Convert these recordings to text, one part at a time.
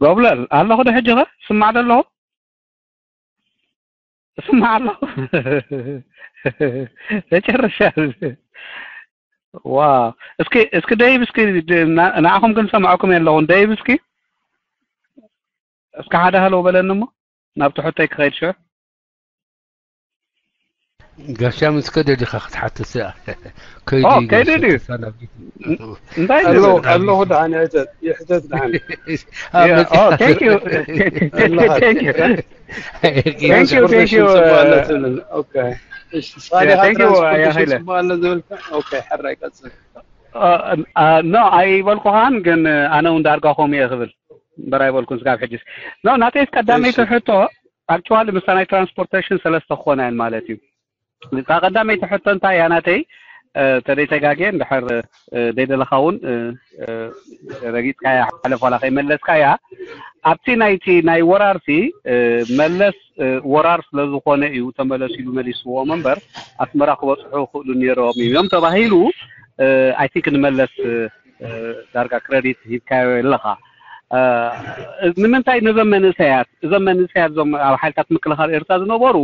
ጎብለል ኣለኹ ዶ ሕጂ ኸ? ስማዕ ዶ ኣለኹ? ስማዕ ኣለኹ። መጨረሻ። ዋ፣ እስኪ፣ እስኪ ደይብ፣ እስኪ ድ-፣ ና-፣ ንዓኹም ግን ሰማዕኩም የለኹን። ደይብ፣ እስኪ፣ እስኪ ሓደ ሃሎ በለኒ እሞ ናብቲ ሕቶይ ክኸይድ ሽዑ። ጋሻ ምስ ከደ ዲኻ ክትሓትት እያ። ከይዱ ኦ፣ እዩ ከይዱ ጋሻ ድዩ? ተሳላሚት። እንታይ ኣሎ ዝብል? ኣለኹ ደሓን ይሕተት ይሕተት ደሓን Yeah, oh, thank you. Thank you. Thank you, thank you. ትራንስፖርቴሽን ጽቡቅ ኣሎ ትብል። ኦኬ። እሺ፣ ሳሊ Yeah, thank you, ትራንስፖርቴሽን ኣያ ሃይለ። ጽቡቅ ኣሎ ዝብል። ኦኬ፣ ሕራይ ቀጽል። Uh, uh, no ኣይበልኩኻን፣ ግን ኣነ እውን ዳርጋ ከምኡ እየ ክብል እምበር ኣይበልኩን ስጋብ ሕጅስ። No፣ ናተይስ ቀዳመይቲ እሺ። ሕቶ፣ actually ምስታ ናይ ትራንስፖርቴሽን ሰለስተ ክኾና እየን ማለት እዩ። እታ ቀዳመይቲ ሕቶ እንታይ እያ ናተይ? ተደይ ተጋጌ እንድሕር ደይደለኻ እውን ረጊፅካያ ሓለፍ ዋላ ከይመለስካያ፣ ኣብቲ ናይቲ ናይ ወራርሲ መለስ ወራር ስለዝኾነ እዩ ተመለሱ ኢሉ መሊስዎም እምበር ኣስመራ ክበፅሑ ክእሉ ነይሮም እዮም ተባሂሉ። I think ንመለስ ዳርጋ ክረዲት ሂብካዮ ኣለኻ። ንምንታይ ነዞም መንእሰያት፣ እዞም መንእሰያት እዞም ኣብ ሓይልታት ምክልኻል ኤርትራ ዝነበሩ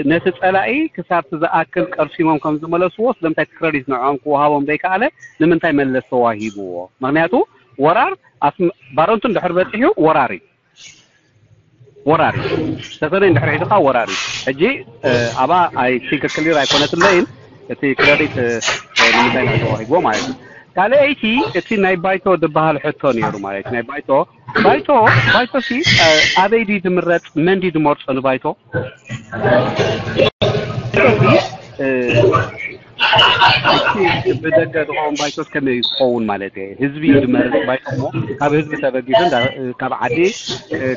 ነቲ ጸላኢ ክሳብ እቲ ዝኣክል ቀርሲሞም ከም ዝመለስዎ ስለምንታይ እቲ ክረዲት ንዕኦም ክወሃቦም ዘይከኣለ? ንምንታይ መለስ ተዋሂብዎ? ምክንያቱ ወራር ኣስም-፣ ባረንቱ እንድሕር በጺሑ ወራር እዩ። ወራር እዩ። ተፈነ እንድሕር ሒዝኻ ወራር እዩ። ሕጂ ኣባ ኣይ ቲንክ ክሊር ኣይኮነትለይን እቲ ክረዲት ንምንታይ ንዕኡ ተዋሂብዎ ማለት እዩ። ካልኣይቲ እቲ ናይ ባይቶ ዝበሃል ሕቶ ነይሩ ማለት እዩ። ናይ ባይቶ ባይቶ ባይቶ ሲ ኣበይ ድዩ ዝምረጽ? መን ድዩ ዝመርጾ ንባይቶ? ብደገ ዝኸውን ባይቶስ ከመይ ክኸውን ማለት እየ? ህዝቢ እዩ ዝመርጽ ባይቶ እሞ ካብ ህዝቢ ተበጊሱ እንዳ- ካብ ዓዲ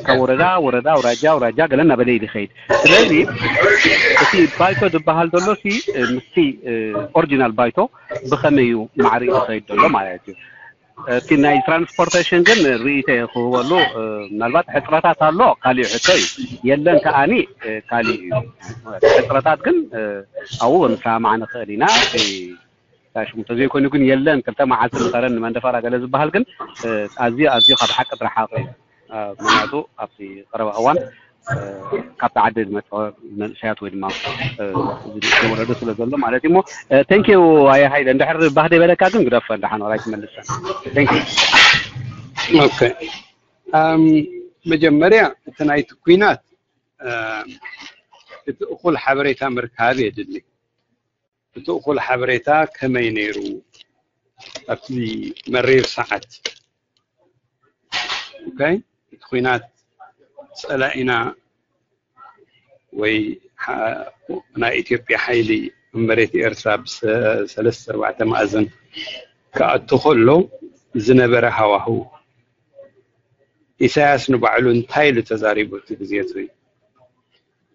ካብ ወረዳ ወረዳ ኣውራጃ ኣውራጃ ገለ እናበለ እዩ ዝኸይድ። ስለዚ እቲ ባይቶ ዝበሃል ዘሎ ሲ ምስቲ ኦሪጂናል ባይቶ ብኸመይ እዩ ማዕሪኡ ዝኸይድ ዘሎ ማለት እዩ። እቲ ናይ ትራንስፖርቴሽን ግን ርእይቶ ክህበሉ ምናልባት ሕፅረታት ኣሎ ካሊእ ሕቶ እዩ። የለን ከኣኒ ካሊእ እዩ። ሕፅረታት ግን ኣብኡ ክንሰማማዕ ንኽእል ኢና። ሽሙ ተዘይኮይኑ ግን የለን ክልተ መዓልቲ ንኸረን ንመንደፈራ ገለ ዝበሃል ግን ኣዝዩ ኣዝዩ ካብ ሓቂ ዝረሓቐ እዩ። ምክንያቱ ኣብቲ ቀረባ እዋን ካብቲ ዓዲ ዝመፀ መንእሰያት ወይ ድማ ወረዶ ስለ ዘሎ ማለት እዩ። ሞ ቴንኪዩ ኣየ ሃይለ እንድሕር ባህደ በለካ ግን ግደፈ እንዳሓን ራይ ትመልሰ። ቴንኪዩ። ኦኬ። መጀመርያ እቲ ናይቲ ኩናት እቲ እኹል ሓበሬታ ምርካብ የድሊ። እቲ እኹል ሓበሬታ ከመይ ነይሩ ኣብቲ መሪር ሰዓት? ኦኬ። እቲ ኩናት ጸላኢና ወይ ናይ ኢትዮጵያ ሓይሊ ኣብ መሬት ኤርትራ ብሰለስተ ኣርባዕተ ማእዝን ክኣቱ ከሎ ዝነበረ ሃዋህው ኢሳያስ ንባዕሉ እንታይ ኢሉ ተዛሪቡ እቲ ግዜ እቲ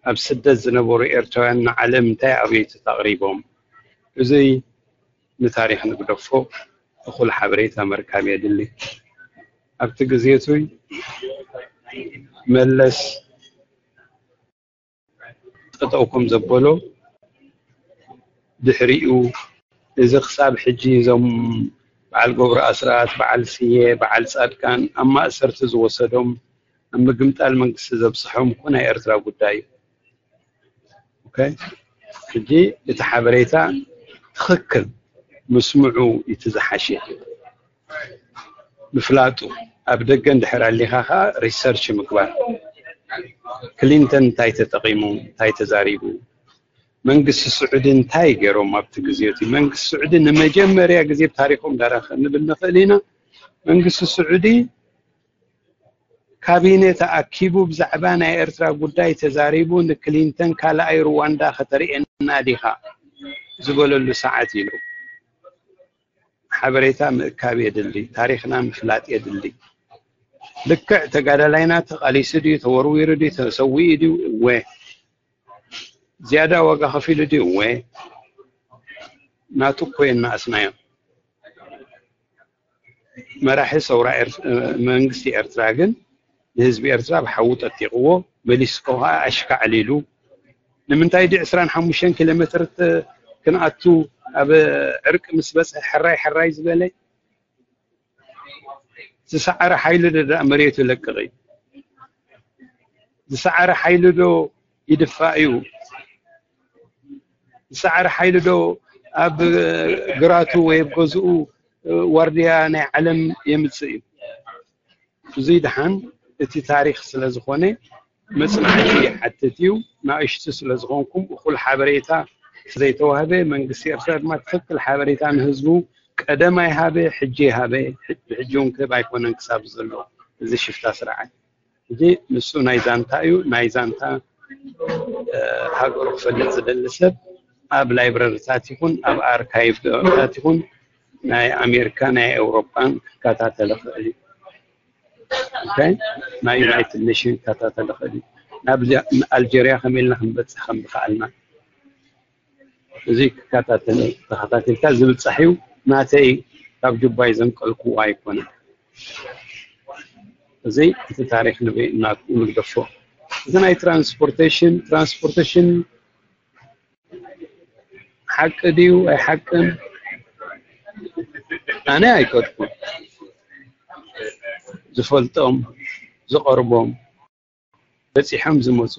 ኣብ ስደት ዝነበሩ ኤርትራውያን ንዓለም እንታይ ኣብየትት ኣቕሪቦም? እዙይ ንታሪኽ ንግደፎ እኹል ሓበሬታ ምርካብ የድሊ። ኣብቲ ግዜ እቱይ መለስ ጠጠው ከም ዘበሎ ድሕሪኡ እዚ ክሳብ ሕጂ እዞም በዓል ገብሩ ኣስራት፣ በዓል ስየ፣ በዓል ጻድቃን ኣብ ማእሰርቲ ዝወሰዶም ኣብ ምግምጣል መንግስቲ ዘብፅሖም እኮ ናይ ኤርትራ ጉዳይ እዩ። ኦኬ? ሕጂ እቲ ሓበሬታ ትኽክል ምስምዑ እቲ ዝሓሸ ምፍላጡ ኣብ ደገ እንድሕር ኣሊኻ ከዓ ሪሰርች ምግባር ክሊንተን እንታይ ተጠቒሙ እንታይ ተዛሪቡ መንግስቲ ስዑዲ እንታይ ገይሮም ኣብቲ ግዜ እቲ መንግስቲ ስዑዲ ንመጀመርያ ግዜ ብታሪኮም ዳራ ክንብል ንኽእል ኢና መንግስቲ ስዑዲ ካቢነ ተኣኪቡ ብዛዕባ ናይ ኤርትራ ጉዳይ ተዛሪቡ ንክሊንተን ካልኣይ ሩዋንዳ ከተርእየና ዲኻ ዝበለሉ ሰዓት ኢሉ ሓበሬታ ምእካብ የድሊ፣ ታሪኽና ምፍላጥ የድሊ። ልክዕ ተጋዳላይና ተቓሊሱ ድዩ፣ ተወርዊሩ ድዩ፣ ተሰዊኡ ድዩ? እወ። ዝያዳ ዋጋ ከፊሉ ድዩ? እወ። ናቱ እኮ የናኣስናዮም። መራሒ ሰውራ መንግስቲ ኤርትራ ግን ንህዝቢ ኤርትራ ብሓዊ ጠጢቕዎ መሊስኮ ከዓ ኣሽካዕሊሉ ንምንታይ ዲ ዕስራን ሓሙሽተን ኪሎ ሜትር ክንኣቱ ኣብ ዕርቂ ምስ በፅሐ ሕራይ ሕራይ ዝበለ ዝሰዓረ ሓይሊ ዶ ደኣ መሬቱ ይለቅቕ እዩ? ዝሰዓረ ሓይሊ ዶ ይድፋእ እዩ? ዝሰዓረ ሓይሊ ዶ ኣብ ግራቱ ወይ ኣብ ገዝኡ ዋርድያ ናይ ዓለም የምጽእ እዩ? እዙይ ደሓን እቲ ታሪኽ ስለ ዝኾነ መጽናዕቲ ይሓትት እዩ። ናእሽቱ ስለ ዝኾንኩም እኹል ሓበሬታ ዘይተዋህበ መንግስቲ ኤርትራ ድማ ትኽክል ሓበሬታ ንህዝቡ ቀደም ኣይሃበ፣ ሕጂ ይሃበ፣ ብሕጂ እውን ክህብ ኣይኮነን ክሳብ ዘሎ እዚ ሽፍታ ስርዓት። እዚ ንሱ ናይ ዛንታ እዩ። ናይ ዛንታ ሃገሩ ክፈልጥ ዝደሊ ሰብ ኣብ ላይብረሪታት ይኹን ኣብ ኣርካይቭታት ይኹን ናይ ኣሜሪካ ናይ ኤውሮጳን ክከታተል ይኽእል እዩ። ናይ ዩናይትድ ኔሽን ክከታተል ይኽእል እዩ። ናብ ኣልጀርያ ከመይ ኢልና ክንበፅሕ ከም ዝኸኣልና እዚ ክከታተል ተኸታቲልካ ዝብፃሕ እዩ። ናተይ ካብ ጁባይ ዘንቀልክዎ ኣይኮነን። እዚ እቲ ታሪኽ ንበይናቱ ንግደፎ። እዚ ናይ ትራንስፖርቴሽን ትራንስፖርቴሽን ሓቂ ድዩ ኣይሓቅን ኣነ ኣይከድኩን። ዝፈልጦም ዝቐርቦም በፂሖም ዝመፁ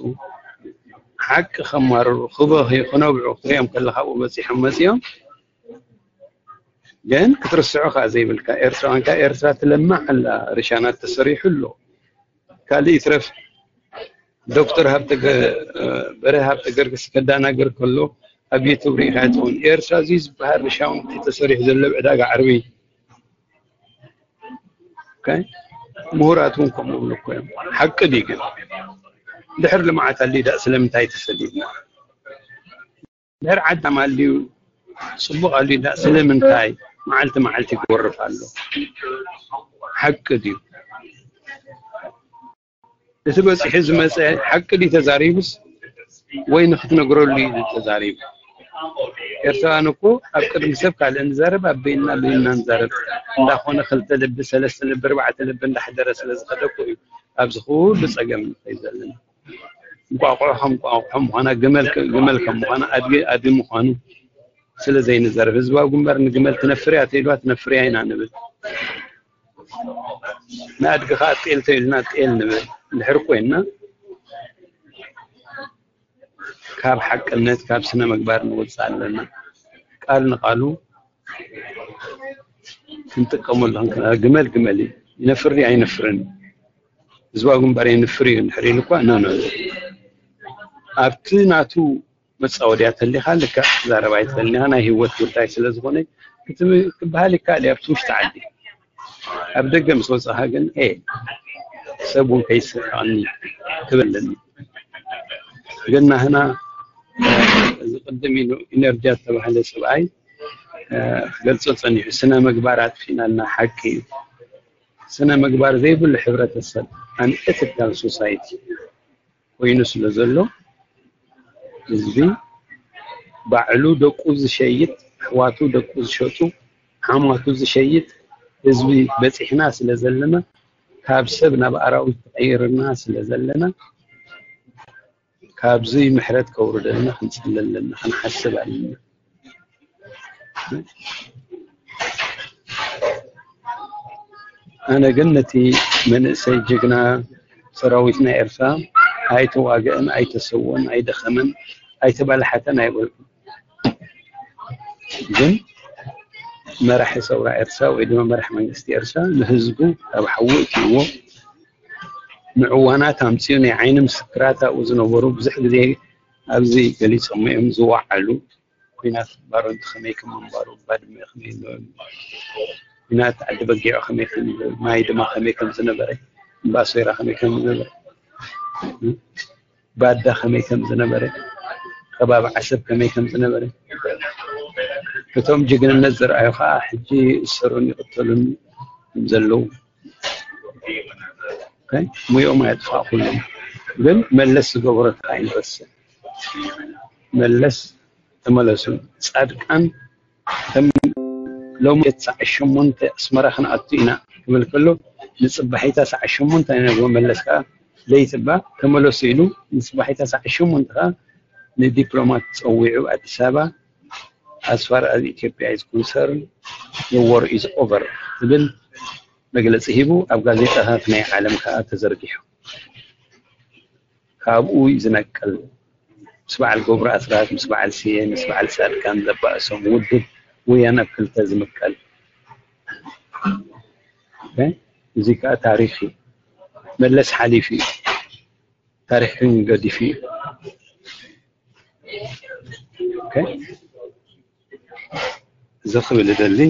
ሓቂ ከማርሩ ክበኽዩ ክነብዑ ክትሪኦም ከለካ ኣብኡ በፂሖም መፂኦም ግን ክትርስዖ ከዓ ዘይብልካ ኤርትራውያን ከዓ ኤርትራ ትለማዕ ኣላ። ርሻናት ተሰሪሑ ኣሎ። ካልእ ይትረፍ ዶክተር ሃብተ በረ ሃብተ ገርግስ ከዳናገር ከሎ ኣብ ዩቱብ ርኢኻ ትኸውን ኤርትራ እዚ ዝበሃል ርሻውን ተሰሪሑ ዘሎ ዕዳጋ ዓርቢ ምሁራት እውን ከምኡ ይብሉ እኮ እዮም። ሓቂ ድዩ ግን ድሕር ልምዓት ኣልዩ ዳእ ስለምንታይ ተሰዲድና? ድሕር ዓዳም ኣልዩ ፅቡቕ ኣልዩ ዳእ ስለምንታይ መዓልቲ መዓልቲ ይጎርፍ ኣሎ? ሓቂ ድዩ? እቲ በፂሑ ዝመፀ ሓቂ ድዩ ተዛሪቡስ ወይ ንክትነግረሉ እዩ ተዛሪቡ? ኤርትራውያን እኮ ኣብ ቅድሚ ሰብ ካልእ ንዛረብ ኣብ በይንና በይንና ንዛረብ እንዳኾነ ክልተ ልቢ ሰለስተ ልቢ ኣርባዕተ ልቢ እንዳሕደረ ስለ ዝኸደ እኮ እዩ ኣብዚ ኩሉ ፀገም ንኸይ ዘለና። እንቋቑሖ ከም እንቋቑሖ ምዃና ግመል ከም ምዃና ኣድጊ ኣድጊ ምዃኑ ስለ ዘይንዛረብ ህዝባዊ ግንባር ንግመል ትነፍር እያ ተኢልዋ ትነፍር እያ ኢና ንብል። ንኣድጊ ከዓ ጤል ተይልና ጤል ንብል እንድሕር ኮይንና ካብ ሓቅነት ካብ ስነ ምግባር ንወፅእ ኣለና። ቃል ንቃሉ ክንጥቀመሉ ግመል ግመል እዩ። ይነፍር ድዩ ኣይነፍርን? ህዝባዊ ግንባር የንፍር እዩ እንድሕር ኢሉ እኳ ኖ ኖ ኣብቲ ናቱ መፃወድያ ተሊኻ ልክዕ ክዛረብ ኣይትኽእልን ኢኻ። ናይ ህይወት ጉዳይ ስለ ዝኾነ ክበሃል ይከኣል እዩ ኣብቲ ውሽጢ ዓዲ። ኣብ ደገ ምስ ወፃኻ ግን ኤ ሰብ እውን ከይስሕቐኒ ክብል ኣለኒ። ግን ናህና እዚ ቅድም ኢሉ ኢነርጂ ዝተባህለ ሰብኣይ ክገልፆ ፀኒሑ ስነ ምግባር ኣጥፊእናልና ሓቂ እዩ። ስነ ምግባር ዘይብሉ ሕብረተሰብ ኣን ኤቲካል ሶሳይቲ ኮይኑ ስለ ዘሎ ህዝቢ ባዕሉ ደቁ ዝሸይጥ ኣሕዋቱ ደቁ ዝሸጡ ሓማቱ ዝሸይጥ ህዝቢ በፂሕና ስለ ዘለና ካብ ሰብ ናብ ኣራዊት ተቐይርና ስለ ዘለና ካብዚ ምሕረት ከውርደልና ክንፅሊ ኣለና ክንሓስብ ኣለና። ኣነ ግን ነቲ መንእሰይ ጅግና ሰራዊት ናይ ኤርትራ ኣይተዋገእን ኣይተሰወን ኣይደኸመን ኣይተባላሓተን ኣይበልኩን። ግን መራሒ ሰውራ ኤርትራ ወይ ድማ መራሒ መንግስቲ ኤርትራ ንህዝቡ ካብ ሓዊ እትይዎ ንዕዋናት ኣምፅኡ ናይ ዓይኒ ምስክራት ኣብኡ ዝነበሩ ብዙሕ ግዜ ኣብዚ ገሊፆሞ እዮም ዝወዓሉ ኩናት ባረንቱ ከመይ ከም ምንባሩ ባድመ ከመይ ኩናት ዓዲ በጊዖ ከመይ ከም ማይ ድማ ከመይ ከም ዝነበረ እምባሶይራ ከመይ ከም ዝነበረ ባዳ ከመይ ከም ዝነበረ ከባቢ ዓሰብ ከመይ ከም ዝነበረ እቶም ጅግንነት ዝረኣዩ ከዓ ሕጂ ይእሰሩን ይቕተሉን ዘለዉ ሙያኦም ኣየጥፋእኩሎም ግን መለስ ዝገበሮ ከዓ ይንረስዕ መለስ ተመለሱ ፃድቃን ሎሚ ሰዓት ሸሞንተ ኣስመራ ክንኣቱ ኢና ክብል ከሎ ንፅባሒታ ሰዓት ሸሞንተ ናይ መለስ ከዓ ለይቲ እባ ተመለሱ ኢሉ ንፅባሒታ ሰዓት ሸሞንተ ከዓ ንዲፕሎማት ፀዊዑ ኣዲስ ኣበባ as far as Ethiopia is concerned the war is over ዝብል መግለፂ ሂቡ፣ ኣብ ጋዜጣታት ናይ ዓለም ከዓ ተዘርጊሑ። ካብኡ እዩ ዝነቅል። ምስ በዓል ገብሩ ኣስራት፣ ምስ በዓል ስየ፣ ምስ በዓል ፃድቃን ዘባእሶም ውድብ ወያነ ኣብ ክልተ ዝምቀል። ኦኬ? እዚ ከዓ ታሪክ እዩ። መለስ ሓሊፉ እዩ። ታሪክ ግን ገዲፉ እዩ። ኦኬ? እዚ ክብል እደሊ።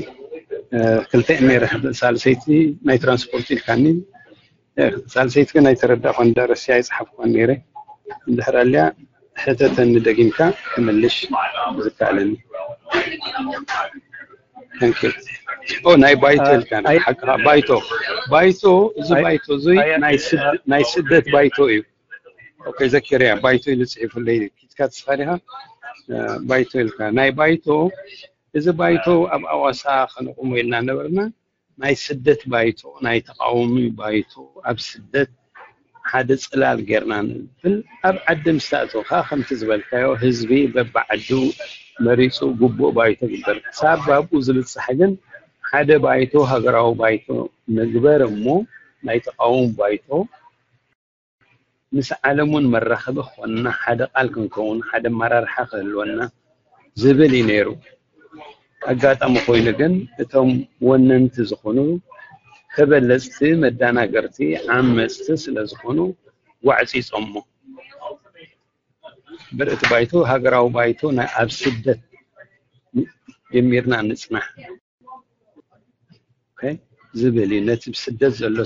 ክልተ እኔ ርሕብ ሳልሰይቲ ናይ ትራንስፖርት ኢልካኒ። ሳልሰይቲ ግን ኣይተረዳእኳን፣ ደረሲ ኣይጸሓፍኳን ነይረ። እንድሕር ኣልያ ሕተተኒ፣ ደጊምካ ክምልሽ ዝከኣለኒ። Thank you. ኦ፣ ናይ ባይቶ ኢልካ ሓቅኻ፣ ባይቶ፣ ባይቶ፣ እዚ ባይቶ እዚ ናይ ስደት ባይቶ እዩ። ኦኬ፣ ዘኪርያ ባይቶ ኢሉ ጽሒፉለይ። ኪትካ ትስኻ ዲኻ? ባይቶ ኢልካ፣ ናይ ባይቶ፣ እዚ ባይቶ ኣብ ኣዋሳ ከነቑሞ ኢልና ነበርና። ናይ ስደት ባይቶ፣ ናይ ተቓውሚ ባይቶ፣ ኣብ ስደት ሓደ ጽላል ጌርና ንብል። ኣብ ዓዲ ምስ ተኣተው ከኣ ከምቲ ዝበልካዮ ህዝቢ በብዓዱ መሪጹ ግቡእ ባይቶ ግበር። ክሳብ ኣብኡ ዝብጻሕ ግን ሓደ ባይቶ፣ ሃገራዊ ባይቶ ንግበር እሞ ናይ ተቓውሚ ባይቶ ምስ ዓለም እውን መራኸቢ ክኾንና፣ ሓደ ቃል ክንከውን፣ ሓደ ኣመራርሓ ክህልወና ዝብል እዩ ነይሩ። ኣጋጣሚ ኮይኑ ግን እቶም ወነንቲ ዝኾኑ ተበለፅቲ፣ መዳናገርቲ፣ ዓመፅቲ ስለ ዝኾኑ ጓዕፂፆሞ። ብርእቲ ባይቶ፣ ሃገራዊ ባይቶ ናይ ኣብ ስደት ጀሚርና ንፅናሕ ዝብል እዩ። ነቲ ብስደት ዘሎ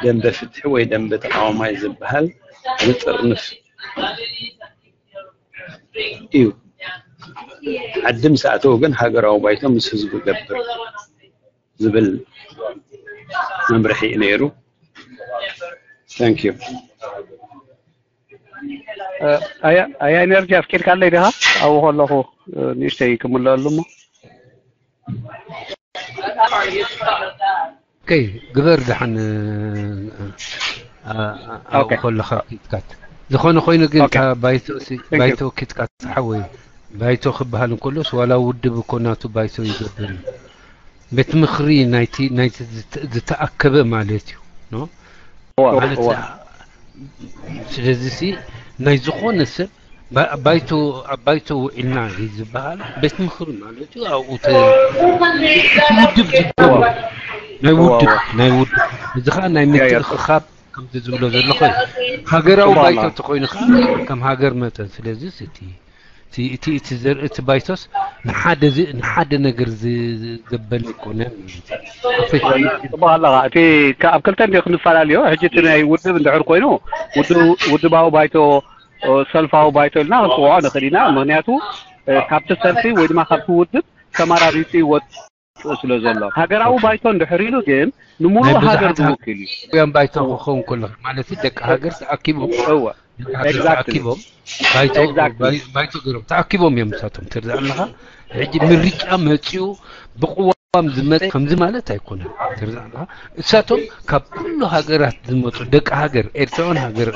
ደንበ ፍትሒ ወይ ደንበ ተቃዋማይ ዝበሃል ዝጥርንፍ እዩ። ዓዲ ምስ ኣተው ግን ሃገራዊ ባይቶ ምስ ህዝቡ ገብር ዝብል መምርሒ እዩ ነይሩ። Thank you። ኣያ ኢነርጂ ኣፍቂድካለይ ዲኻ? ኣብኡ ከለኹ ንእሽተይ ክምለኣሉ እሞ። ኦኬ፣ ግበር ደሓን። ኣብኡ ከለኻ ኪትካት ዝኾነ ኮይኑ ግን ባይቶ ኪትካት ሓወይ፣ ባይቶ ክበሃል እንከሎስ ዋላ ውድብ እኮ ናቱ ባይቶ ይገብር እዩ። ቤት ምኽሪ ናይቲ ናይቲ ዝተኣከበ ማለት እዩ። ማለት ስለዚ ሲ ናይ ዝኾነ ሰብ ባይቶ ኣብ ባይቶ ውዒልና ዝበሃል ቤት ምኽሪ ማለት እዩ። ኣብኡ ውድብ ናይ ውድብ ናይ ውድብ እዚ ከዓ ናይ ምትእኽኻብ ከምዚ ዝብሎ ዘለኹ ሃገራዊ ባይቶ እንተኮይኑ ከዓ ከም ሃገር መጠን ስለዚ እቲ እቲ እቲ ዘርኢ እቲ ባይቶስ ንሓደ ንሓደ ነገር ዘበል ይኮነን። ጽቡቅ ኣለኻ። እቲ ኣብ ክልተ እንዲ ክንፈላለዮ ሕጂ እቲ ናይ ውድብ እንድሕር ኮይኑ ውድባዊ ባይቶ ሰልፋዊ ባይቶ ኢልና ክንፅውዖ ንኽእል ኢና። ምክንያቱ ካብቲ ሰልፊ ወይ ድማ ካብቲ ውድብ ተመራሪፁ ይወፅእ ስለ ዘሎ ሃገራዊ ባይቶ እንድሕር ኢሉ ግን ንምሉእ ሃገር ዝውክል እዩ። ያን ባይቶ ክኸውን ከሎ ማለት ደቂ ሃገር ተኣኪቦም እወ ተኣኪቦም ባይቶ ገሮም ተኣኪቦም እዮም። ንሳቶም ትርዳእ ኣለኻ ሕጂ ምርጫ መፅኡ ብቅዋም ዝመፅ ከምዚ ማለት ኣይኮነን። ትርዳእ ኣለኻ እሳቶም ካብ ኩሉ ሃገራት ዝመፁ ደቂ ሃገር ኤርትራውን ሃገር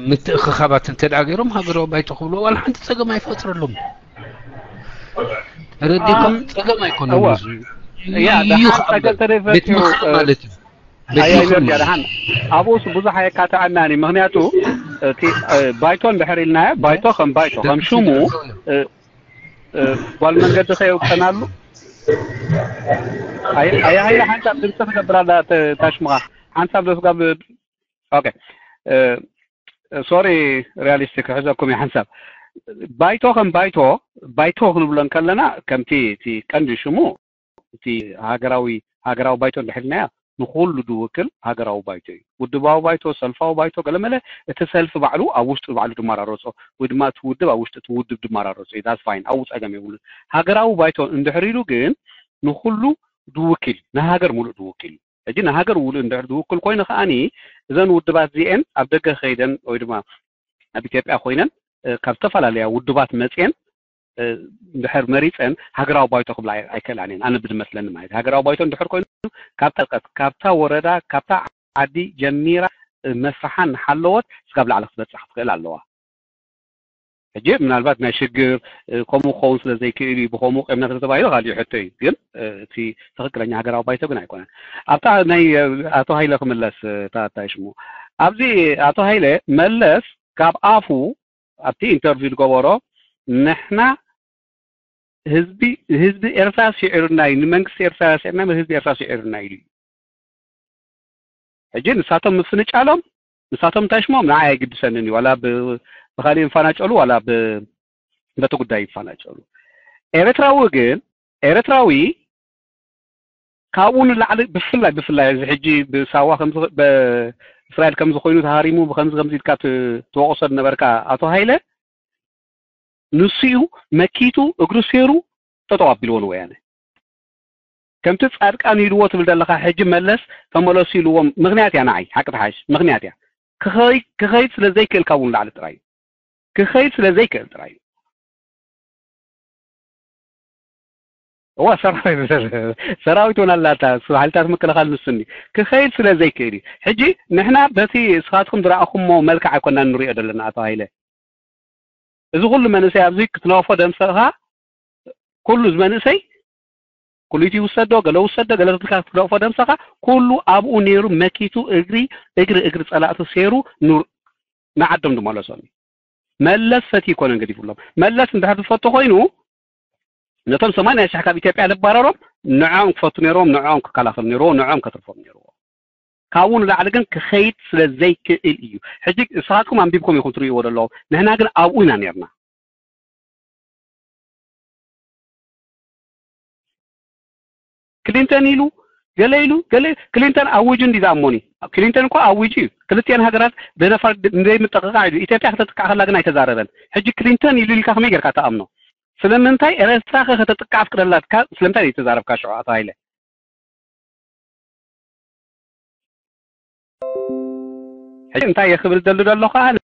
ምትእኽኻባት እንተ ደኣ ገይሮም ሃገራዊ ባይቶ ክብሎ ዋላ ሓንቲ ፀገም ኣይፈጥረሎም። ተረዲእካ ፀገም ኣይኮነን። ቤት ምኽሪ ማለት እዩ። ኣያ ኢነርጂ ደሓን ኣብኡስ ብዙሕ ኣየካትዐናን እዩ። ምክንያቱ እቲ ባይቶ እንድሕር ኢልናዮ ባይቶ ከም ባይቶ ከም ሽሙ ጓል መንገዲ ከየውቀናሉ ኣያ ሃይለ ሓንሳብ ድምፂ ክገብር ኣላ ታሽምኻ ሓንሳብ ደስጋብ ኦኬ ሶሪ ሪያሊስቲክ ክሕዘኩም እዩ ሓንሳብ ባይቶ ከም ባይቶ ባይቶ ክንብሎ እንከለና ከምቲ እቲ ቀንዲ ሽሙ እቲ ሃገራዊ ሃገራዊ ባይቶ እንድሕር ኢልናያ ንኩሉ ዝውክል ሃገራዊ ባይቶ እዩ። ውድባዊ ባይቶ፣ ሰልፋዊ ባይቶ ገለመለ እቲ ሰልፊ ባዕሉ ኣብ ውሽጡ ባዕሉ ድመራረፆ ወይ ድማ እቲ ውድብ ኣብ ውሽጢ እቲ ውድብ ድመራረፆ እዩ። That's fine ኣብኡ ፀገም የብሉን። ሃገራዊ ባይቶ እንድሕር ኢሉ ግን ንኩሉ ዝውክል እዩ። ንሃገር ሙሉእ ዝውክል እዩ። ሕጂ ንሃገር ሙሉእ እንድሕር ዝውክል ኮይኑ ከዓኒ እዘን ውድባት እዚኤን ኣብ ደገ ከይደን ወይ ድማ ኣብ ኢትዮጵያ ኮይነን ካብ ዝተፈላለያ ውድባት መፅኤን እንድሕር መሪፀን ሃገራዊ ባይቶ ክብላ ኣይክእላን እየን። ኣነ ብዝመስለኒ ማለት ሃገራዊ ባይቶ እንድሕር ኮይኑ ካብታ ቀት ካብታ ወረዳ ካብታ ዓዲ ጀሚራ መስርሓ እናሓለወት ስጋብ ላዕሊ ክትበፅሕ ክትክእል ኣለዋ። ሕጂ ምናልባት ናይ ሽግር ከምኡ ክኸውን ስለ ዘይክእል እዩ፣ ብከምኡ ቀምና ስለ ተባሂሉ ካሊእ ሕቶ እዩ። ግን እቲ ትኽክለኛ ሃገራዊ ባይቶ ግን ኣይኮነን። ኣብታ ናይ ኣቶ ሃይለ ክምለስ፣ ታታይ ሽሙ ኣብዚ ኣቶ ሃይለ መለስ ካብ ኣፉ ኣብቲ ኢንተርቪው ዝገበሮ ንሕና ህዝቢ ህዝቢ ኤርትራ ስዒሩና እዩ፣ ንመንግስቲ ኤርትራ ስዒርና ህዝቢ ኤርትራ ስዒሩና ኢሉ እዩ። ሕጂ ንሳቶም ምፍንጫሎም ንሳቶም እንታይ ሽሞም ንዓይ ኣይግድሰንን እዩ። ዋላ ብካሊእ ይፋናጨሉ ዋላ በቲ ጉዳይ ይፋናጨሉ። ኤርትራዊ ግን ኤርትራዊ ካብኡ ንላዕሊ ብፍላይ ብፍላይ እዚ ሕጂ ብሳዋ እስራኤል ከምዚ ኮይኑ ተሃሪሙ ብከምዚ ከምዚ ኢልካ ትወቕሶ ዝነበርካ ኣቶ ሃይለ ንሱ እዩ መኪቱ እግሩ ሴሩ ጠጠው ኣቢልዎ ንወያነ። ከምቲ ጻድቃን ኢልዎ ትብል ዘለኻ ሕጂ መለስ ተመለሱ ኢልዎም ምኽንያት እያ ንዓይ ሓቂ ተሓሽ ምኽንያት እያ። ክኸይድ ስለ ዘይክእል ካብኡ ንላዕሊ ጥራይ እዩ። ክኸይድ ስለ ዘይክእል ጥራይ እዩ። እዋ ሰራዊት ሰራዊት እውን ኣላታ ሓይልታት ምክልኻል ንሱኒ ክኸይድ ስለ ዘይክእል እዩ። ሕጂ ንሕና በቲ እስኻትኩም ዝረኣኹሞ መልክዕ ኣይኮና ንሪኦ ዘለና ኣቶ ሃይለ። እዚ ኩሉ መንእሰይ ኣብዚ ክትነቕፎ ደምሰኻ ኩሉ እዚ መንእሰይ ኩሊቲ ይውሰዶ ገለ ውሰዶ ገለ ትልካ ክትነቕፎ ደምሰኻ ኩሉ ኣብኡ ነይሩ መኪቱ እግሪ እግሪ እግሪ ጸላእቱ ሴሩ ንዓዶም ዝመለሶም እዩ። መለስ ፈትዩ ይኮነን ገዲፉሎም። መለስ እንድሕር ዝፈቱ ኮይኑ ነቶም ሰማንያ ሽሕ ካብ ኢትዮጵያ ዘባረሮም ንዕኦም ክፈቱ ነይርዎም፣ ንዕኦም ክከላኸሉ ነይርዎ፣ ንዕኦም ከትርፎም ነይርዎ። ካብኡ ንላዕሊ ግን ክኸይድ ስለ ዘይክእል እዩ። ሕጂ ንስኻትኩም ኣንቢብኩም ኢኹም ትርእይዎ ዘለኹም፣ ንሕና ግን ኣብኡ ኢና ነርና። ክሊንተን ኢሉ ገለ ኢሉ ገለ ክሊንተን ኣዊጁ እንዲ ዝኣሞኒ ክሊንተን እኮ ኣዊጁ እዩ። ክልቲኤን ሃገራት ብነፋር ዘይምጥቕቃዕ ኢሉ ኢትዮጵያ ከተጥቃዕ ከላ ግን ኣይተዛረበን። ሕጂ ክሊንተን ኢሉ ኢልካ ከመይ ጌርካ ተኣምኖ? ስለምንታይ ኤረትራ ከ ከተጥቃዕ ኣፍቅደላትካ ስለምንታይ ዘይተዛረብካ ሽዑ ኣቶ ሃይለ? ሕጂ እንታይ እየ ክብል ደሉ ደለኹ ኣነ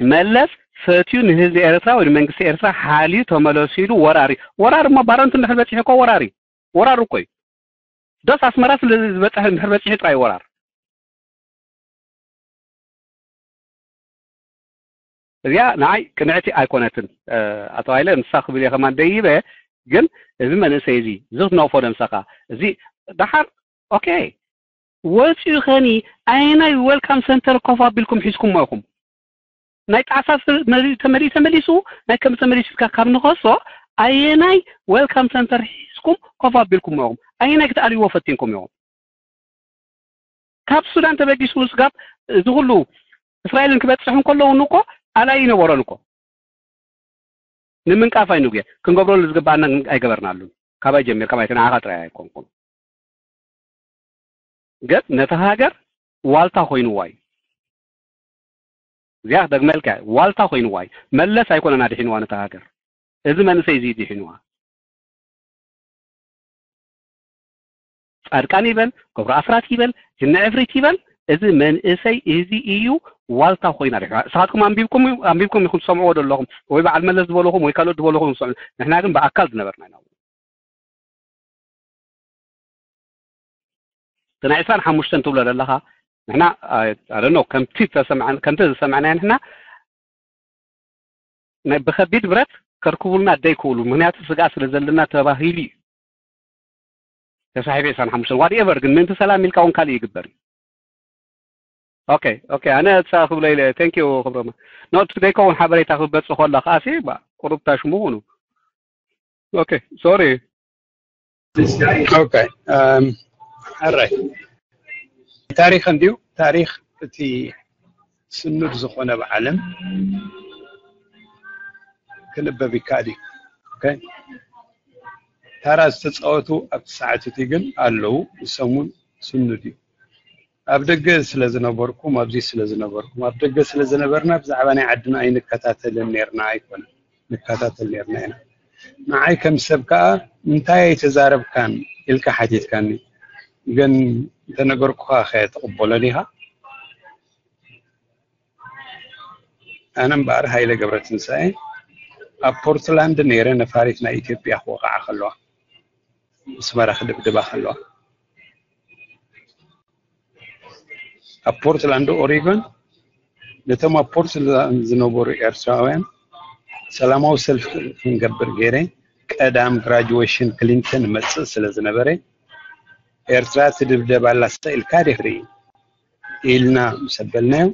መለስ ፈትዩ ንህዝቢ ኤርትራ ወይ ንመንግስቲ ኤርትራ ሓልዩ ተመለሱ ኢሉ ወራር እዩ። ወራር እሞ ባረንቱ እንድሕር በፂሑ እኮ ወራር እዩ። ወራር እኮ እዩ። ዶስ ኣስመራ ስለ ዝበፅሐ እንድሕር በፂሑ ጥራይ ወራር። እዚኣ ንዓይ ቅንዕቲ ኣይኮነትን። ኣቶ ሃይለ ንሳ ክብል እየ ከማን ደይበ ግን እዚ መንእሰይ እዚ እዚ ክትነቕፎ ደምሰኻ እዚ ደሓር ኦኬ ወፂኡ ኸኒ ኣየናይ ዌልካም ሰንተር ኮፍ ኣቢልኩም ሒዝኩሞ ኢኹም? ናይ ጣዕሳ ተመሊኡ ተመሊሱ ናይ ከም ተመሊሱ ኢልካ ካብ ንኸሶ ኣየናይ ዌልካም ሰንተር ሒዝኩም ኮፍ ኣቢልኩሞ ኢኹም? ኣየናይ ክትኣልይዎ ፈቲንኩም ኢኹም? ካብ ሱዳን ተበጊሱ ስጋብ እዚ ኩሉ እስራኤልን ክበፅሕ እንከለውን እኮ ኣላይ ይነበሮን እኮ ንምንቃፍ ኣይንጉየ ክንገብረሉ ዝግባኣና ኣይገበርናሉን። ካባይ ጀሚርካ ማለት ንዓኻ ጥራይ ኣይኮንኩን ግን ነታ ሃገር ዋልታ ኮይንዋ እዩ። እዚኣ ክደግመልካ ዋልታ ኮይንዋ እዩ። መለስ ኣይኮነን ኣድሒንዋ ነታ ሃገር፣ እዚ መንእሰይ እዚ ድሒንዋ። ጻድቃን ይበል ገብሩ ኣስራት ይበል ጅኒ ዕፍሪት ይበል እዚ መንእሰይ እዚ እዩ ዋልታ ኮይና ድሒንዋ። ንስኻትኩም ኣንቢብኩም ኣንቢብኩም ኢኹም ትሰምዕዎ ዘለኹም ወይ በዓል መለስ ዝበለኹም ወይ ካልኦት ዝበለኹም ትሰምዑ። ንሕና ግን ብኣካል ዝነበርና ኢና። እቲ ናይ ዕስራን ሓሙሽተን ትብሎ ዘለኻ ንሕና ኣደኖ ከምቲ ተሰምዐን ከምቲ ዝሰምዕናዮ ንሕና ናይ ብከቢድ ብረት ከርክቡልና ደይክእሉ ምክንያቱ ስግኣት ስለ ዘለና ተባሂሉ እዩ ተሳሒቡ ዕስራን ሓሙሽተን ዋት ኤቨር ግን ምእንቲ ሰላም ኢልካ እውን ካልእ ይግበር እዩ። ኦኬ ኦኬ ኣነ እሳ ክብሎ ኢለ ቴንክ ዩ ክብሮማ ኖት ዘይከውን ሓበሬታ ክበጽ ከሎ ከኣሲ ቁሩብ ታሽሙ ኩኑ ኦኬ ሶሪ ኦኬ ሕራይ ታሪክ እንድዩ ታሪክ እቲ ስኑድ ዝኾነ ብዓለም ክንበብ ይከኣል እዩ። ታራ ዝተፃወቱ ኣብቲ ሰዓት እቲ ግን ኣለዉ። ንሶም እውን ስኑድ እዩ። ኣብ ደገ ስለ ዝነበርኩም ኣብዚ ስለ ዝነበርኩም ኣብ ደገ ስለ ዝነበርና ብዛዕባ ናይ ዓድና ኣይንከታተልን ነርና ኣይኮነን ንከታተል ነርና ኢና። ንዓይ ከም ሰብ ከዓ እንታይ ኣይተዛረብካን ኢልካ ሓቲትካኒ ግን እንተነገርኩኻ ከ ትቕበሎን ኢኻ? ኣነ እምበኣር ሃይለ ገብረትንሳኤ ኣብ ፖርትላንድ ነይረ ነፋሪት ናይ ኢትዮጵያ ክወቕዓ ከለዋ ኣስመራ ክድብድባ ከለዋ ኣብ ፖርትላንድ ኦሪጎን ነቶም ኣብ ፖርትላንድ ዝነበሩ ኤርትራውያን ሰላማዊ ሰልፊ ክንገብር ገይረ። ቀዳም ግራጁዌሽን ክሊንተን መጽእ ስለ ዝነበረ፣ ኤርትራ ትድብደብ ኣላ ስቕ ኢልካ ዲኺ ኢልና ምስ ኣበልናዮም፣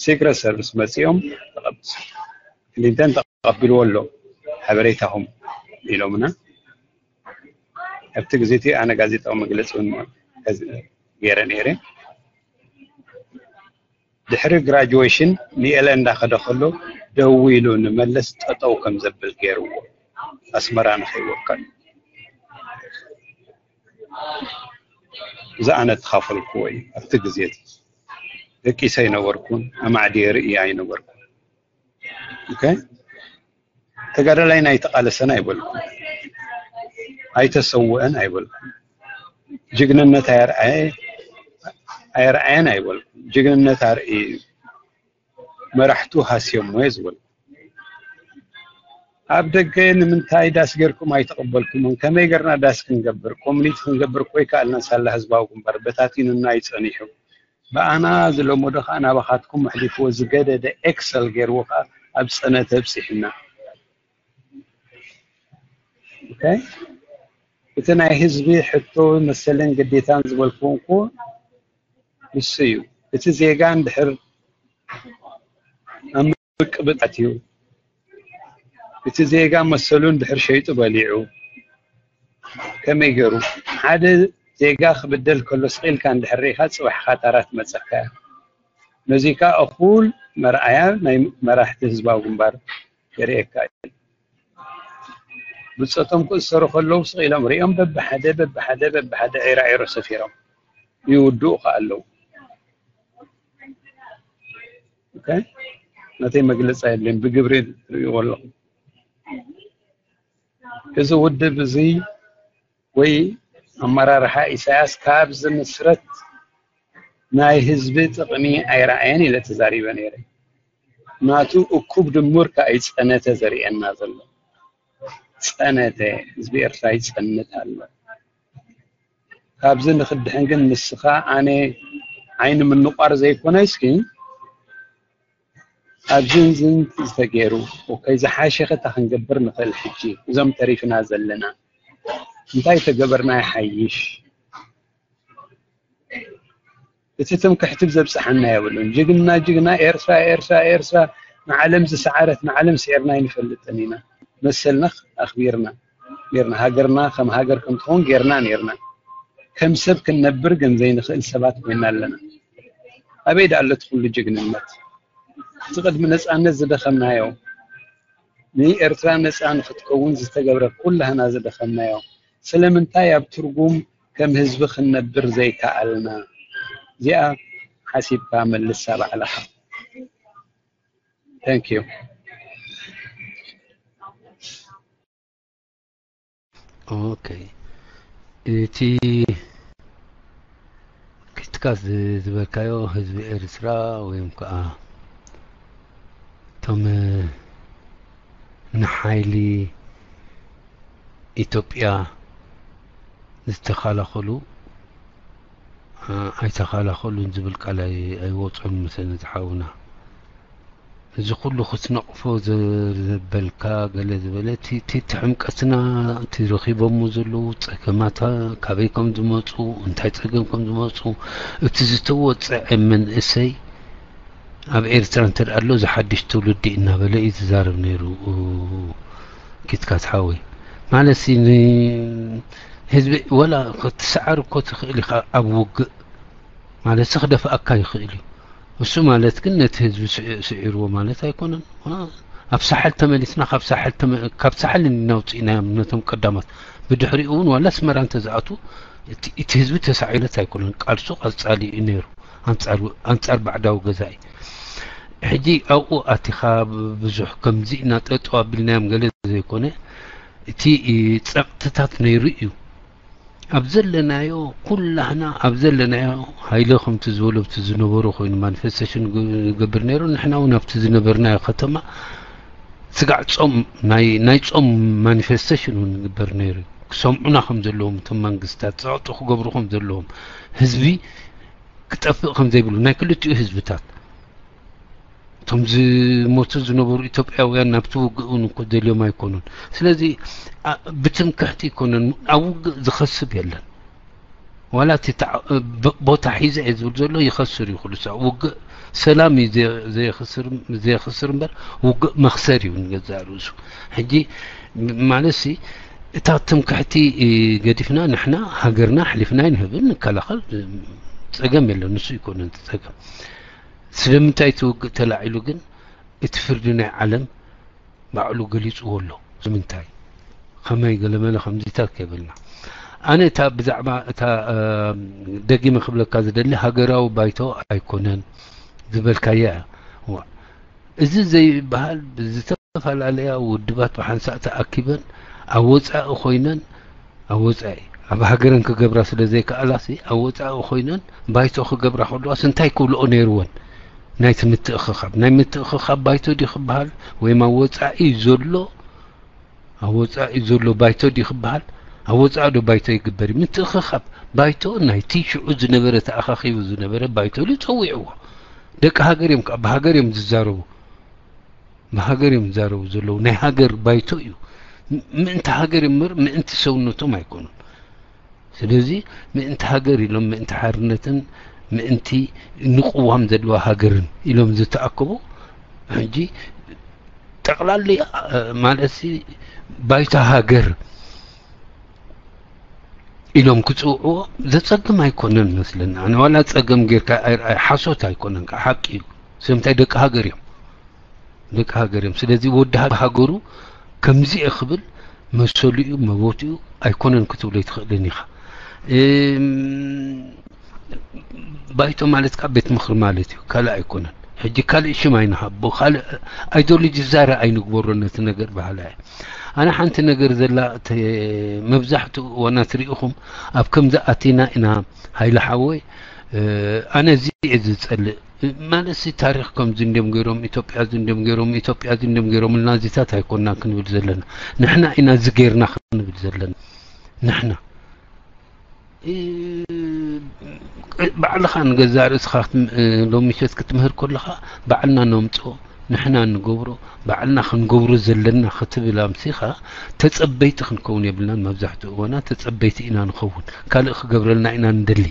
ሲክረት ሰርቪስ መጺኦም ተቐብ-፣ ክሊንተን ተቐቢልዎ ኣሎ፣ ሓበሬታኹም ኢሎምና። ኣብቲ ግዜ እቲ ኣነ ጋዜጣዊ መግለጺ እውን ገይረ ነይረ። ድሕሪ ግራጁዌሽን ንኤለ እንዳኸደ ከሎ ደዊሉ ንመለስ ጠጠው ከም ዘብል ገይርዎ፣ ኣስመራ ንኸይወከል። እዚ ኣነ ተኻፈልኩዎ እዩ። ኣብቲ ግዜ እቲ ደቂሰ ኣይነበርኩን፣ ኣማዕድየ ርእየ ኣይነበርኩን። ኦኬ፣ ተጋዳላይ ናይ ተቓለሰን ኣይበልኩን፣ ኣይተሰውአን ኣይበልኩን፣ ጅግንነት ኣየርኣየ-፣ ኣየርኣየን ኣይበልኩን። ጅግንነት ኣርእዩ፣ መራሕቱ ሃስዮሞ እየ ዝበልኩ። ኣብ ደገ ንምንታይ ዳስ ጌርኩም ኣይተቐበልኩምን? ከመይ ጌርና ዳስ ክንገብር፣ ኮሚኒቲ ክንገብር እኮ ኣይከኣልናን ሳላ ህዝባዊ ግንባር በታቲኑና እዩ ጸኒሑ። ብኣና ዝለመዶ ከኣ ናባኻትኩም ኣሕሊፍዎ ዝገደደ ኤክሰል ጌርዎ ከኣ ኣብ ጸነተ ኣብጺሑና። ኦኬ? እቲ ናይ ህዝቢ ሕቶ መሰልን ግዴታን ዝበልኩዎ እኮ ንሱ እዩ። እቲ ዜጋ እንድሕር ኣብ ምቅብጣት እዩ። እቲ ዜጋ መሰሉ እንድሕር ሸይጡ በሊዑ ከመይ ገይሩ? ሓደ ዜጋ ክብደል ከሎ ስቕ ኢልካ እንድሕር ርኢኻ ጽባሕ ኻታራ ትመጸካ እያ። ነዚ ከኣ እኹል መርኣያ ናይ መራሕቲ ህዝባዊ ግንባር የርእየካ እዩ። ብጾቶም ክእሰሩ ከለዉ ስቕ ኢሎም ሪኦም በብሓደ፣ በብሓደ፣ በብሓደ ዒራ ዒሮ ሰፊሮም ይውድኡ ከኣ ኣለዉ። ኦኬ? ናተይ መግለጺ የድልዮን፣ ብግብሪ ትርእይዎ ኣለኹም። እዚ ውድብ እዚ ወይ ኣመራርሓ ኢሳያስ ካብ ዝምስረት ናይ ህዝቢ ጥቕሚ ኣይረኣየን ኢለ ተዛሪበ ነይረ። ናቱ እኩብ ድሙር ከኣ እዩ ጸነተ ዘርእየና ዘሎ። ጸነተ፣ ህዝቢ ኤርትራ ይጸንት ኣሎ። ካብዚ ንኽድሕን ግን ንስኻ ኣነ ዓይኒ ምንቋር ዘይኮነ እስኪ ኣብዝን ዝን ዝተገይሩ፣ ኦኬ፣ ዝሓሸ ከታ ክንገብር ንኽእል። ሕጂ እዞም ተሪፍና ዘለና እንታይ ተገበርና ይሓይሽ? እቲ ትምክሕቲ ዘብጽሓና የብሉን። ጅግና፣ ጅግና፣ ኤርትራ፣ ኤርትራ፣ ኤርትራ ንዓለም ዝሰዓረት፣ ንዓለም ስዒርና ኣይንፈልጥን ኢና። መሰልና ኣኽቢርና ኔርና፣ ሃገርና ከም ሃገር ከም ትኸውን ጌርና ኔርና። ከም ሰብ ክንነብር ግን ዘይንኽእል ሰባት ኮይና ኣለና። ኣበይ ደኣ ኣሎ እቲ ኩሉ ጅግንነት? እቲ ቅድሚ ነጻነት ዝደኸምናዮ፣ ንኤርትራ ነጻ ንኽትከውን ዝተገብረ ኩላህና ዝደኸምናዮ፣ ስለምንታይ ኣብ ትርጉም ከም ህዝቢ ክንነብር ዘይከኣልና? እዚኣ ሓሲብካ መልሳ ባዕልኻ። Thank you። ኦኬ፣ እቲ ክትካት ዝ-፣ ዝበልካዮ ህዝቢ ኤርትራ ወይም ከዓ እቶም ንሓይሊ ኢትዮጵያ ዝተኸላኸሉ፣ እ፣ ኣይተኸላኸሉን ዝብል ቃል ኣይ-፣ ኣይወፅኦን መሰለኒ ዝሓውና። እዚ ኩሉ ክትነቕፎ ዘ-፣ ዘበልካ ገለ ዝበለ፣ እቲ፣ እቲ፣ እቲ ሕምቀትና፣ እቲ ረኺቦሞ ዘለዉ ጸገማት፣ ካበይ ከም ዝመጹ፣ እንታይ ጸገም ከም ዝመጹ፣ እቲ ዝተወጸዐ መንእሰይ ኣብ ኤርትራ እንተ ደኣ ኣሎ፣ እዚ ሓድሽ ትውልዲ እናበለ እዩ ዝዛረብ ነይሩ፣ ኪትካት ሓወይ። ማለት ሲ፣ ን-፣ ህዝቢ፣ ወላ ክትሰዓር እኮ ትኽእል ኢኻ ኣብ ውግእ፣ ማለት ሲ ክደፍኣካ ይኽእል እዩ። እሱ ማለት ግን ነቲ ህዝቢ ስዒ-፣ ስዒርዎ ማለት ኣይኮነን። ዋ፣ ኣብ ሳሕል ተመሊስና፣ ካብ ሳሕል ተመ-፣ ካብ ሳሕል እናውፅእናዮም ነቶም ቀዳማት። ብድሕሪኡ እውን ዋላ ኣስመራ እንተዝኣትዉ፣ እቲ፣ እቲ ህዝቢ ተሳዒረት ኣይኮነን። ቃልሱ ቀጻሊ እዩ ነይሩ። ኣንጻር፣ ኣንጻር ባዕዳዊ ገዛኢ። ሕጂ ኣብኡ ኣቲኻ ብዙሕ ከምዚ ኢና ጠጠው ኣቢልናዮም ገለ ዘይኮነ፣ እቲ ጸቕጥታት ነይሩ እዩ። ኣብ ዘለናዮ፣ ኩላህና ኣብ ዘለናዮ፣ ሃይለ ከምቲ ዝበሎ ኣብቲ ዝነበሮ ኮይኑ ማኒፌስቴሽን ግ-፣ ዝገብር ነይሩ፣ ንሕና እውን ኣብቲ ዝነበርናዮ ከተማ ስጋዕ ጾም፣ ናይ፣ ናይ ጾም ማኒፌስቴሽን እውን ይግበር ነይሩ። ክሰምዑና ከም ዘለዎም እቶም መንግስታት፣ ጸቕጢ ክገብሩ ከም ዘለዎም፣ ህዝቢ ክጠፍእ ከም ዘይብሉ፣ ናይ ክልቲኡ ህዝብታት እቶም ዝሞቱ ዝነበሩ ኢትዮጵያውያን ናብቲ ውግእ እውን እኮ ደልዮም ኣይኮኑን። ስለዚ ብትምክሕቲ ኣይኮነን ኣብ ውግእ ዝኸስብ የለን። ዋላ እቲ ቦታ ሒዘ እየ ዝብል ዘሎ ይኸስር እዩ ኩሉ ሰብ። ውግእ ሰላም እዩ ዘየኽስር እምበር ውግእ መኽሰር እዩ ንገዛእ ርእሱ። ሕጂ ማለት እታ ትምክሕቲ ገዲፍና ንሕና ሃገርና ኣሕሊፍና ኣይንህብን፣ ንከላኸል፣ ጸገም የለን። ንሱ ኣይኮነን እቲ ጸገም። ስለምንታይ እቲ ውግእ ተላዒሉ ግን እቲ ፍርዲ ናይ ዓለም ባዕሉ ገሊጽዎ ኣሎ። ስለምንታይ ከመይ ገለመለ ከምዚታት ከይበልና፣ ኣነ እታ ብዛዕባ እታ ደጊመ ክብለካ ዝደሊ ሃገራዊ ባይቶ ኣይኮነን ዝበልካያ እያ። እዚ ዘይበሃል ዝተፈላለያ ውድባት ብሓንሳእ ተኣኪበን ኣብ ወጻኢ ኮይነን ኣብ ወጻኢ ኣብ ሃገረን ክገብራ ስለ ዘይከኣላሲ ኣብ ወጻኢ ኮይነን ባይቶ ክገብራ ከለዋስ እንታይ ክብልኦ ነይርወን? ናይቲ ምትእኽኻብ ናይ ምትእኽኻብ ባይቶ ድዩ ክበሃል ወይም ኣብ ወጻኢ ዘሎ ኣብ ወጻኢ ዘሎ ባይቶ ድዩ ክበሃል? ኣብ ወጻኢ ዶ ባይቶ ይግበር እዩ? ምትእኽኻብ ባይቶ ናይቲ ሽዑ ዝነበረ ተኣኻኺቡ ዝነበረ ባይቶ ኢሉ ጸዊዕዎ። ደቂ ሃገር እዮም ከዓ ብሃገር እዮም ዝዛረቡ። ብሃገር እዮም ዝዛረቡ ዘለዉ። ናይ ሃገር ባይቶ እዩ። ምእንቲ ሃገር እዮም እምበር ምእንቲ ሰውነቶም ኣይኮኑን። ስለዚ ምእንቲ ሃገር ኢሎም ምእንቲ ሓርነትን ምእንቲ ንቅዋም ዘለዋ ሃገርን ኢሎም ዝተኣከቡ ሕጂ ጠቕላሊ ማለትሲ ባይታ ሃገር ኢሎም ክፅውዕዎ ዘፀግም ኣይኮነን መስለኒ። ኣነ ዋላ ፀገም ጌርካ ኣይርኣይ ሓሶት ኣይኮነን፣ ከዓ ሓቂ እዩ። ስለምንታይ ደቂ ሃገር እዮም። ደቂ ሃገር እዮም። ስለዚ ወዲ ሃገሩ ከምዚ እየ ክብል መሰሉ እዩ፣ መቦት እዩ፣ ኣይኮነን ክትብሎ ይትኽእልን ኢኻ። ባይቶ ማለት ካብ ቤት ምኽሪ ማለት እዩ፣ ካልእ ኣይኮነን። ሕጂ ካልእ ሽም ኣይንሃቦ፣ ካልእ ኣይዶሎጂ ዛረ ኣይንግበሮ ነቲ ነገር ባህላ እየ። ኣነ ሓንቲ ነገር ዘላ መብዛሕትኡ እዋናት ርኢኹም ኣብ ከምዚ ኣቲና ኢና ሃይለ ሓወይ፣ ኣነ እዚ እየ ዝጸልእ። ማለት ሲ ታሪኽ ከምዚ እንዲም ገይሮም ኢትዮጵያ እዚ እንዲም ገይሮም ኢትዮጵያ እዚ እንዲም ገይሮም ኢልና እዚታት ኣይኮንና ክንብል ዘለና። ንሕና ኢና እዚ ገይርና ክንብል ዘለና። ንሕና ባዕልኻ ንገዛእ ርእስኻ ሎሚ ምሸት ክትምህር ከለኻ ባዕልና ነምፅኦ ንሕና ንገብሮ ባዕልና ክንገብሮ ዘለና ክትብል ኣምሲኻ ተፀበይቲ ክንከውን የብልናን። መብዛሕትኡ እዋና ተፀበይቲ ኢና ንኸውን። ካልእ ክገብረልና ኢና ንደሊ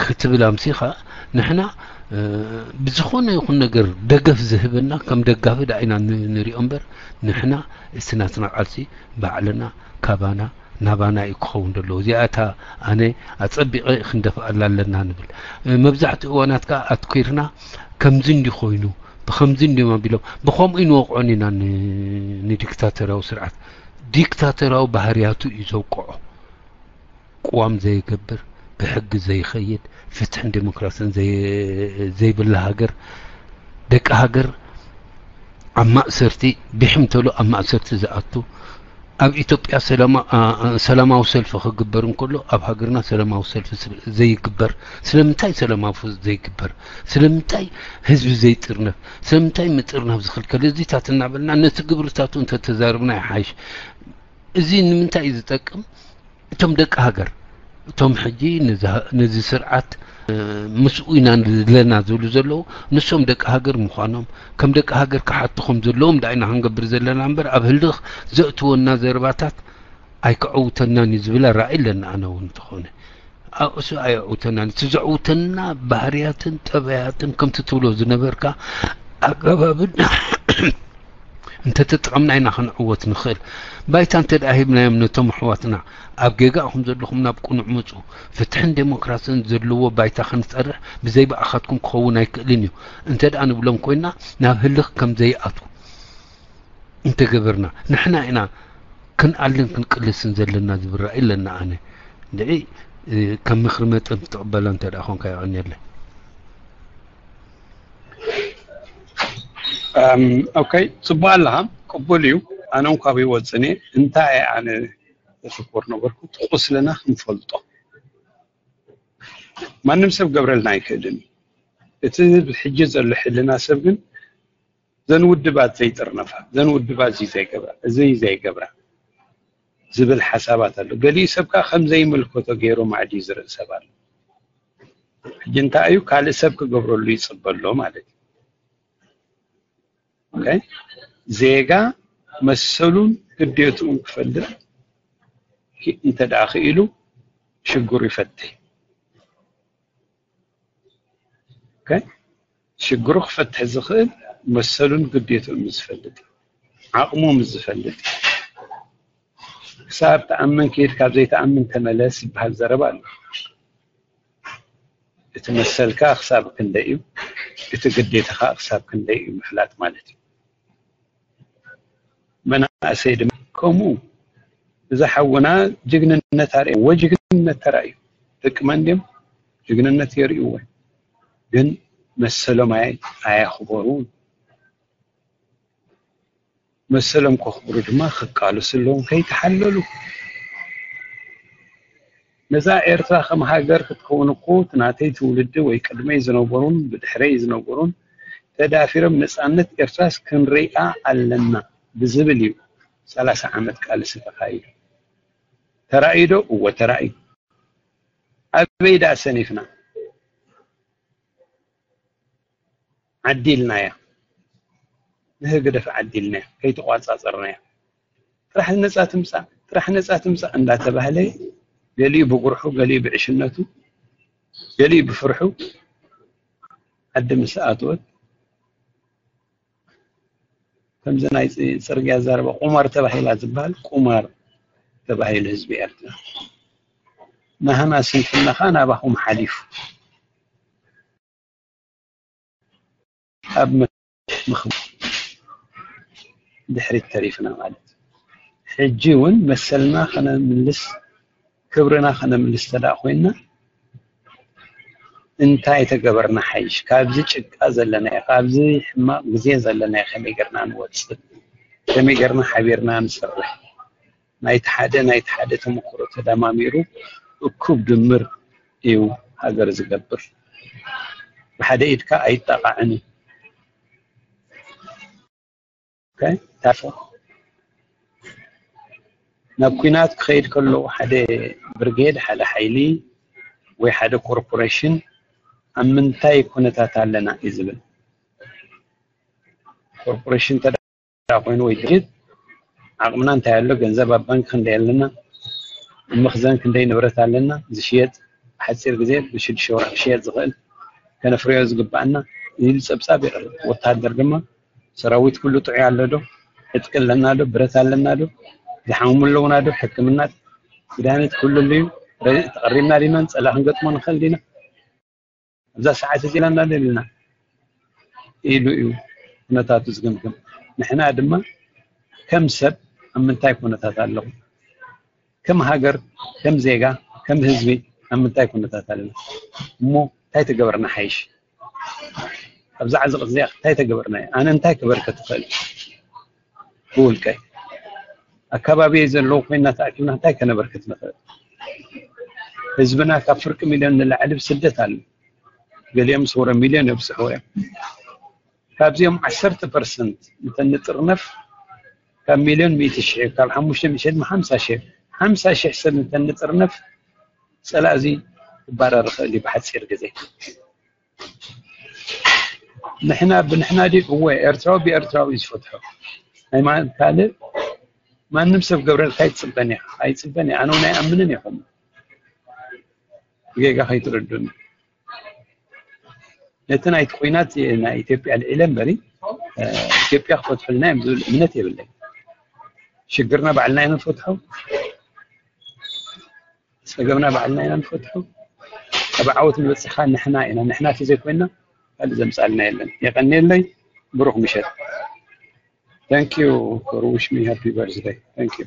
ክትብል ኣምሲኻ ንሕና ብዝኾነ ይኹን ነገር ደገፍ ዝህበና ከም ደጋፊ ደኣ ኢና ንሪኦ እምበር ንሕና እቲ ናትና ቃልሲ ባዕልና ካባና ናባና እዩ ክኸውን ዘለዎ። እዚኣ እታ ኣነ ኣጸቢቐ ክንደፍኣላ ኣለና ንብል። መብዛሕትኡ እዋናት ከኣ ኣትኲርና ከምዚ እንዲ ኮይኑ ብኸምዚ እንዲዮም ኣቢሎም ብኸምኡ ይንወቕዖን ኢና ንዲክታተራዊ ስርዓት። ዲክታተራዊ ባህርያቱ እዩ ዘውቅዖ። ቅዋም ዘይገብር፣ ብሕጊ ዘይኸይድ፣ ፍትሕን ዴሞክራስን ዘይብላ ሃገር፣ ደቂ ሃገር ኣብ ማእሰርቲ ቢሕም ተሎ ኣብ ማእሰርቲ ዝኣቱ፣ ኣብ ኢትዮጵያ ሰላማዊ ሰልፊ ክግበር እንከሎ ኣብ ሃገርና ሰላማዊ ሰልፊ ዘይግበር። ስለምንታይ ሰላማዊ ዘይግበር? ስለምንታይ ህዝቢ ዘይጥርነፍ? ስለምንታይ ምጥርናፍ ዝኽልከል? እዚታት እናበልና ነቲ ግብርታቱ እንተተዛርብና ይሓይሽ። እዚ ንምንታይ እዩ ዝጠቅም? እቶም ደቂ ሃገር እቶም ሕጂ ነዚ ስርዓት ምስኡ ኢና ዘለና ዝብሉ ዘለዉ ንሶም ደቂ ሃገር ምዃኖም ከም ደቂ ሃገር ክሓቱ ከም ዘለዎም ደኣ ኢና ክንገብር ዘለና እምበር ኣብ ህልኽ ዘእትወና ዘረባታት ኣይከዐውተናን እዩ ዝብል ኣራእይ ኣለኒ። ኣነ እውን እንተኾነ እሱ ኣየዕውተናን እቲ ዘዕውተና ባህርያትን ጠባያትን ከምቲ ትብሎ ዝነበርካ ኣገባብን እንተተጠቐምና ኢና ክንዕወት ንኽእል። ባይታ እንተ ደኣ ሂብናዮም ነቶም ኣሕዋትና ኣብ ጌጋ ኢኹም ዘለኹም ናብ ቅኑዕ ምጹ፣ ፍትሕን ዴሞክራስን ዘለዎ ባይታ ክንሰርሕ ብዘይ ብኣኻትኩም ክኸውን ኣይክእልን እዩ እንተ ደኣ ንብሎም ኮይና ናብ ህልኽ ከም ዘይኣትዉ እንተገበርና ንሕና ኢና ክንኣልን ክንቅልስን ዘለና ዝብል ራእይ ኣለና። ኣነ ንዒ ከም ምኽሪ መጠን ትቕበላ እንተ ደኣ ኾንካ የቐንየለይ። ኦኬ፣ ጽቡቅ ኣለኻ፣ ቅቡል እዩ። ኣነ እንኳ ብህይወት ጽንኤ እንታይ እየ ኣነ ተሸኮር ነበርኩ፣ እቲ ቁስልና ክንፈልጦ ማንም ሰብ ገብረልና ኣይክእልን እዩ። እቲ ህዝቢ ሕጂ ዘሎ ሕልና ሰብ ግን ዘን ውድባት ዘይጥርነፋ፣ ዘን ውድባት እዚ ዘይገብራ፣ እዚ ዘይገብራ ዝብል ሓሳባት ኣሎ። ገሊኡ ሰብ ከዓ ከም ዘይምልከቶ ገይሩ ማዕዲ ዝርኢ ሰብ ኣሎ። እንታይ እዩ? ካልእ ሰብ ክገብረሉ ይጽበ ኣሎ ማለት እዩ። ኦኬ? ዜጋ መሰሉን ግዴትኡን ክፈልጥ ኪ-፣ እንተ ደኣ ክኢሉ ሽግሩ ይፈትሕ። ኦኬ? ሽግሩ ክፈትሕ ዝኽእል መሰሉን ግዴትኡን ምስ ዝፈልጥ፣ ዓቕሙ ምስ ዝፈልጥ። ክሳብ ትኣምን ኪድ፣ ካብ ዘይትኣምን ተመለስ ዝበሃል ዘረባ ኣሎ። እቲ መሰልካ ክሳብ ክንደይ እዩ፣ እቲ ግዴታኻ ክሳብ ክንደይ እዩ ምፍላጥ ማለት እዩ። መናእሰይ ድማ ከምኡ፣ እዚ ሓውና ጅግንነት ኣርእይዎ፣ ጅግንነት ተራእዩ። ደቂ መን ድዮም? ጅግንነት የርእይዎ። ግን መሰሎም ኣይ-፣ ኣየኽበሩን። መሰሎም ከኽብሩ ድማ ክቃለሱ ኣለዎም፣ ከይተሓለሉ። ነዛ ኤርትራ ከም ሃገር ክትከውን እኮ፣ እቲ ናተይ ትውልዲ ወይ ቅድመይ ዝነበሩን ብድሕረይ ዝነበሩን ተዳፊሮም ነጻነት ኤርትራስ ክንሪኣ ኣለና ብዝብል እዩ ሰላሳ ዓመት ቃልሲ ተኻይዱ። ተራእዩ ዶ? እወ፣ ተራእዩ። ኣበይ ደኣ ሰኒፍና? ዓዲልናያ። ንህግደፍ ዓዲልናያ፣ ከይተቋጻጸርናያ። ጥራሕ ነጻ ትምጻእ፣ ጥራሕ ነጻ ትምጻእ እንዳተባህለ፣ ገሊኡ ብጉርሑ፣ ገሊኡ ብዕሽነቱ፣ ገሊኡ ብፍርሑ ዓዲ ምስ ኣተወት፣ ከምዚ ናይ ጽ-፣ ጽርግያ ዘረባ ቁማር ተባሂላ ዝበሃል፣ ቁማር ተባሂሉ ህዝቢ ኤርትራ። ናህና ስንፍና ኸኣ ናባኹም ሓሊፉ። ኣብ ምኽ-፣ ድሕሪት ተሪፍና ማለት እዩ። ሕጂ እውን መሰልና ከነምልስ፣ ክብርና ከነምልስ ተደኣ ኮይንና፣ እንታይ ተገበርና ሓይሽ? ካብዚ ጭቃ ዘለናዮ፣ ካብዚ ሕማቕ ግዜ ዘለናዮ ከመይ ጌርና ንወጽእ? ከመይ ጌርና ሓቢርና ንሰርሕ? ናይቲ ሓደ፣ ናይቲ ሓደ ተመክሮ ተደማሚሩ እኩብ ድምር እዩ ሃገር ዝገብር። ብሓደ ኢድካ ኣይጣቓዕን እዩ። ኦኬ? ታፎ። ናብ ኲናት ክኸይድ ከሎ ሓደ ብርጌድ፣ ሓደ ሓይሊ ወይ ሓደ ኮርፖሬሽን ኣብ ምንታይ ኩነታት ኣለና እዩ ዝብል። ኮርፖሬሽን እንተ ደኣ ኮይኑ ወይ ድርጅት ዓቕምና እንታይ ኣሎ፣ ገንዘብ ኣብ ባንክ ክንደይ ኣለና፣ ኣብ መኽዘን ክንደይ ንብረት ኣለና፣ ዝሽየጥ ሓፂር ግዜ ብሽዱሽተ ወርሒ ክሽየጥ ዝኽእል፣ ከነፍርዮ ዝግባኣና ኢሉ ጸብጻብ የቕርብ። ወታደር ድማ ሰራዊት ኩሉ ጥዑይ ኣሎ ዶ፣ ዕጥቂ ኣለና ዶ፣ ብረት ኣለና ዶ፣ ዝሓመሙ ኣለውና ዶ፣ ሕክምና፣ መድሃኒት ኩሉ ኣሎ እዩ፣ ረ-፣ ተቐሪብና ዲና፣ ጸላ ክንገጥሞ ንኽእል ዲና፣ ኣብዛ ሰዓት እዚኣ ኣለና ዶ የብልና ኢሉ እዩ ኩነታቱ ዝግምግም። ንሕና ድማ ከም ሰብ ኣብ ምንታይ ኩነታት ኣለኹ፣ ከም ሃገር፣ ከም ዜጋ፣ ከም ህዝቢ ኣብ ምንታይ ኩነታት ኣለና እሞ እንታይ ተገበርና ሓይሽ? ኣብዛ ዓዘቕት እዚኣ እንታይ ተገበርና? ኣነ እንታይ ክበርከት እኽእል? ብውልቀይ ኣካባቢየይ ዘለዉ ኮይና ተኣኪብና እንታይ ከነበርክት ንኽእል? ህዝብና ካብ ፍርቂ ሚልዮን ንላዕሊ ብስደት ኣሎ። ገሊኦም ስውረ ሚልዮን የብፅሕዎ እዮም። ካብዚኦም ዓሰርተ ፐርሰንት እንተንጥርነፍ ካብ ሚልዮን ሚእቲ ሽሕ፣ ካብ ሓሙሽተ ሚእቲ ሽሕ ድማ ሓምሳ ሽሕ፣ ሓምሳ ሽሕ ሰብ እንተንጥርነፍ ጸላእ እዚ ክባረር ይኽእል እዩ ብሓፂር ግዜ። ንሕና ብንሕና ድዩ? እወ፣ ኤርትራዊ ብኤርትራዊ እዩ ዝፈትሖ። ሃይማኖት ካልእ ማንም ሰብ ገብረልካ ኣይትጽበን ኢኻ፣ ኣይጽበን እየ። ኣነ እውን ኣይኣምንን እየ ከምኡ። ብጌጋ ከይትረዱኒ። ነቲ ናይቲ ኲናት ናይ ኢትዮጵያ ኣልዒለ እምበሪ፣ እ፣ ኢትዮጵያ ክፈትሑልና እዮም ዝብል እምነት የብለይ። ሽግርና ባዕልና ኢና ንፈትሖ። ጸገምና ባዕልና ኢና ንፈትሖ። ኣብ ዓወት ንበጽሕ ከኣ ንሕና ኢና። ንሕና ተዘይኮይንና ካልእ ዘምጻልና የለን። የቐንየለይ። ብሩኽ ምሸት። Thank you for wish me happy birthday. Thank you.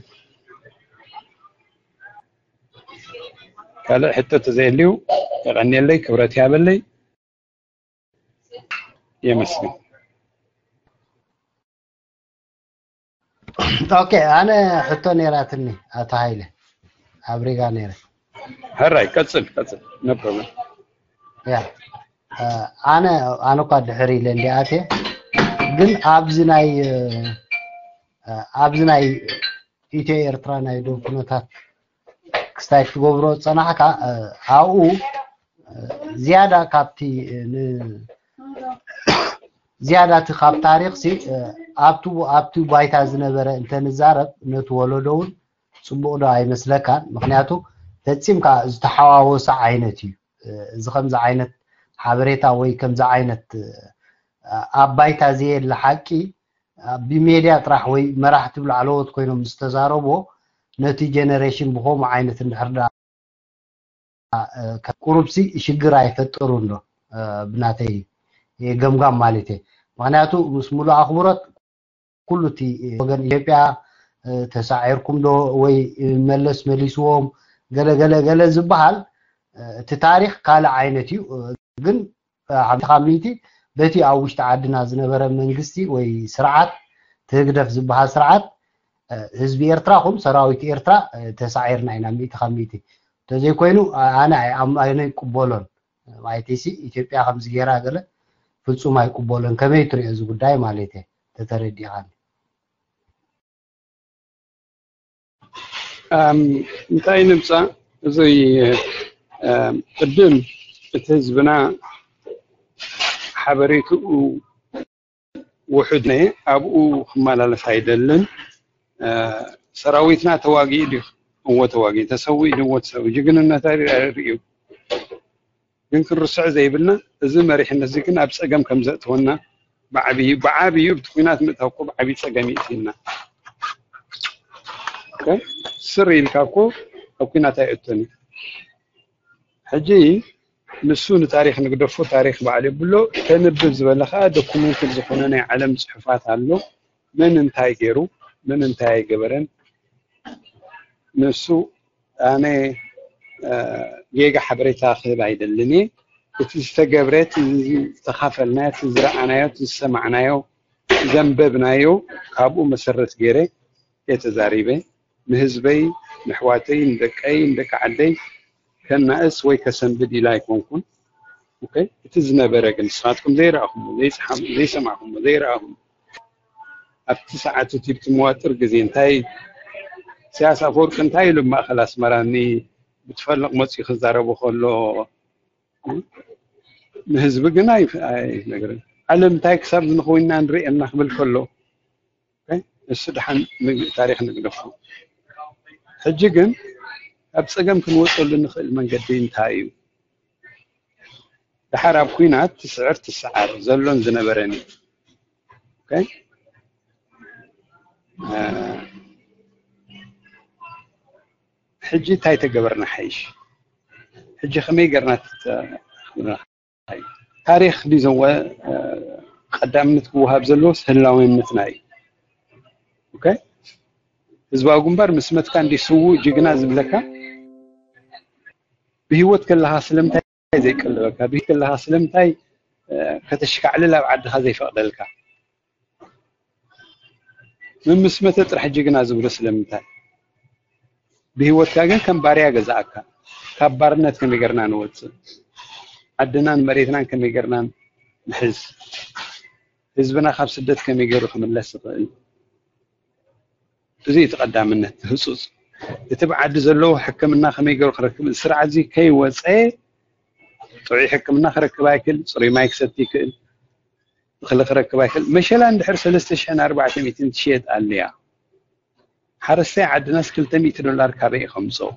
ካልእ ሕቶ ተዘየልዩ የቐንየለይ፣ ክብረት ይሃበለይ። የመስግን። ኦኬ፣ ኣነ ሕቶ ነይራትኒ፣ ኣቶ ሃይለ፣ ኣብ ሪጋ ነይረ። ሕራይ፣ ቀጽል፣ ቀጽል። No problem። ያ፣ እ፣ ኣነ፣ ኣነ እኳ ድሕር ኢለ እንዲኣትየ፣ ግን ኣብዚ ናይ፣ እ፣ ኣብዚ ናይ ኢትዮ ኤርትራ ናይ ዶብ ኩነታት ክስታይ ክትገብሮ ዝጸናሕካ፣ እ፣ ኣብኡ፣ እ፣ ዝያዳ ካብቲ ን- ዝያዳ እቲ ካብ ታሪኽ ሲ ኣብቲ ኣብቲ ባይታ ዝነበረ እንተንዛረብ ነቲ ወለዶ እውን ፅቡቕ ዶ ኣይመስለካን? ምክንያቱ ፈፂምካ ዝተሓዋወሰ ዓይነት እዩ። እዚ ከምዚ ዓይነት ሓበሬታ ወይ ከምዚ ዓይነት ኣብ ባይታ ዘየለ ሓቂ ብሜድያ ጥራሕ ወይ መራሕቲ ብላዕለዎት ኮይኖም ዝተዛረቦ ነቲ ጀነሬሽን ብከምኡ ዓይነት እንድሕር ዳ ቁሩብሲ ሽግር ኣይፈጠሩን ዶ ብናተይ ገምጋም ማለት እየ። ምክንያቱ ምስ ሙሉእ ኣኽብሮት ኩሉ እቲ ወገን ኢትዮጵያ ተሳዒርኩም ዶ ወይ መለስ መሊስዎም ገለ ገለ ገለ ዝበሃል እቲ ታሪኽ ካልእ ዓይነት እዩ። ግን ሓምሳ ካብ ሚእቲ በቲ ኣብ ውሽጢ ዓድና ዝነበረ መንግስቲ ወይ ስርዓት ህግደፍ ዝበሃል ስርዓት ህዝቢ ኤርትራ ኹም ሰራዊት ኤርትራ ተሳዒርና ኢና ሚእቲ ካብ ሚእቲ። እንተዘይኮይኑ ኣነ ኣነ ይቅበሎን ማለተይሲ ኢትዮጵያ ከምዚ ገይራ ገለ ፍጹም ኣይቅበሎን። ከመይ ትሪኦ እዚ ጉዳይ ማለት እየ ተተረዲኻኒ። እንታይ ንምፃእ እዚ ቅድም እቲ ህዝብና ሓበሬትኡ ውሑድ ነ ኣብኡ ክመላለስ ኣይደልን። ሰራዊትና ተዋጊኡ ድዩ? እዎ ተዋጊኡ። ተሰዊኡ ድዩ? እዎ ተሰዊኡ። ጅግንነት ኣይርእዩ። ግን ክንርስዖ ዘይብልና እዚ መሪሕነት እዚ ግን ኣብ ፀገም ከም ዘእትወና ብዓብዩ ብዓብዩ ብቲ ኩናት ምእታው እኮ ብዓብዩ ፀገም ይእትዩና። ስር ኢልካ እኮ ኣብ ኩናት ኣይእቶን እዩ። ሕጂ ንሱ ንታሪኽ ንግደፎ ታሪኽ ባዕሉ የብሎ ተንብብ ዝበለ ከዓ ዶኩመንትድ ዝኾነ ናይ ዓለም ፅሑፋት ኣሎ። መን እንታይ ገይሩ መን እንታይ ኣይገበረን ንሱ ኣነ ጌጋ ሓበሬታ ክህብ ኣይደልን እየ። እቲ ዝተገብረ እቲ ዝተኻፈልናዮ እቲ ዝረኣናዮ እቲ ዝሰማዕናዮ ዘንበብናዮ ካብኡ መሰረት ገይረ እየ ተዛሪበ። ንህዝበይ፣ ንኣሕዋተይ፣ ንደቀይ፣ ንደቂ ዓደይ ከናእስ ወይ ከሰንብድ ኢለ ኣይኮንኩን። ኦኬ፣ እቲ ዝነበረ ግን ንስኻትኩም ዘይረኣኹሞ፣ ዘይሰማዕኹሞ፣ ዘይረኣኹሞ ኣብቲ ሰዓት እቲ ብቲ መዋጥር ግዜ እንታይ ኢሳያስ ኣፈወርቂ እንታይ ኢሉ ኣብ ማእኸል ኣስመራ ኒ ብትፈልቕ መፂኡ ክዛረቡ ከሎ ንህዝቢ ግን ኣይነግርን። ዓለም እንታይ ክሳብ ዝንኽውና ንርእየና ክብል ከሎ እሱ ደሓን ታሪኽ ንግደፎ። ሕጂ ግን ካብ ፀገም ክንወፀሉ እንኽእል መንገዲ እንታይ እዩ? ደሓር ኣብ ኲናት ትስዕር ትሰዓር ዘሎን ዝነበረን እዩ። ሕጂ እንታይ ተገበርና ሓይሽ? ሕጂ ከመይ ገርና ታሪኽ ድዩ ዘወ ቀዳምነት ክወሃብ ዘለዎስ ህላውነትና እዩ። ኦኬ ህዝባዊ ግንባር ምስ መትካ እንዲ ስዉእ ጅግና ዝብለካ ብህይወት ከለኻ ስለምንታይ ዘይቀልበካ ብህይወት ከለኻ ስለምንታይ ከተሽካዕልል ኣብ ዓድኻ ዘይፈቕደልካ መምስ መተ ጥራሕ ጅግና ዝብሎ ስለምንታይ? ብህይወትካ ግን ከም ባርያ ገዛእካ። ካብ ባርነት ከመይ ገርና ንወፅእ? ዓድናን መሬትናን ከመይ ገርና ንሕዝ? ህዝብና ካብ ስደት ከመይ ገይሩ ክምለስ ይኽእል? እዚ እቲ ቀዳምነት ህፁፅ። እቲ ብዓዲ ዘለዎ ሕክምና ከመይ ገይሩ ክረክብ? እዚ ስርዓት እዚ ከይወፀ ጥዑይ ሕክምና ክረክብ ኣይክእል፣ ፅሩይ ማይ ክሰቲ ይክእል። እኽሊ ክረክብ ኣይክእል። መሸላ እንድሕር ሰለስተ ሽሕን ኣርባዕተ ሚእትን ትሽየጥ ኣልያ ሓረስታይ ዓድናስ ክልተ ሚእቲ ዶላር ካበይ ከምፅኦ?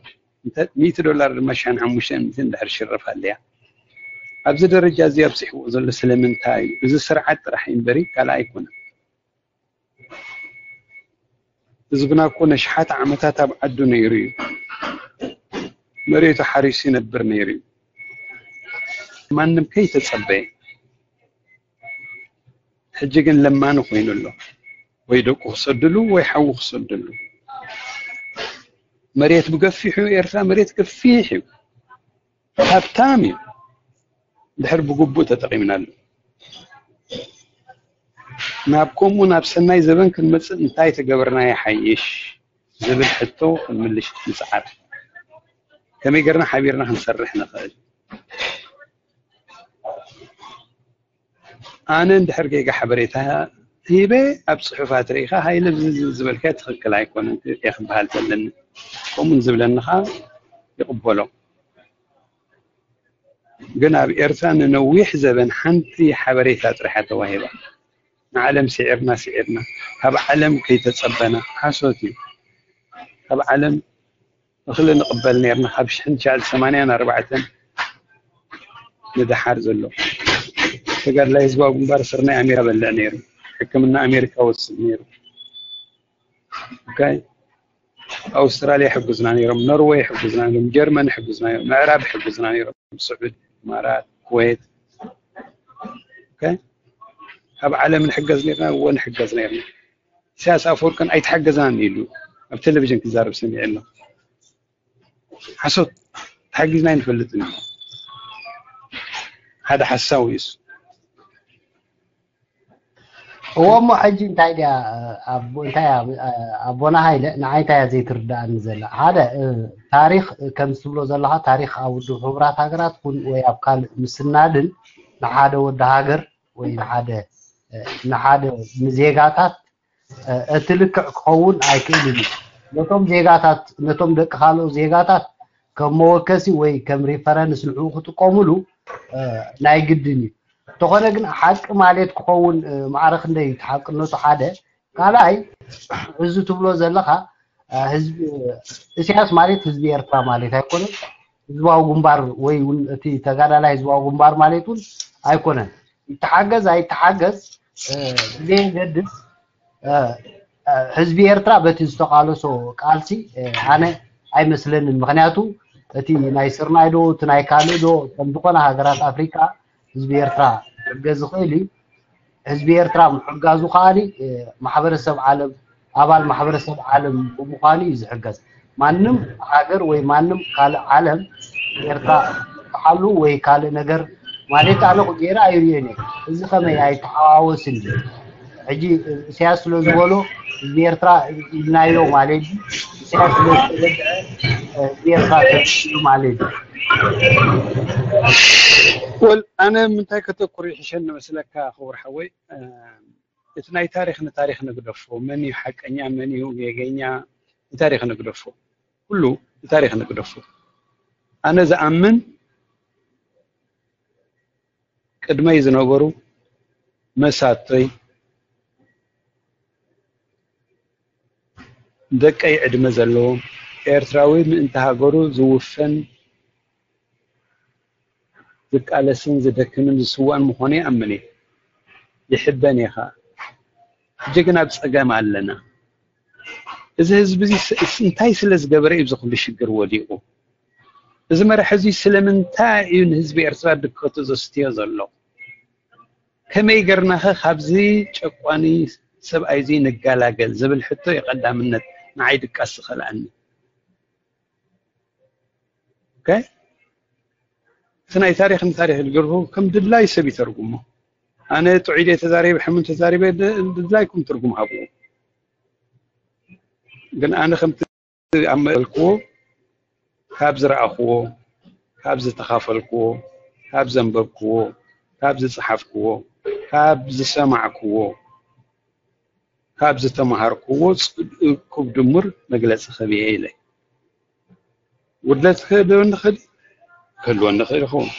ሚእቲ ዶላር ድማ ሽሕን ሓሙሽተ ሚእትን እንድሕር ሽረፍ ኣልያ ኣብዚ ደረጃ እዚ ኣብፅሕዎ ዘሎ ስለምንታይ እዩ? እዚ ስርዓት ጥራሕ እዩ እምበሪ ካልእ ኣይኮነን። ህዝብና እኮ ነሽሓት ዓመታት ኣብ ዓዱ ነይሩ እዩ። መሬቱ ሓሪሱ ይነብር ነይሩ እዩ። ማንም ከይተጸበየ ሕጂ ግን ለማኒ ኮይኑ ኣሎ። ወይ ደቁ ክሰድሉ ወይ ሓዉ ክሰድሉ። መሬት ብገፊሑ ኤርትራ መሬት ገፊሕ እዩ። ሃብታም እዩ። ድሕር ብግቡእ ተጠቒምናሉ። ናብ ከምኡ ናብ ሰናይ ዘበን ክንመጽእ እንታይ ተገበርና ይሓይሽ ዝብል ሕቶ ክንምልሽ ንጽዓር። ከመይ ገርና ሓቢርና ክንሰርሕ ንኽእል? ኣነ እንድሕር ጌጋ ሓበሬታ ሂበ ኣብ ጽሑፋት ርኢኻ ሃይለ ዝበልካዮ ትኽክል ኣይኮነን እየ ክበሃል ዘለኒ። ከምኡ ዝብለኒ ኸኣ ይቕበሎ። ግን ኣብ ኤርትራ ንነዊሕ ዘበን ሓንቲ ሓበሬታ ጥራሕ ተዋሂባ። ንዓለም ስዒርና ስዒርና፣ ካብ ዓለም ከይተጸበና። ሓሶት እዩ። ካብ ዓለም እኽሊ ንቕበል ነርና፣ ካብ ሽሕን ትሽዓን ሰማንያን ኣርባዕተን ንደሓር ዘሎ ተጋድላይ ህዝባዊ ግንባር ስርናይ ኣሜሪካ በልዕ ነይሩ፣ ሕክምና ኣሜሪካ ወስድ ነይሩ። ኦኬ፣ ኣውስትራልያ ይሕግዙና ነይሮም፣ ኖርወይ ይሕግዙና ነይሮም፣ ጀርመን ይሕግዙና ነይሮም፣ ምዕራብ ይሕግዙና ነይሮም፣ ስዑድ፣ ኢማራት፣ ኩዌት። ኦኬ፣ ካብ ዓለም ንሕገዝ ነርና፣ እወ ንሕገዝ ነርና። ኢሳያስ ኣፈወርቅን ኣይተሓገዝናን ኢሉ ኣብ ቴሌቪዥን ክዛረብ ሰሚዐ ኣሎ። ሓሶት፣ ተሓጊዝና ኣይንፈልጥን። ሓደ ሓሳዊ እዩ እሱ። እዎ እሞ ሕጂ እንታይ ድያ ኣቦ እንታይ ኣቦና ሃይለ ንዓይ እንታይ እያ ዘይትርዳእኒ ዘላ? ሓደ ታሪኽ ከም ትብሎ ዘለኻ ታሪኽ ኣብ ውድብ ሕቡራት ሃገራት ኩን ወይ ኣብ ካልእ ምስናድን ንሓደ ወዲ ሃገር ወይ ንሓደ ንሓደ ንዜጋታት እቲ ልክዕ ክኸውን ኣይክእልን እዩ። ነቶም ዜጋታት ነቶም ደቂ ካልኦት ዜጋታት ከም መወከሲ ወይ ከም ሪፈረንስ ንዕኡ ክጥቀሙሉ ናይ ግድን እዩ። እንተኾነ ግን ሓቂ ማለት ክኸውን ማዕረ ክንደይ እዩ እቲ ሓቅነቱ ሓደ። ካልኣይ እዚ ትብሎ ዘለኻ ህዝቢ ኢሳያስ ማለት ህዝቢ ኤርትራ ማለት ኣይኮነን። ህዝባዊ ግንባር ወይ እውን እቲ ተጋዳላይ ህዝባዊ ግንባር ማለት እውን ኣይኮነን። ይተሓገዝ ኣይተሓገዝ ብዘየገድስ ህዝቢ ኤርትራ በቲ ዝተቃለሶ ቃልሲ ኣነ ኣይመስለንን። ምክንያቱ እቲ ናይ ስርናይ ዶ እቲ ናይ ካልእ ዶ ከም ዝኾነ ሃገራት ኣፍሪካ ህዝቢ ኤርትራ ክሕገዝ ዝኽእል እዩ። ህዝቢ ኤርትራ ምሕጋዙ ከዓኒ ማሕበረሰብ ዓለም ኣባል ማሕበረሰብ ዓለም ብምዃኑ እዩ ዝሕገዝ። ማንም ሃገር ወይ ማንም ካልእ ዓለም ኤርትራ ክሓሉ ወይ ካልእ ነገር ማለት ኣነ ገይረ ኣይርእዮን እየ። እዚ ከመይ ኣይተሓዋወስን እዩ? ሕጂ ኢሳያስ ስለ ዝበሎ ህዝቢ ኤርትራ ኢልናዮ ማለት እዩ። ኢሳያስ ስለ ዝተበድዐ ህዝቢ ኤርትራ ተበዲሉ ማለት እዩ። ወል ኣነ ምንታይ ከተኩር ይሕሸኒ መስለካ ክቡር ሓወይ? እቲ ናይ ታሪኽ ንታሪኽ ንግደፎ፣ መን እዩ ሓቀኛ መን እዩ ጌገኛ ንታሪኽ ንግደፎ፣ ኩሉ ንታሪኽ ንግደፎ። ኣነ ዝኣምን ቅድመይ ዝነበሩ መሳቶይ ደቀይ ዕድመ ዘለዎም ኤርትራዊ ምእንቲ ሃገሩ ዝውፈን ዝቃለስን ዝደክምን ዝስዋእን ምዃኑ ይኣምን እየ። ይሕበን እየ ኸዓ። ሕጂ ግን ኣብ ጸገም ኣለና። እዚ ህዝቢ እዚ እንታይ ስለ ዝገበረ እዩ እዚ ኩሉ ሽግር ወዲቑ? እዚ መራሒ እዚ ስለምንታይ እዩ ንህዝቢ ኤርትራ ድከቱ ዘስትዮ ዘሎ? ከመይ ገርናኸ ካብዚ ጨቋኒ ሰብኣይ እዚ ንገላገል ዝብል ሕቶ እዩ ቀዳምነት ንዓይ ድቃስ ዝኸልኣኒ። ኦኬ፣ እቲ ናይ ታሪኽ ንታሪኽ ዝገርፉ ከም ድላይ ሰብ ይተርጉሞ። ኣነ ጥዑይ ድየ ተዛሪበ ሕሙም ተዛሪበ ድላይኩም ትርጉም ሃብዎ። ግን ኣነ ከምቲ ኣመልክዎ ካብ ዝረኣኽዎ፣ ካብ ዝተኻፈልክዎ፣ ካብ ዘንበብክዎ፣ ካብ ዝጸሓፍክዎ፣ ካብ ዝሰማዕክዎ፣ ካብ ዝተማሃርክዎ ጽድእኩብ ድሙር መግለጺ ከብየ ኢለ። ጉድለት ክህልወኒ ክእል ክህልወኒ ክእል ይኸውን።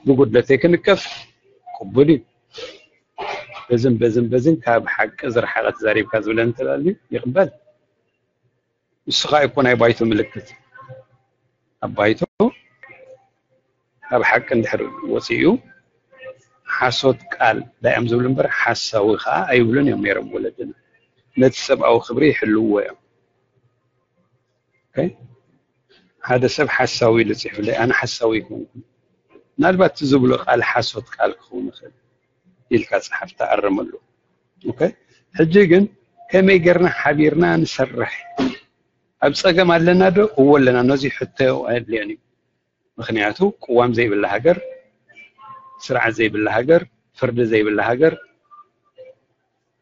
ብጉድለተይ ክንቀፍ ቅቡል እዩ። በዝን በዝን በዝን ካብ ሓቂ ዝረሓቐ ተዛሪብካ ዝብለ እንተላልዩ ይቕበል። ንሱ ኸዓ እኮ ናይ ባይቶ ምልክት ኣብ ባይቶ ካብ ሓቂ እንድሕር ወፂኡ ሓሶት ቃል ዳዮም ዝብሉ እምበር ሓሳዊ ኸዓ ኣይብሉን እዮም ነይሮም ወለድና። ነቲ ሰብኣዊ ክብሪ ይሕልውዎ እዮም። ሓደ ሰብ ሓሳዊ ኢሉ ፅሒፉለይ ኣነ ሓሳዊ ይኮንኩ። ምናልባት እቲ ዝብሎ ቃል ሓሶት ቃል ክኸውን ይኽእል ኢልካ ፀሓፍ ተኣረመሉ። ሕጂ ግን ከመይ ገርና ሓቢርና ንሰርሕ? ኣብ ፀገም ኣለና ዶ? እዎ ኣለና። ነዚ ሕቶ ኣየድልዮን እዩ። ምክንያቱ ቅዋም ዘይብላ ሃገር፣ ስርዓት ዘይብላ ሃገር፣ ፍርዲ ዘይብላ ሃገር፣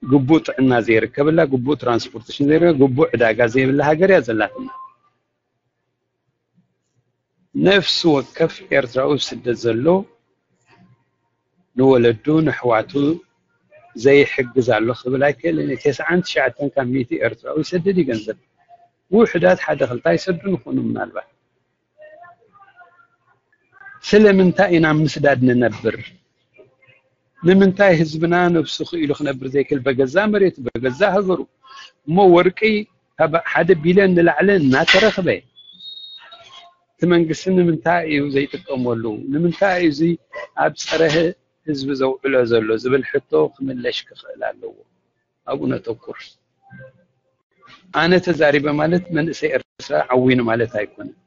ግቡእ ጥዕና ዘይርከበላ፣ ግቡእ ትራንስፖርቴሽን ዘይርከበላ፣ ግቡእ ዕዳጋ ዘይብላ ሃገር እያ ዘላትና። ነፍሲ ወከፍ ኤርትራዊ ኣብ ስደት ዘሎ ንወለዱ ንሕዋቱ ዘይሕግዝ ኣሎ ክብል ኣይክእልን እየ። ተስዓን ትሽዓተን ካብ ሚእቲ ኤርትራዊ ይሰድድ እዩ ገንዘብ። ውሑዳት ሓደ ክልተ ኣይሰዱን ይኾኑ ምናልባት። ስለምንታይ ኢና ምስዳድ ንነብር? ንምንታይ ህዝብና ነብሱ ክኢሉ ክነብር ዘይክእል በገዛ መሬቱ በገዛ ሃገሩ? እሞ ወርቂ ካብ ሓደ ቢልዮን ንላዕሊ እናተረኽበ እቲ መንግስቲ ንምንታይ እዩ ዘይጥቀመሉ? ንምንታይ እዩ እዚ ኣብ ፀረ ህዝቢ ዘውዕሎ ዘሎ ዝብል ሕቶ ክምለሽ ክኽእል ኣለዎ። ኣብኡ ነተኩር። ኣነ ተዛሪበ ማለት መንእሰይ ኤርትራ ዓዊኑ ማለት ኣይኮነን።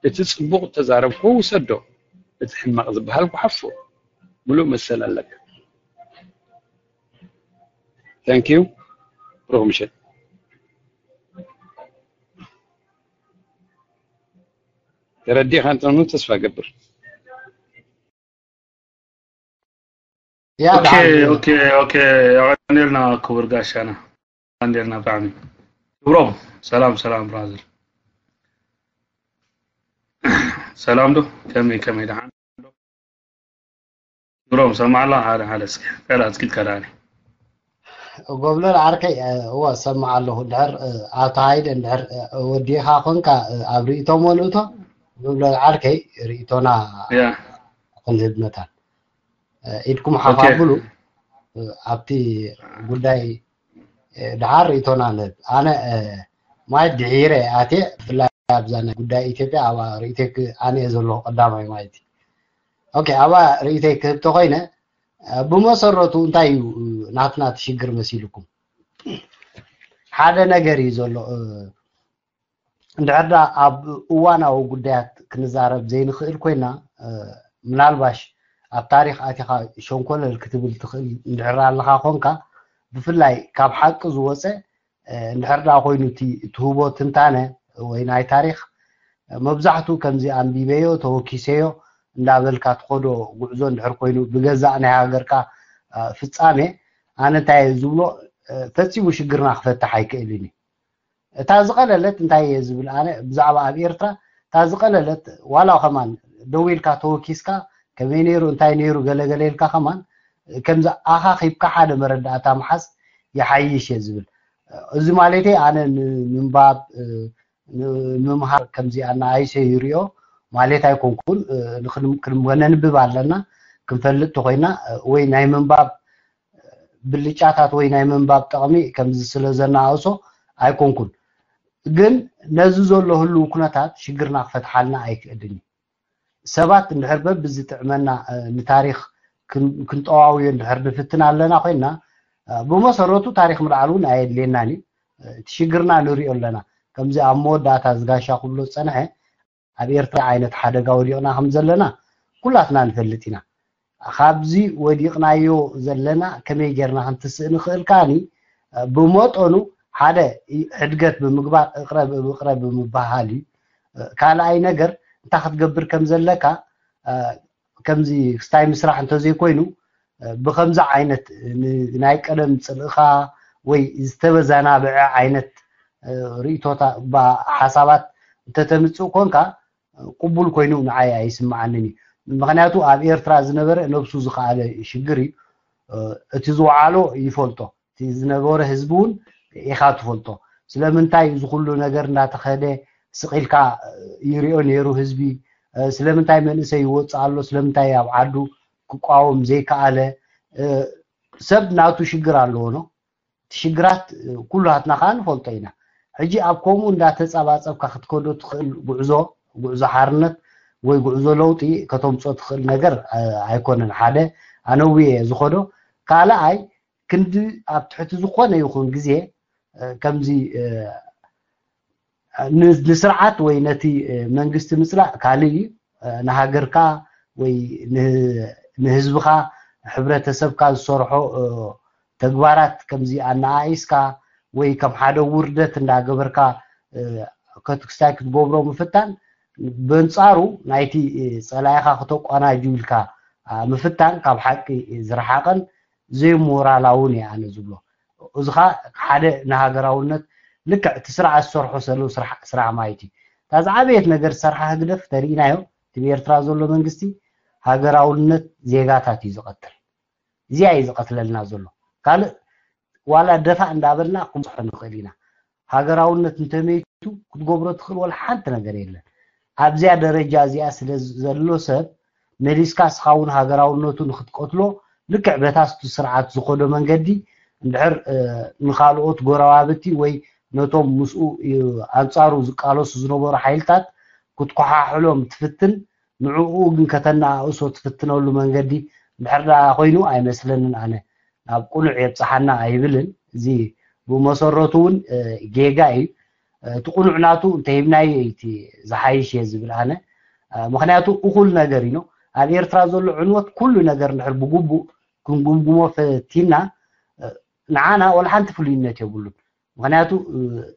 እቲ ጽቡቕ ተዛረብኮ ውሰዶ፣ እቲ ሕማቕ ዝበሃል ጓሓፎ። ምሉእ መሰል ኣለካ። Thank you። ሩኽ ምሸት። ተረዲኻ እንተኑ ተስፋ ገብር። ያ ኦኬ ኦኬ ኦኬ። ኣቐንዴልና ክቡር ጋሻና፣ ኣቐንዴልና ብጣዕሚ። ክብሮም፣ ሰላም ሰላም ብራዘር። ሰላም ዶ? ከመይ ከመይ ደሓን? ክብሮም ሰማዕላ ሓደ ሓደ እስኪ ከላ እስኪ ከላኒ። ጎብለል ዓርከይ፣ እወ ሰማዕ ኣለኹ። ድሕር ኣቶ ሃይደ እንድሕር ወዲኻ ኮንካ ኣብ ርእይቶ መልእቶ፣ ጎብለል ዓርከይ፣ ርእይቶና ክንህብ መታን ኢድኩም ሓፍ ኣብሉ። ኣብቲ ጉዳይ ደሓር ርእይቶና ንህብ። ኣነ ማለት ድሒረ ኣትየ፣ ብፍላይ ኣብዛ ናይ ጉዳይ ኢትዮጵያ ኣብ ርእይቶይ ኣነ እየ ዘለኹ ቀዳማይ ማለት እዩ። ኦኬ፣ ኣብ ርእይቶይ ክህብ ተኾይነ፣ ብመሰረቱ እንታይ እዩ ናትና እቲ ሽግር መሲልኩም? ሓደ ነገር እዩ ዘሎ። እንድሕር ደኣ ኣብ እዋናዊ ጉዳያት ክንዛረብ ዘይንኽእል ኮይና፣ ምናልባሽ ኣብ ታሪኽ ኣቲኻ ሸንኮለል ክትብል ትኽእል እንድሕር ኣለኻ ኮንካ፣ ብፍላይ ካብ ሓቂ ዝወፀ እንድሕር ደኣ ኮይኑ እቲ ትህቦ ትንታነ ወይ ናይ ታሪኽ መብዛሕቱ ከምዚ ኣንቢበዮ ተወኪሰዮ እንዳበልካ ትኸዶ ጉዕዞ እንድሕር ኮይኑ ብገዛእ ናይ ሃገርካ ፍፃሜ፣ ኣነ እንታይ እየ ዝብሎ፣ ፈፂሙ ሽግርና ክፈትሕ ኣይክእልን እዩ። እታ ዝቐለለት እንታይ እየ ዝብል ኣነ ብዛዕባ ኣብ ኤርትራ፣ እታ ዝቐለለት ዋላ ከማን ደው ኢልካ ተወኪስካ ከመይ ነይሩ እንታይ ነይሩ ገለገለ ኢልካ ከማን ከምዚ ኣኻኺብካ ሓደ መረዳእታ ምሓዝ ይሓይሽ እየ ዝብል። እዚ ማለተይ ኣነ ንምንባብ ንምምሃር ከምዚ ኣናኣይሰ ይሪኦ ማለት ኣይኮንኩን። ከነንብብ ኣለና፣ ክንፈልጥ ተኮይና ወይ ናይ ምንባብ ብልጫታት ወይ ናይ ምንባብ ጠቕሚ ከምዚ ስለ ዘናኣእሶ ኣይኮንኩን። ግን ነዚ ዘሎ ህልው ኩነታት ሽግርና ክፈትሓልና ኣይክእልን እዩ። ሰባት እንድሕር በብዝጥዕመና ንታሪኽ ክንጠዋውዮ እንድሕር ንፍትን ኣለና ኮይና፣ ብመሰረቱ ታሪኽ ምልዓል እውን ኣየድልየናን እዩ። እቲ ሽግርና ንሪኦ ኣለና። ከምዚ ኣብ መወዳእታ ዝጋሻ ክብሎ ዝፀንሐ ኣብ ኤርትራ ዓይነት ሓደጋ ወዲቕና ከም ዘለና ኩላትና ንፈልጥ ኢና። ካብዚ ወዲቕናዮ ዘለና ከመይ ጌርና ክንትስእ ንኽእል ከኣኒ ብመጠኑ ሓደ ሕድገት ብምግባር እቕረ ብእቕረ ብምባሃል እዩ። ካልኣይ ነገር እንታይ ክትገብር ከም ዘለካ ከምዚ ክስታይ ምስራሕ እንተዘይኮይኑ ብከምዚ ዓይነት ናይ ቀደም ፅልእኻ ወይ ዝተበዛናብዐ ዓይነት ርእቶታ ሓሳባት እንተተምፅእ ኮንካ ቅቡል ኮይኑ ንዓይ ኣይስምዓንን እዩ። ምክንያቱ ኣብ ኤርትራ ዝነበረ ነብሱ ዝኸኣለ ሽግር እዩ። እቲ ዝወዓሎ ይፈልጦ፣ እቲ ዝነበረ ህዝቢ እውን ኢኻ ትፈልጦ። ስለምንታይ እዚ ኩሉ ነገር እንዳተኸደ ስቕ ኢልካ ይሪኦ ነይሩ ህዝቢ? ስለምንታይ መንእሰይ ይወፅእ ኣሎ? ስለምንታይ ኣብ ዓዱ ክቋወም ዘይከኣለ? ሰብ ናቱ ሽግር ኣለዎ ኖ። እቲ ሽግራት ኩላትና ከዓ ንፈልጦ ኢና። ሕጂ ኣብ ከምኡ እንዳተፀባፀብካ ክትከዶ ትኽእል ጉዕዞ፣ ጉዕዞ ሓርነት ወይ ጉዕዞ ለውጢ ከተምፅኦ ትኽእል ነገር ኣይኮነን። ሓደ ኣነውየ ዝኸዶ፣ ካልኣይ ክንዲ ኣብ ትሕቲ ዝኾነ ይኹን ግዜ ከምዚ ንስርዓት ወይ ነቲ መንግስቲ ምፅላእ ካልእ እዩ። ንሃገርካ ወይ ንህዝብኻ ሕብረተሰብካ ዝሰርሖ ተግባራት ከምዚ ኣነኣኢስካ ወይ ከም ሓደ ውርደት እንዳገበርካ ከትክስታይ ክትገብሮ ምፍታን በንፃሩ ናይቲ ፀላኢኻ ክተቋናጁ ኢልካ ምፍታን ካብ ሓቂ ዝረሓቐን ዘይሞራላውን እየ ኣነ ዝብሎ። እዚ ኸዓ ሓደ ንሃገራውነት ልክዕ እቲ ስርዓት ዝሰርሖ ዘሎ ስራሕ ማለት እዩ። እታ ዝዓበየት ነገር ዝሰርሓ ህግደፍ ተሪኢናዮ፣ እቲ ብኤርትራ ዘሎ መንግስቲ ሃገራውነት ዜጋታት እዩ ዝቐትል። እዚኣ እዩ ዝቐትለልና ዘሎ። ካልእ ዋላ ደፋእ እንዳበልና ክንብፅሖ ንኽእል ኢና። ሃገራውነት እንተመይቱ ክትገብሮ ትኽእል ወላ ሓንቲ ነገር የለን። ኣብዚኣ ደረጃ እዚኣ ስለ ዘሎ ሰብ መሊስካ እስኻ እውን ሃገራውነቱ ንክትቀትሎ ልክዕ በታ ስርዓት ዝኸዶ መንገዲ እንድሕር ንኻልኦት ጎረባብቲ ወይ ነቶም ምስኡ ኣንጻሩ ዝቃለሱ ዝነበሩ ሓይልታት ክትኮሓሕሎም ትፍትን ንዕኡ ግን ከተነኣእሶ ትፍትነሉ መንገዲ እንድሕር ደኣ ኮይኑ ኣይመስለንን። ኣነ ናብ ቅኑዕ የብጽሓና ኣይብልን። እዚ ብመሰረቱ እውን ጌጋ እዩ። እቲ ቅኑዕ ናቱ እንተሂብናዮ እቲ ዝሓይሽ እየ ዝብል ኣነ። ምክንያቱ እኹል ነገር እዩ። ኣብ ኤርትራ ዘሎ ዕንወት ኩሉ ነገር እንድሕር ብግቡእ ክንጉምጉሞ ፈቲና ንዓና ወላ ሓንቲ ፍሉይነት የብሉን። ምክንያቱ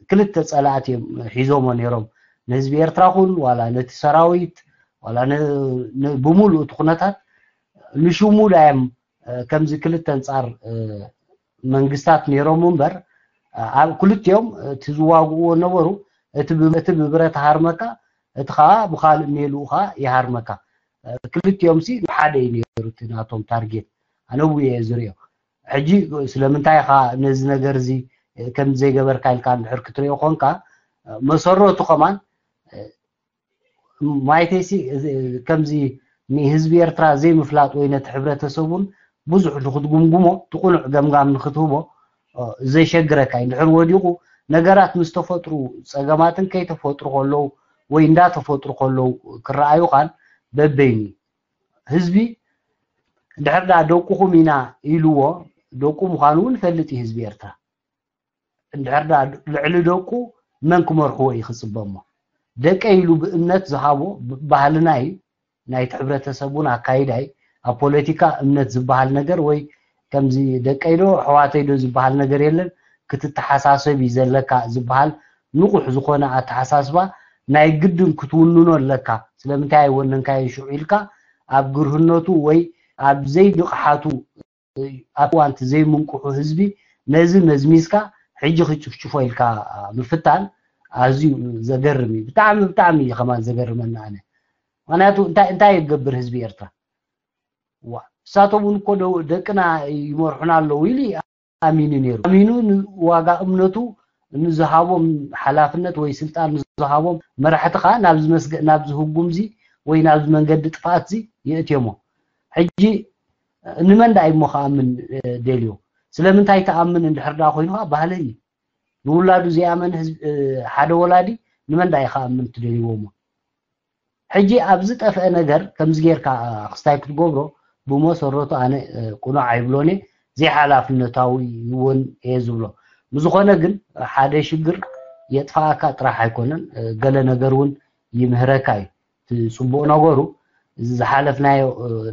ክልተ ጸላእቲ እዮም ሒዞሞ ነይሮም፣ ንህዝቢ ኤርትራ ኩን ዋላ ነቲ ሰራዊት ዋላ ብሙሉእ እቲ ኩነታት ንሽሙ ዳዮም ከምዚ ክልተ ኣንጻር መንግስታት ነይሮም እምበር ኣብ ክልቲኦም እቲ ዝዋግእዎ ነበሩ። እቲ ብብረት ሃርመካ እቲ ከዓ ብካልእ ሜልኡ ከዓ ይሃርመካ። ክልቲኦም ሲ ሓደ እዩ ነይሩ እቲ ናቶም ታርጌት። ኣነ እየ ዝሪኦ። ሕጂ ስለምንታይ ኢኻ ነዚ ነገር እዚ ከም ዘይገበርካ ኢልካ እንድሕር ክትሪኦ ኮንካ መሰረቱ ከማን ማይተይሲ ከምዚ ንህዝቢ ኤርትራ ዘይምፍላጥ ወይ ነቲ ሕብረተሰቡን ብዙሕ ንክትጉምጉሞ እቲ ቁኑዕ ገምጋም ንክትህቦ ዘሸግረካ እዩ። እንድሕር ወዲቑ ነገራት ምስ ተፈጥሩ ጸገማትን ከይተፈጥሩ ከለዉ ወይ እንዳተፈጥሩ ከለዉ ክረኣዩኻን በበይኑ ህዝቢ እንድሕር ደኣ ደቁኹም ኢና ኢልዎ ደቁ ምዃኑ እውን ይፈልጥ እዩ ህዝቢ ኤርትራ። እንድሕር ደኣ ልዕሊ ደቁ መን ክመርሕዎ እዩ ክጽበ እሞ ደቀ ኢሉ ብእምነት ዝሃቦ ባህልና እዩ። ናይቲ ሕብረተሰብ እውን ኣካይዳ እዩ። ኣብ ፖለቲካ እምነት ዝበሃል ነገር ወይ ከምዚ ደቀይ ዶ ኣሕዋተይ ዶ ዝበሃል ነገር የለን። ክትተሓሳሰብ እዩ ዘለካ ዝበሃል ንቑሕ ዝኾነ ኣተሓሳስባ ናይ ግድን ክትውንኖ ኣለካ። ስለምንታይ ኣይወነንካዮን ሽዑ ኢልካ ኣብ ግርህነቱ ወይ ኣብ ዘይንቕሓቱ ኣብ እዋንቲ ዘይምንቅሑ ህዝቢ ነዚ መዝሚዝካ ሕጂ ክጭፍጭፎ ኢልካ ምፍታን ኣዝዩ ዘገርም እዩ። ብጣዕሚ ብጣዕሚ እዩ ከማን ዘገርመኒ ኣነ። ምክንያቱ እንታይ እንታይ ይገብር ህዝቢ ኤርትራ? ዋ እሳቶም እውን እኮ ደው- ደቅና ይመርሑና ኣለዉ ኢሉ ኣሚኑ ነይሩ። ኣሚኑ ንዋጋ እምነቱ ንዝሃቦም ሓላፍነት ወይ ስልጣን ንዝሃቦም መራሕቲ ከዓ ናብ ዝመስገ- ናብ ዝህጉምዚ ወይ ናብ መንገዲ ጥፍኣትዚ የእትዮሞ። ሕጂ ንመን ደኣ እሞ ክኣምን ደልዮ? ስለምንታይ ትኣምን እንድሕር ደኣ ኮይኑ ከዓ ባህሊ እዩ። ንውላዱ ዘይኣመን ህዝቢ ሓደ ወላዲ ንመን ደኣ እዩ ክኣምን ትደልይዎ እሞ? ሕጂ ኣብ ዝጠፍአ ነገር ከምዚ ጌርካ ክስታይ ክትገብሮ ብመሰረቱ ኣነ ቁኑዕ ኣይብሎን እየ፣ ዘይሓላፍነታዊ እውን እየ ዝብሎ። ብዝኾነ ግን ሓደ ሽግር የጥፍኣካ ጥራሕ ኣይኮነን፣ ገለ ነገር እውን ይምህረካ እዩ። እቲ ጽቡቕ ነገሩ እዚ ዝሓለፍናዮ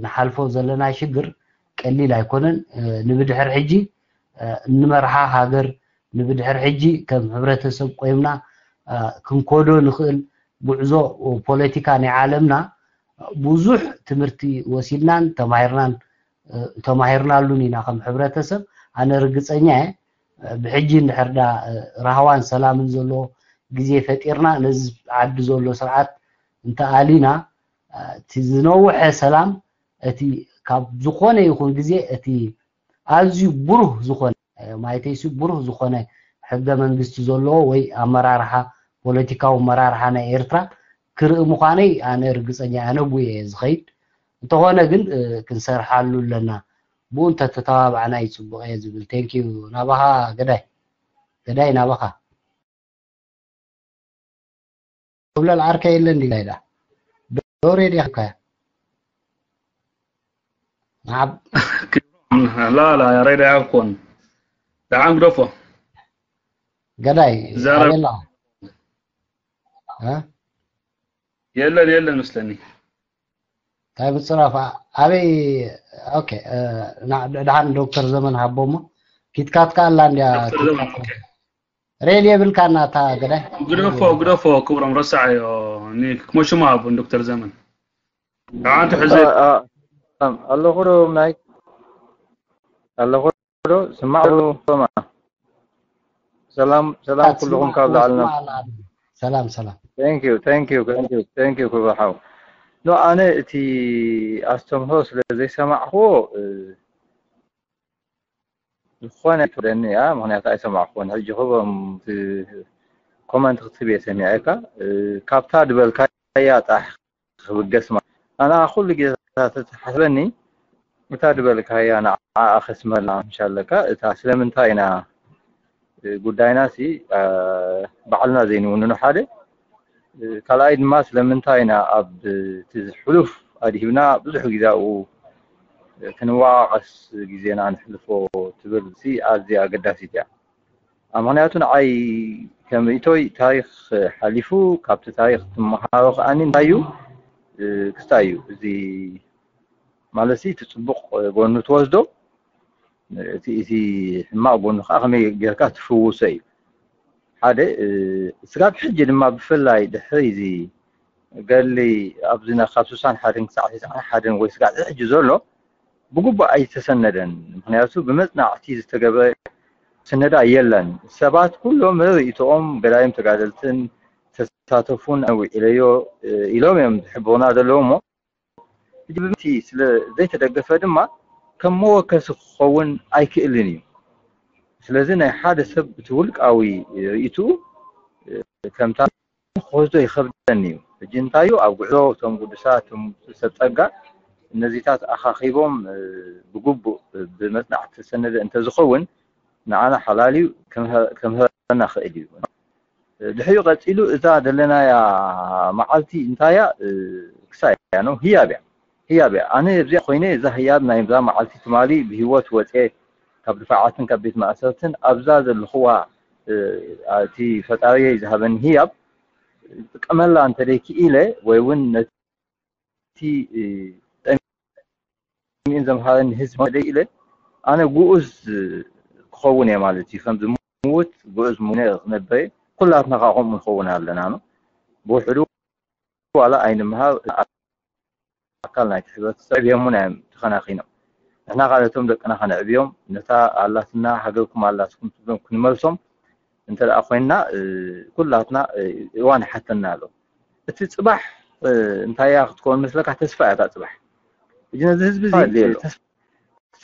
ንሓልፎ ዘለና ሽግር ቀሊል ኣይኮነን። ንብድሕር ሕጂ እንመርሓ ሃገር ንብድሕር ሕጂ ከም ሕብረተሰብ ቆይምና ክንኮዶ ንኽእል ጉዕዞ ፖለቲካ ናይ ዓለምና ብዙሕ ትምህርቲ ወሲድናን ተማሂርናን ተማሂርናሉን ኢና ከም ሕብረተሰብ። ኣነ ርግፀኛ እየ ብሕጂ እንድሕር ዳ ራህዋን ሰላምን ዘለዎ ግዜ ፈጢርና ነዚ ዓዲ ዘሎ ስርዓት እንተኣሊና እቲ ዝነውሐ ሰላም እቲ ካብ ዝኾነ ይኹን ግዜ እቲ ኣዝዩ ብሩህ ዝኾነ ማለተይሲ ብሩህ ዝኾነ ሕገ መንግስቲ ዘለዎ ወይ ኣመራርሓ ፖለቲካዊ ኣመራርሓ ናይ ኤርትራ ክርኢ ምዃነይ ኣነ ርግፀኛ ኣነ ብኡ እየ ዝኸይድ። እንተኾነ ግን ክንሰርሓሉ ኣለና። ብኡ እንተተተባባዕና እዩ ፅቡቕ እየ ዝብል። ቴንኪዩ ናባኻ ገዳይ። ገዳይ ናባኻ። ክብለል ዓርከይ የለን ዲላይዳ ዶ ሬድያ ከ ናብ ላ ላ ሬድያ ኣይኮን ደሓን ግደፎ ገዳይ ዛረብ ኣበላ እ የለን የለን መስለኒ እንታይ ምፅራፍ ኣበይ ኦኬ እ፣ ና- ደሓን ዶክተር ዘመን ሃቦሞ ኪትካት ከኣላ እንዲያ ዶክተር ዘመን ኦኬ ሬድ የብልካ እናታ ገዳይ ግደፎ ግደፎ ክብሮም ረሳዓዮ ክመሽማ ኣቦን ዶክተር ዘመን ደሓን ትሕዘ ኣለኹ ዶ ናይ ኣለኹ ዶ ስማዕ ዶ ሰማ ሰላም ሰላም ኩልኹም ካብ ላዕልና ሰላም ሰላም thank you thank you thank you thank you ክብርሓው ኖ ኣነ እቲ ኣስተምህሮ ስለ ዘይሰማዕክዎ ዝኾነ ትብለኒ እያ ምክንያቱ ኣይሰማዕክዎን ሕጂ ክብሮም ኮመንት ክትብ እየ ሰሚዐካ ካብታ ድበልካ እያ ጣሕ ክብገስ ማለት ኣና ኩሉ ግዜ ተተሓስበኒ እታ ዝበልካያ ንዓ ኣኸስመላ ምሻለካ እታ ስለምንታይ ኢና ጉዳይና ሲ ባዕልና ዘይንውንኖ ሓደ ካልኣይ ድማ ስለምንታይ ኢና ኣብ እቲ ሕሉፍ ኣድሂብና ብዙሕ ግዜ ኣብኡ ክንወቃቀስ ግዜና ንሕልፎ ትብል ሲ ኣዝያ ኣገዳሲት እያ። ምክንያቱ ንዓይ ከም ርእቶይ ታሪክ ሓሊፉ ካብቲ ታሪክ ትመሃሮ ከኣኒ እንታይ እዩ ክስታይ እዩ እዚ ማለት እቲ ፅቡቅ ጎኑ ትወስዶ እቲ እቲ ሕማቅ ጎኑ ከዓ ከመይ ጌርካ ትፍውሶ እዩ ሓደ ስጋብ ሕጂ ድማ ብፍላይ ድሕሪ እዚ ገሊ ኣብዚ ካብ ስሳን ሓደን ክሳዕ ተስዓን ሓደን ወይ ስጋዕ ሕጂ ዘሎ ብግቡእ ኣይተሰነደን። ምክንያቱ ብመጽናዕቲ ዝተገበረ ስነዳ የለን። ሰባት ኩሎም ርእይቶኦም ገዳይም ተጋደልትን ተሳተፉን ውዒለዮ ኢሎም እዮም ዝሕብሩና ዘለዉ እሞ ሕጂ ብምቲ ስለ ዘይተደገፈ ድማ ከም መወከሲ ክኸውን ኣይክእልን እዩ። ስለዚ ናይ ሓደ ሰብ እቲ ውልቃዊ ርእይትኡ ከምታ ክወስዶ ይኸብደኒ እዩ። ሕጂ እንታይ እዩ ኣብ ጉዕዞ እቶም ቅዱሳት እቶም ሰብ ጸጋ እነዚታት ኣኻኺቦም ብግቡእ ብመጽናዕቲ ዝተሰነደ እንተዝኸውን ንዓና ሓላል እዩ፣ ክምህረና ክእል እዩ። ድሕሪኡ ቀጺሉ እዛ ዘለናያ መዓልቲ እንታያ ክሳይ እያ ነው ህያብ እያ ህያብ እያ። ኣነ እዚኣ ኮይነ እዛ ህያብ ናይ እዛ መዓልቲ ትማሊ ብህይወት ወፅየ ካብ ድፋዓትን ካብ ቤት ማእሰርትን ኣብዛ ዘለኹዋ እቲ ፈጣሪየይ ዝሃበኒ ህያብ ጥቀመላ እንተደይ ክኢለ ወይ እውን ነቲ ጠሚኡን ዘምሃረኒ ህዝቢ መደይ ኢለ ኣነ ግኡዝ ክኸውን እየ ማለት እዩ። ከም ዝምውት ግኡዝ ሙነ ክነብር እየ። ኩላትና ከዓ ከምኡ ንኸውን ኣለና ነው። ብውሕዱ ዋላ ኣይንምሃር ኣካል ናይቲ ሕብረተሰብ ዕብዮምና እዮም ተኸናኺኖም። ንሕና ካልቶም ደቅና ከነዕብዮም ነታ ኣላትና ሃገርኩም ኣላትኩም ትብሎም ክንመልሶም እንተ ደኣ ኮይንና ኩላትና እዋን ይሓተና ኣሎ። እቲ ጽባሕ እንታይ እያ ክትከውን መስለካ? ተስፋ እያ እታ ጽባሕ። ሕጂ ነዚ ህዝቢ እዚ ኣድልዮ ኣሎ። ተስ-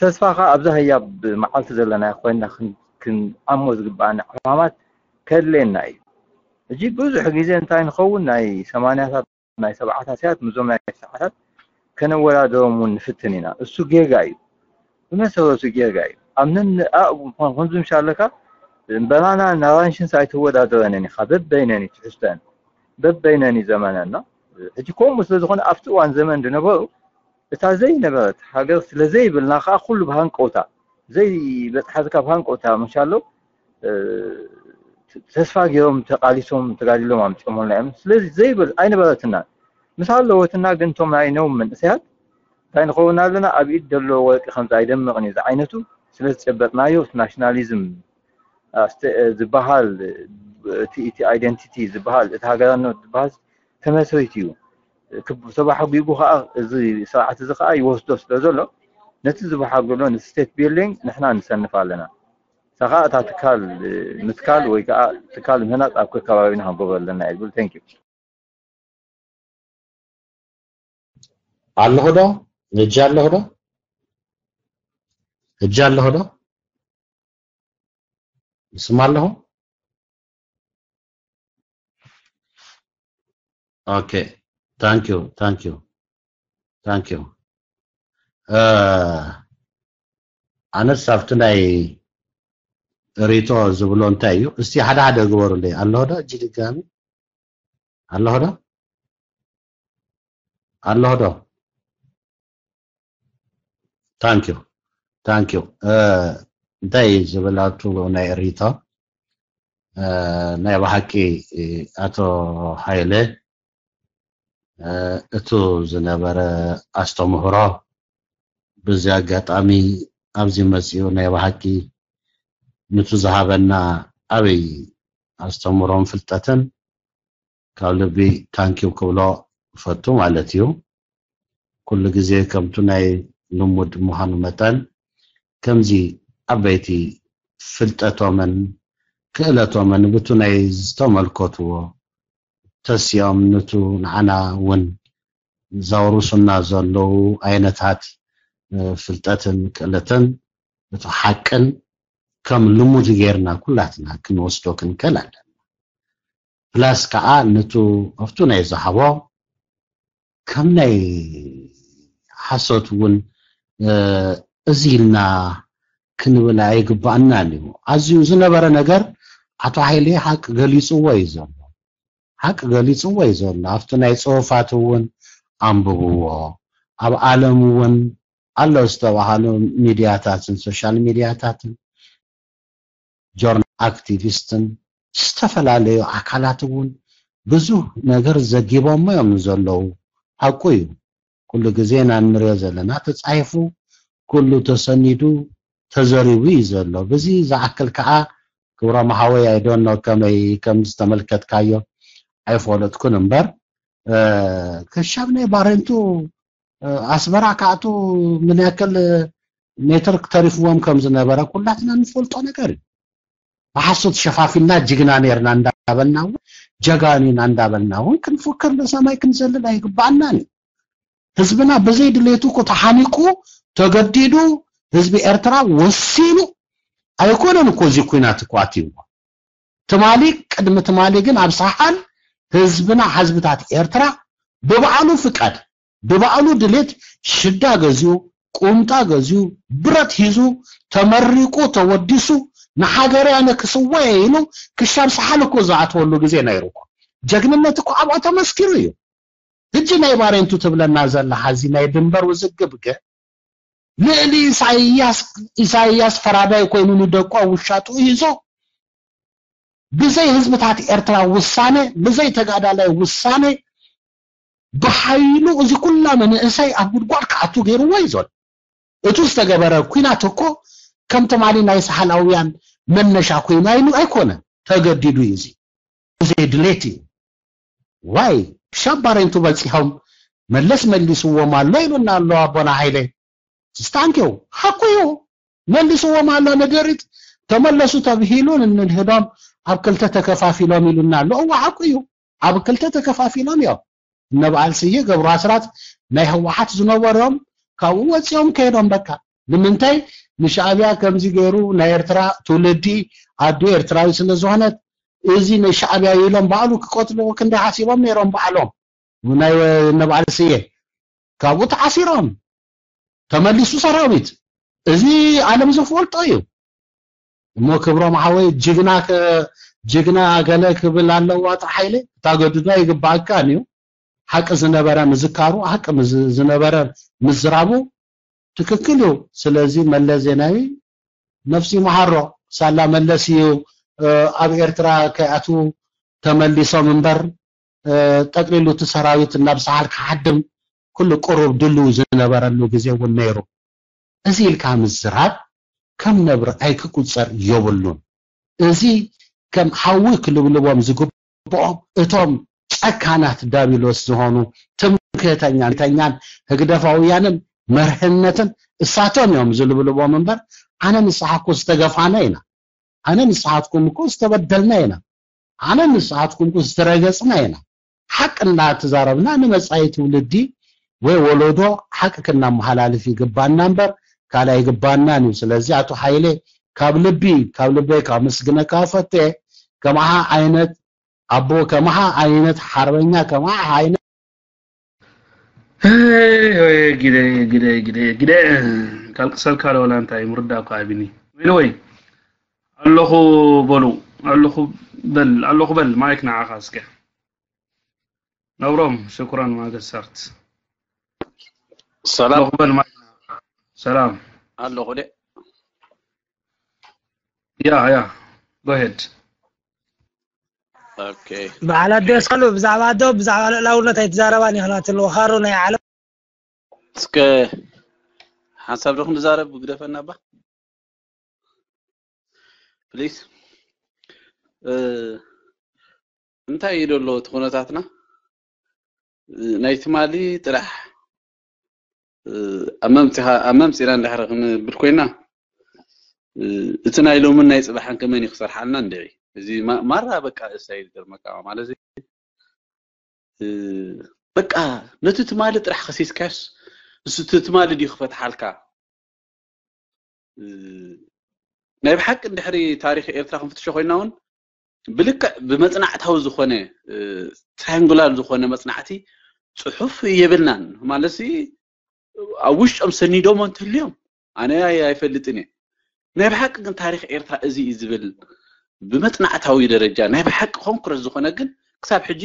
ተስፋ ከኣ ኣብዛ ህያብ መዓልቲ ዘለና ኮይንና ክን- ክንዓሞ ዝግባኣና ዕማማት ከድልየና እዩ። ሕጂ ብዙሕ ግዜ እንታይ ንኸውን ናይ ሰማንያታት ናይ ሰብዓታት እያት ምስዞም ናይ ሰዓታት ከነወዳደሮም እውን ንፍትን ኢና። እሱ ጌጋ እዩ። ብመሰረቱ ጌጋ እዩ። ኣብ ነን ከምዚ ምሻለካ በናናን ኣራንሽን ኣይትወዳደረንን ኢኻ። በበይነን እዩ ትሕዝተን በበይነን እዩ ዘመነን ነው። ሕጂ ከምኡ ስለ ዝኾነ ኣብቲ እዋን ዘመን ዝነበሩ እታ ዘይነበረት ሃገር ስለ ዘይብልና ከዓ ኩሉ ብሃንቀውታ ዘይበፅሓ ዝካ ብሃንቀውታ ምሻሎ ተስፋ ገይሮም ተቃሊሶም ተጋዲሎም ኣምፂኦምልና እዮም። ስለዚ ዘይብል ኣይነበረትናን ምስ ኣለወትና ግን እቶም ናይ ነውም መንእሰያት እንታይ ንኸውን ኣለና ኣብ ኢድ ዘሎ ወርቂ ከምዚ ኣይደምቕን እዩ ዝዓይነቱ ስለ ዝጨበጥናዮ ናሽናሊዝም ዝበሃል እቲ እቲ ኣይደንቲቲ ዝበሃል እቲ ሃገራነት ዝበሃል ተመስሪት እዩ ተባሓጒጉ ከዓ እዚ ስርዓት እዚ ከዓ ይወስዶ ስለ ዘሎ ነቲ ዝበሓጎሎ ን state building ንሕና ንሰንፍ ኣለና። እሳ ከዓ እታ ትካል ምትካል ወይ ከዓ ትካል ምህናፅ ኣብ ከከባቢና ክንገብሮ ኣለና እየ ዝብል። Thank you። ኣለኹ ዶ? ሕጂ ኣለኹ ዶ? ሕጂ ኣለኹ ዶ? ይስማ ኣለኹ? Okay. Thank you. Thank you. Thank you. ኣነስ ኣብቲ ናይ ሪቶ ዝብሎ እንታይ እዩ? እስቲ ሓደ ሓደ ግበሩለይ። ኣለኹ ዶ? እጂ ድጋሚ ኣለኹ ዶ? ኣለኹ ዶ? Thank you. Thank you. እንታይ ዝብል ኣቱ ናይ ሪቶ ናይ ብሓቂ ኣቶ ሃይለ እቱ ዝነበረ ኣስተምህሮ ብዚ ኣጋጣሚ ኣብዚ መፅኡ ናይ ብሓቂ ንቱ ዝሃበና ዓብይ ኣስተምህሮን ፍልጠትን ካብ ልቢ ታንኪው ክብሎ እፈቱ ማለት እዩ። ኩሉ ግዜ ከምቱ ናይ ልሙድ ምዃኑ መጠን ከምዚ ዓበይቲ ፍልጠቶምን ክእለቶምን ብቱ ናይ ዝተመልከትዎ ተሲኦም ንቱ ንዓና እውን ዘውርሱና ዘለዉ ዓይነታት ፍልጠትን ክእለትን እቲ ሓቅን ከም ልሙድ ጌርና ኩላትና ክንወስዶ ክንከል ኣለና። ፕላስ ከዓ ንቱ ኣብቱ ናይ ዝሃቦ ከም ናይ ሓሶት እውን እዚ ኢልና ክንብል ኣይግባኣናን እዩ። ኣዝዩ ዝነበረ ነገር ኣቶ ሓይሌ ሓቂ ገሊፅዎ እዩ ዘሎ። ሓቂ ገሊፅዎ እዩ ዘሎ። ኣብቲ ናይ ፅሑፋት እውን ኣንብብዎ። ኣብ ዓለም እውን ኣሎ ዝተባሃሉ ሚድያታትን ሶሻል ሚድያታትን ጆርናል ኣክቲቪስትን ዝተፈላለዩ ኣካላት እውን ብዙህ ነገር ዘጊቦሞ እዮም ዘለዉ። ሓቁ እዩ። ኩሉ ግዜ ኢና እንሪኦ ዘለና ተፃሒፉ ኩሉ ተሰኒዱ ተዘሪቡ እዩ ዘሎ። ብዚ ዝኣክል ከዓ ክብሮም ሓወይ ኣይዶኖ ከመይ ከም ዝተመልከትካዮ ኣይፈለጥኩን እምበር ክሻብ ናይ ባሬንቱ ኣስመራ ክኣቱ ምን ያክል ሜትር ተሪፍዎም ከም ዝነበረ ኩላትና ንፈልጦ ነገር እዩ። ብሓሶት ሸፋፊና ጅግና ነርና እንዳበልና እውን ጀጋኑ ኢና እንዳበልና እውን ክንፍክር ንሰማይ ክንዘልል ኣይግባኣናን እዩ። ህዝብና ብዘይ ድሌቱ እኮ ተሓኒቁ ተገዲዱ ህዝቢ ኤርትራ ወሲኑ ኣይኮነን እኮ እዚ ኩናት እኮ ኣትይዎ። ትማሊ ቅድሚ ትማሊ ግን ኣብ ሳሓል ህዝብና ህዝብታት ኤርትራ ብባዕሉ ፍቃድ ብባዕሉ ድሌት ሽዳ ገዚኡ ቁምጣ ገዚኡ ብረት ሒዙ ተመሪቁ ተወዲሱ ንሓገር ኣነ ክስወ ኢሉ ክሻብ ሳሓል እኮ ዝኣተወሉ ግዜ ነይሩ እኮ። ጀግንነት እኮ ኣብኡ ተመስኪሩ እዩ። ሕጂ ናይ ባሬንቱ ትብለና ዘለኻ እዚ ናይ ድንበር ውዝግብ ግን ልእሊ ኢሳይያስ ኢሳይያስ ፈራዳይ ኮይኑ ንደቁ ኣብ ውሻጡ ሒዞ ብዘይ ህዝብታት ኤርትራ ውሳነ ብዘይ ተጋዳላይ ውሳነ ብሓይሉ እዚ ኩላ መንእሰይ ኣብ ጉድጓድ ክኣቱ ገይርዎ እዩ ዘሎ። እቱ ዝተገበረ ኩናት እኮ ከም ትማሊ ናይ ሳሕላውያን መነሻ ኮይና ኢሉ ኣይኮነ ተገዲዱ እዩ እዚ ብዘይ ድሌት እዩ። ዋይ ክሻብ ባሬንቱ በፂሖም መለስ መሊስዎም ኣሎ ኢሉና ኣሎ ኣቦና ሓይለ ስታንኪው ሓቁ እዩ። መልስዎም ኣሎ ንድሪት ተመለሱ ተብሂሉ ንንድህዶም ኣብ ክልተ ተከፋፊሎም ኢሉና ኣሎ። እዋ ሓቁ እዩ። ኣብ ክልተ ተከፋፊሎም እዮም። እነ በዓል ስየ ገብሩ ኣስራት ናይ ህወሓት ዝነበሮም ካብኡ ወፂኦም ከይዶም በቃ ንምንታይ ንሻዕብያ ከምዚ ገይሩ ናይ ኤርትራ ትውልዲ ኣዱ ኤርትራዊ ስለ ዝኾነት እዚ ንሻዕብያ ኢሎም ባዕሉ ክቀትልዎ ክንዲ ሓሲቦም ነይሮም ባዕሎም ናይ እነ በዓል ስየ ካብኡ ተዓሲሮም ተመሊሱ ሰራዊት እዚ ዓለም ዝፈልጦ እዩ። እሞ ክብሮም ሓወይ ጅግና ጅግና ገለ ክብል ኣለዋ ጥራሕ ኢለ እታ ገድዶ ይግባእካን እዩ። ሓቂ ዝነበረ ምዝካሩ ሓቂ ዝነበረ ምዝራቡ ትክክል እዩ። ስለዚ መለስ ዜናዊ ነፍሲ መሃሮ ሳላ መለስ እዩ ኣብ ኤርትራ ከይኣትዉ ተመሊሶም እምበር ጠቅሊሉ እቲ ሰራዊት ናብ ሳሓል ክሓድም ኩሉ ቅሩብ ድልው ዝነበረሉ ግዜ እውን ነይሩ። እዚ ኢልካ ምዝራብ ከም ነብሪ ኣይክቁፀር የብሉን። እዚ ከም ሓዊ ክልብልቦም ዝግብኦም እቶም ጨካናት ዳቢሎስ ዝኾኑ ትምክህተኛን ህግደፋውያንን መርህነትን እሳቶም እዮም ዝልብልቦም እምበር ኣነ ንስሓ እኮ ዝተገፋና ኢና። ኣነ ንስሓትኩም እኮ ዝተበደልና ኢና። ኣነ ንስሓትኩም እኮ ዝተረገፅና ኢና። ሓቂ እናተዛረብና ንመፃኢ ትውልዲ ወይ ወለዶ ሓቂ ክናመሓላልፍ ይግባና እምበር ካልእ ኣይግባናን እዩ። ስለዚ ኣቶ ሓይለ ካብ ልቢ ካብ ልበይ ካብ ምስግነካ ፈትየ ከማኻ ዓይነት ኣቦ ከማኻ ዓይነት ሓርበኛ ከማኻ ዓይነት ግደ ግደ ግደ ግደ ካልቅሰልካ ዶ ወላ እንታይ ምርዳእ እኮ ኣቢኒ ወይ ወይ ኣለኹ በሉ ኣለኹ በል ኣለኹ በል ማይክ ንዓኻ እስከ ነብሮም ሽኩራን ማገሰርት ሰላም ኣለኹ በል ማይክ ሰላም ኣለኹ ደ ያ ያ go ahead okay በዓል ኣዶ የስቀሉ ብዛዕባ ኣዶ ብዛዕባ ልእላውነት ኣይትዛረባን ኢኽና ትልዎ ካሮ ናይ ዓለም እስከ ሓንሳብ ዶ ክንዛረብ ግደፈና ባ please እንታይ እዩ ደሎ እቲ ኩነታትና ናይ ትማሊ ጥራሕ ኣመምፂኻ ኣመምፂና እንድሕር ክንብል ኮይና እቲ ናይ ሎምን ናይ ፅባሕን ከመን እዩ ክሰርሓልና እንድዒ እዚ ማራ በቃ እሳይ ዝገርመካ ማለት በቃ ነቲ ትማሊ ጥራሕ ከሲስካዮስ እሱ እቲ ትማሊ ድዩ ክፈትሓልካ ናይ ብሓቂ እንድሕሪ ታሪክ ኤርትራ ክንፍትሾ ኮይና እውን ብልክዕ ብመፅናዕታዊ ዝኾነ ትራያንጉላር ዝኾነ መፅናዕቲ ጽሑፍ የብልናን ማለት ኣብ ውሽጦም ሰኒዶሞ እንተልዮም ኣነ ኣይፈልጥን እየ። ናይ ብሓቂ ግን ታሪኽ ኤርትራ እዚ እዩ ዝብል ብመጽናዕታዊ ደረጃ ናይ ብሓቂ ኮንክረስ ዝኾነ ግን ክሳብ ሕጂ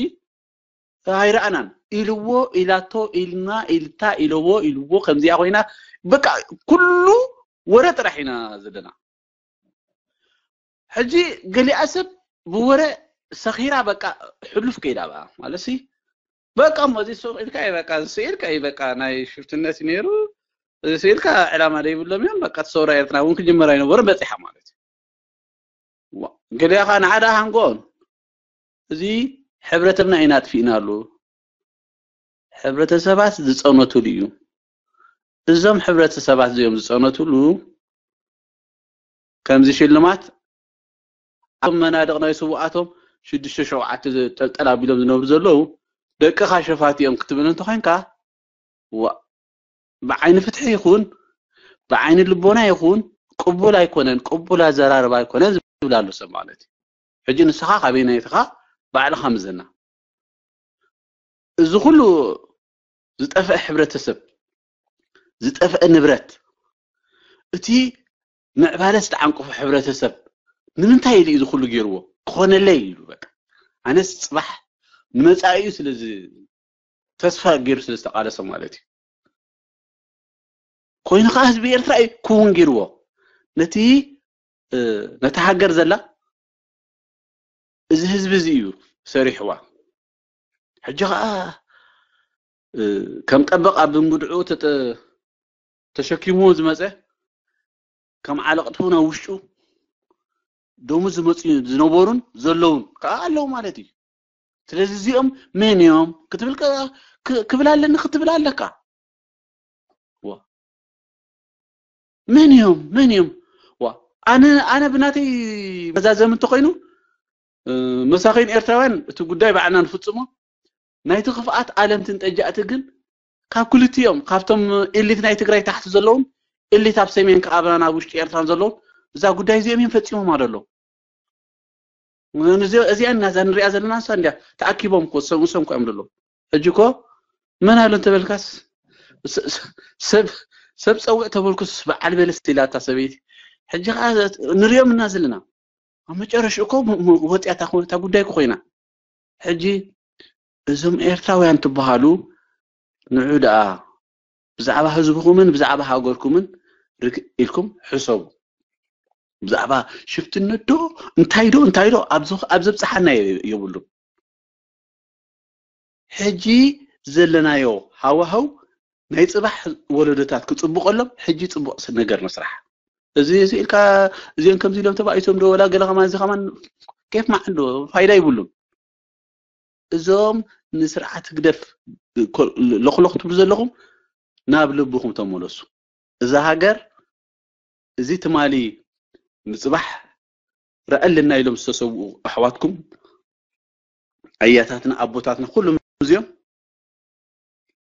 ኣይረኣናን። ኢልዎ ኢላቶ ኢልና ኢልታ ኢለዎ ኢልዎ ከምዚኣ ኮይና በቃ ኩሉ ወረ ጥራሕ ኢና ዘለና። ሕጂ ገሊኣ ሰብ ብወረ ሰኺራ በቃ ሕሉፍ ከይዳ በኣ ማለት ሲ በቃ እሞ እዚ ሱቕ ኢልካ እዩ በቃ እዚ ስኢልካ እዩ በቃ ናይ ሽፍትነት እዩ ነይሩ እዚ ስኢልካ ዕላማ ዘይብሎም እዮም በቃ ተሰውራ ኤርትራ እውን ክጅመር ኣይነበሮም በፂሓ ማለት እዩ። ገሊኣ ከዓ ንዓዳ ሃንጎን እዚ ሕብረተብና ኢና ኣጥፊእናሉ። ሕብረተሰባት ዝፀነቱሉ እዩ። እዞም ሕብረተሰባት እዚኦም ዝፀነቱሉ ከምዚ ሽልማት ኣብቶም መናድቕ ናይ ስውኣቶም ሽዱሽተ ሸውዓተ ጠልጠል ኣቢሎም ዝነብሩ ዘለዉ ደቅኻ ሸፋት እዮም ክትብል እንተኾይንካ ዋ ብዓይኒ ፍትሒ ይኹን ብዓይኒ ልቦና ይኹን ቅቡል ኣይኮነን ቅቡል ኣዘራርባ ኣይኮነን ዝብል ኣሎ ሰብ ማለት እዩ። ሕጂ ንስኻ ካበይ ናይትኻ ባዕልኻ ምዘና እዚ ኩሉ ዝጠፍአ ሕብረተሰብ ዝጠፍአ ንብረት እቲ ምዕባለ ዝተዓንቀፎ ሕብረተሰብ ንምንታይ ኢሉ እዚ ኩሉ ገይርዎ ክኾነለይ ኢሉ በቃ ኣነስ ፅባሕ ንመፃኢኡ ስለዚ ተስፋ ገይሩ ስለ ዝተቃለሰ ማለት እዩ ኮይኑ ከዓ ህዝቢ ኤርትራ እዩ ክውን ገይርዎ ነቲ ነታ ሃገር ዘላ እዚ ህዝቢ እዚ እዩ ሰሪሕዋ ሕጂ ከዓ ከም ጠበቕ ኣብ እንግድዑ ተሸኪምዎ ዝመፀ ከም ዓለቕቱ ናብ ውሽጡ ደሙ ዝመፁ ዝነበሩን ዘለውን ከዓ ኣለዉ ማለት እዩ ስለዚ እዚኦም መን እዮም ክትብል ክብል ኣለኒ ክትብል ኣለካ መን እዮም መን እዮም ኣነ ኣነ ብናተይ መዛዘሚ እንተኮይኑ መሳኺን ኤርትራውያን እቲ ጉዳይ ባዕልና ንፍፅሞ ናይቲ ክፍኣት ኣለምትን ጠጃእቲ ግን ካብ ክልቲኦም ካብቶም ኤሊት ናይ ትግራይ ታሕቲ ዘለውን ኤሊት ኣብ ሰሜን ከኣብና ናብ ውሽጢ ኤርትራን ዘለውን እዛ ጉዳይ እዚኦም እዮም ፈፂሞም ኣለዉ እዚኣ እናዛ ንሪኣ ዘለና ንሳ እንዲያ ተኣኪቦም እኮ ሰብኡሰም ኮዮም ዘለዉ ሕጂ እኮ መን ኣሎ እንተበልካስ ሰብ ሰብ ፀውዕ ተበልኩስ በዓል በለስ ኢላታ ሰበይቲ ሕጂ ከዓ ንሪኦም እና ዘለና ኣብ መጨረሽ እኮ ወፅያ እታ ጉዳይ ኮይና ሕጂ እዞም ኤርትራውያን ትበሃሉ ንዑ ደኣ ብዛዕባ ህዝብኹምን ብዛዕባ ሃገርኩምን ርግእ ኢልኩም ሕሰቡ። ብዛዕባ ሽፍትነት ዶ እንታይ ዶ እንታይ ዶ ኣብ ዘብፅሓና የብሉን። ሕጂ ዘለናዮ ሃዋህው ናይ ፅባሕ ወለዶታት ክፅብቀሎም ሕጂ ፅቡቅ ነገር ንስራሕ። እዚ እዚ ኢልካ እዚኦም ከምዚ ኢሎም ተባኢሶም ዶ ወላ ገለ ከማን እዚ ከማን ኬፍ ማዓል ዶ ፋይዳ ይብሉን። እዞም ንስርዓት ህግደፍ ለኽለኽ ትብሉ ዘለኹም ናብ ልብኹም ተመለሱ። እዛ ሃገር እዚ ትማሊ ንፅባሕ ረኣልና ኢሎም ዝተሰውኡ ኣሕዋትኩም ኣያታትና ኣቦታትና ኩሎም እዚኦም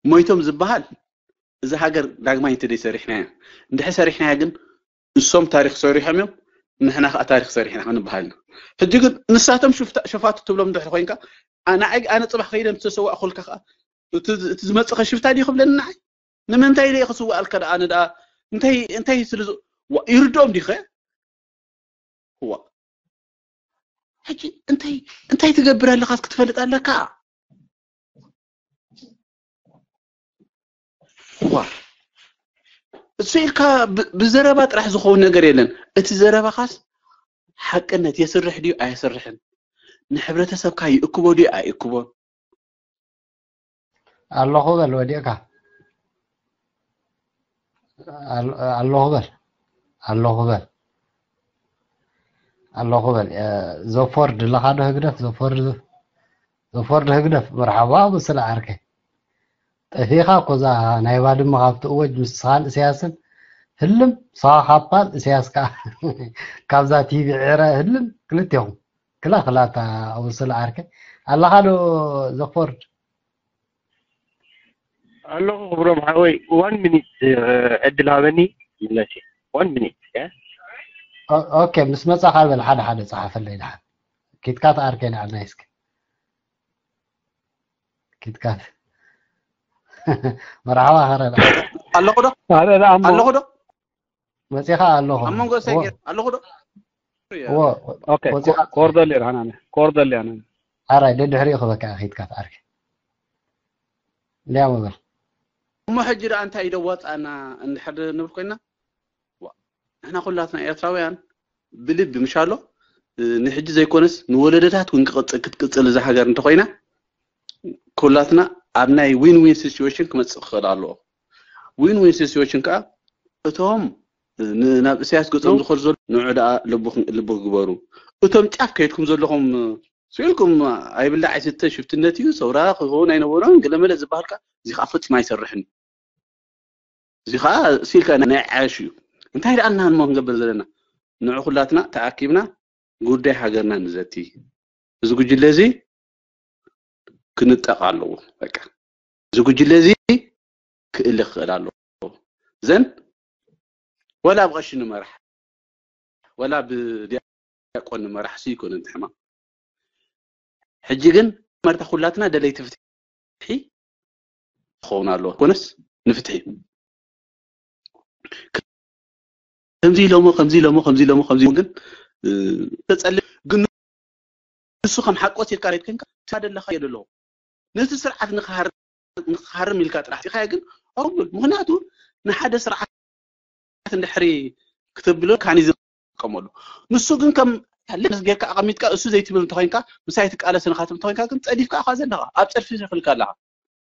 ሞይቶም ዝበሃል እዛ ሃገር ዳግማይ እንተደይ ሰሪሕናያ እንድሕር ሰሪሕናያ ግን እሶም ታሪክ ሰሪሖም እዮም ንሕና ከዓ ታሪክ ሰሪሕና ክንበሃል ኢና ሕጂ ግን ንሳቶም ሸፋቱ ትብሎም እንድሕር ኮይንካ ንዓይ ኣነ ፅባሕ ከይደ ተሰዋእኩልካ ከዓ እቲ ዝመፅኸ ሽፍታ ድዩ ክብለኒ ንዓይ ንምንታይ ኢለ ክስዋእልካ ደኣ ኣነ ደኣ እንታይ እንታይ ስለ ይርድኦም ዲኸ ዋ ሕጂ እንታይ እንታይ ትገብር ኣለኻስ ክትፈልጥ ኣለካ ዋ እሱ ኢልካ ብዘረባ ጥራሕ ዝኸውን ነገር የለን እቲ ዘረባኻስ ሓቅነት የስርሕ ድዩ ኣየስርሕን ንሕብረተሰብካ ይእክቦ ድዩ ኣይእክቦን ኣለኹ በል ወዲእካ ኣለኹ በል ኣለኹ በል ኣለኹ በል ዘፎርድ ለኻዶ ህግደፍ ዘፎርድ ዘፎርድ ህግደፍ መርሓባ ብስለ ዓርከይ ጠፊኻ እኮ እዛ ናይ ባድመ ካብቲ እወጅ ምስኻን እስያስን ህልም ስኻ ካብ ፓል እስያስ ከዓ ካብዛ ቲቪ ዕረ ህልም ክልቴኹም ክላ ክላታ ኣውስል ዓርከ ኣለኻ ዶ ዘፎርድ ኣለኹ ክብሮም ሓወይ one minute ዕድል ሃበኒ ይምለስ one minute ኦኬ ምስ መጻኻ በል ሓደ ሓደ ጸሓፈለይ ድሓን ኪትካት ዓርከይ ንዓልና እስኪ ኪትካት መርሓባ ኸረዳ። ኣለኹ ዶ? ኣረዳ ኣሞ ኣለኹ ዶ? መጺኻ ኣለኹ። ኣብ መንጎ እሰይ ወ- ገይር ኣለኹ ዶ? ወ- ኦኬ ወጺኻ- ኮርደል ይርሃና ኮርደል ያነ ኣራይ ደድሕሪኡ ክበካ ኺድካ ትዓርኪ። እንዲያ መበል። እሞ ሕጂ ደኣ እንታይ ኢደ ዋጻና እንድሕር ንብል ኮይና ዋ፣ ንሕና ኩላትና ኤርትራውያን ብልቢ ምሻሎ እ፣ ንሕጂ ዘይኮነስ ንወለደታት እውን ክቕጽ- ክትቅጽል እዛ ሃገር እንተኮይና ኩላትና ኣብ ናይ ዊን ዊን ሲቹዌሽን ክመጽእ ክኽእል ኣለዎ። ዊን ዊን ሲቹዌሽን ከዓ እቶም እ፣ ን- ናብ እስያስ ገጾም ዝኸዱ ዘሎ ንዑ ደኣ ልቡ ክ- ልቡ ክግበሩ። እቶም ጫፍ ከይድኩም ዘለኹም እ፣ ስኢልኩም ኣይብላዕ ኣይስተ ሽፍትነት እዩ ሰውራ ክኸውን ኣይነበሮን ገለመለ ዝበሃል ከዓ እዚ ከዓ ፈጽሞ ኣይሰርሕን እዩ። እዚ ከዓ ስኢልካ ናይ ዓያሽ እዩ። እንታይ ደኣ ንሕና እሞ ክንገብር ዘለና ንዑ ኩላትና ተኣኪብና ጉዳይ ሃገርና ንዘቲ። እዚ ጉጅለ እዚ ክንጠቕ ኣለዎ። በቃ እዚ ጉጅለ እዚ ክእለ ክኽእል ኣለዎ። ዘን ወላ ብቐሺ ንመራሕ ወላ ብዲያቆን ንመራሕ ሲ ይኮነ ሕማም። ሕጂ ግን መርታ ኩላትና ደለይቲ ፍትሒ ክኸውን ኣለዎ። ኮነስ ንፍትሒ ከምዚ ኢሎሞ ከምዚ ኢሎሞ ከምዚ ኢሎሞ ከምዚ ኢሎሞ ግን እ፣ ተጸልም ግን ንሱ ከም ሓቆስ ኢልካ ሬድ ኮንካ ትሳደለኻ የደለኹ ነዚ ስርዓት ንክሃር- ንክሃርም ኢልካ ጥራሕ ኢኻ ግን ኣውብል ምክንያቱ ንሓደ ስርዓት እንድሕሪ ክትብሎ ካኒ ዝጥቀመሉ ንሱ ግን ከም ልክ ጌርካ ኣቐሚጥካ እሱ ዘይትብል እንተኮይንካ ምሳይ ትቃለስ ንካ ትብል እንተኮይንካ ግን ጸዲፍካ ኢኻ ዘለኻ ኣብ ጸድፊ ትኽልካ ኣለኻ